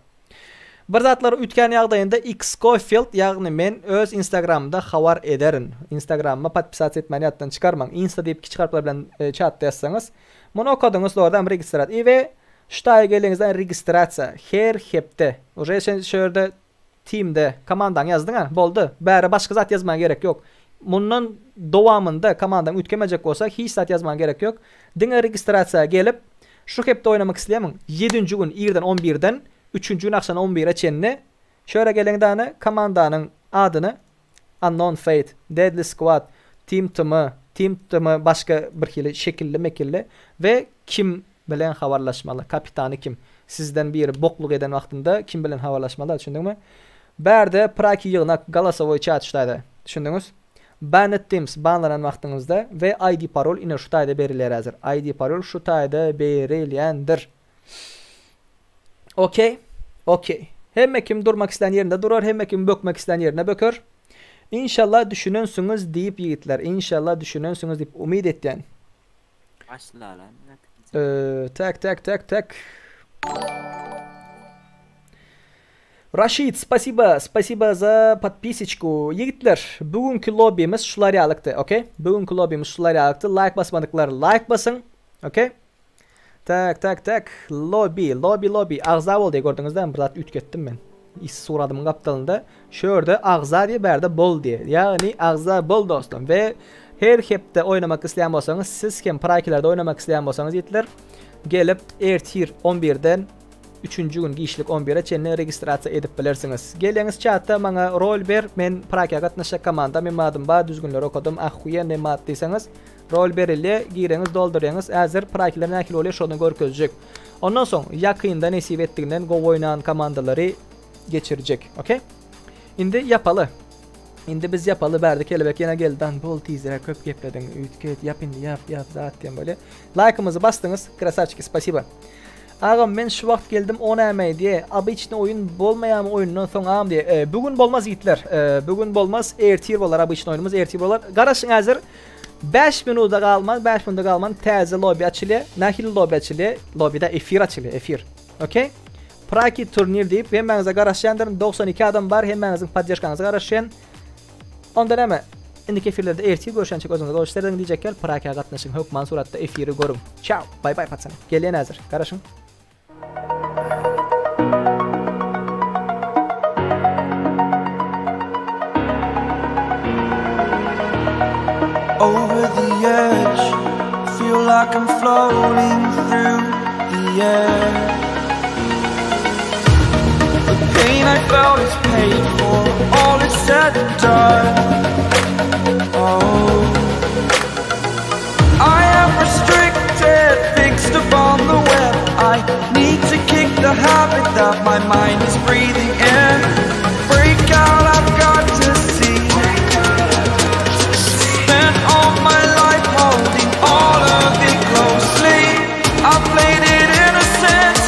Bir zatlar üýtgän ýagdaýynda Xcofield, ýagny men öz Instagramymda habar ederin. Instagramyma podpisasiýa etmäni ýatdan çykarmaň. Insta diýip kiçi harplar bilen çatda ýazsaňyz. Muny okadyňyz dogrudanam registrat. I we şu taýa geleňizden registrasiýa her hepde. Uje sen şu ýerde teamde komandaňy ýazdyň-a, boldy. Bäri başga zat ýazmaga gerek ýok. Mundan dowamynda komandaň üýtgemejek bolsa hiç zat ýazmaga gerek ýok. Diňe registrasiýa gelip, şu hepde oýnamak isleýärmiň? Ýedinji gün irden on birden üçünji gün agşam on bire çenli şu ýere geleňdäne komandanyň adyny Unknown Fate, Deadly Squad, Team TM, Team TM başga bir hili şekilli mekilli we kim bilen habarlaşmaly, kapitany kim? Sizden biri bokluk eden wagtynda kim bilen habarlaşmaly düşündiňmi? Bärde praki ýygnak golosowoý çat şu taýda düşündiňiz? Banned Teams banlanan wagtyňyzda we ID parol ine şu taýda berilýär häzir. ID parol şu taýda berilýändir. Okey. Okey. Hemme kim durmak islän ýerinde durar, hemme kim bökmek islän ýerine böker. Inşallah düşünensiňiz diýip ýigitler, inşallah düşünensiňiz diýip umyt etýän. Başlalan. Ee, tek tek tek tek. Raşid, spasiba, spasiba za podpisичku. Ýigitler, bu günki lobbymiz şular ýalykdy, okey? Bu günki lobbymiz şular ýalykdy. Like basmadyklar like basyň. Okey? Tak, tak, tak. Lobby, lobby, lobby. Agza bol diýe gördüňizmi? Bir zat üýtgetdim men. Is suradymyň gapdalynda şu ýerde agza diýe, bärde bol diýe. Ýagny agza bol dostum we her hepde oýnamak isleýän bolsaňyz, siz hem prakilerde oýnamak isleýän bolsaňyz ýigitler, gelip ertir 11-den 3-nji gün giçlik 11-e çenli registrasiýa edip bilersiňiz. Geleňiz çatda maňa rol ber, men prakiýa gatnaşjak komanda, men adym bar, düzgünleri okadym, ahuýenny mat diýseňiz, rol berilýär, gireňiz, doldurýaňyz, häzir prakiler nähili bolýar şony görkezjek. Ondan soň ýakynda nesip etdiginden gowy oýnan komandalary geçirjek. Okey? Indi ýapaly. Indi biz ýapaly bärde kelebek ýene geldi dan bol tizräk köp geplediň üýtget ýap indi ýap ýap zat diýen bolýar. Laýkymyzy basdyňyz krasawçiki spasiba. Agam men şu wagt geldim o näme diýe obyçny oýun bolmaýamy oýundan soň agam diýe e, bu gün bolmaz ýigitler e, bu gün bolmaz ertir bolar obyçny oýunumyz ertir bolar garaşyň häzir 5 minuda galman 5 minuda galman täze lobby açylýar nähili lobby açylýar lobbyda efir açylýar efir okey Praki turnir diýip hemmäňize garaşýandyryn 92 adam bar hemmäňiziň poddežkaňyza garaşýan onda näme indiki efirlerde ertir görüşençek özüňize gowy işler ediň diýjek gel Prakiýa gatnaşyň hökman suratda efiri görüň çao bay bay patsany gelýän häzir garaşyň. Over the edge, feel like I'm floating through the air. The pain I felt is paid for, all is said and done. Oh, I am restricted, fixed upon the web. I need to kick the habit that my mind is breathing in. Break out, I've got to see. Spent all my life holding all of it closely. I played it innocent,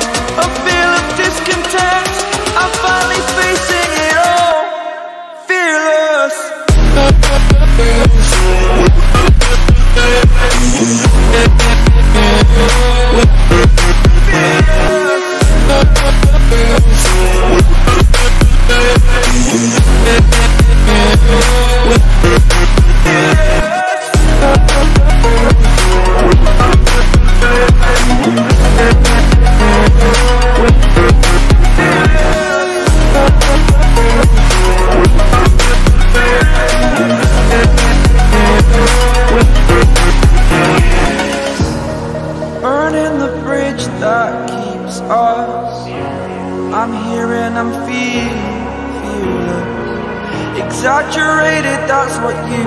a feel of discontent. I'm finally facing it all, fearless. Burning the bridge that keeps us. I'm here and I'm feeling fearless. Exaggerated, that's what you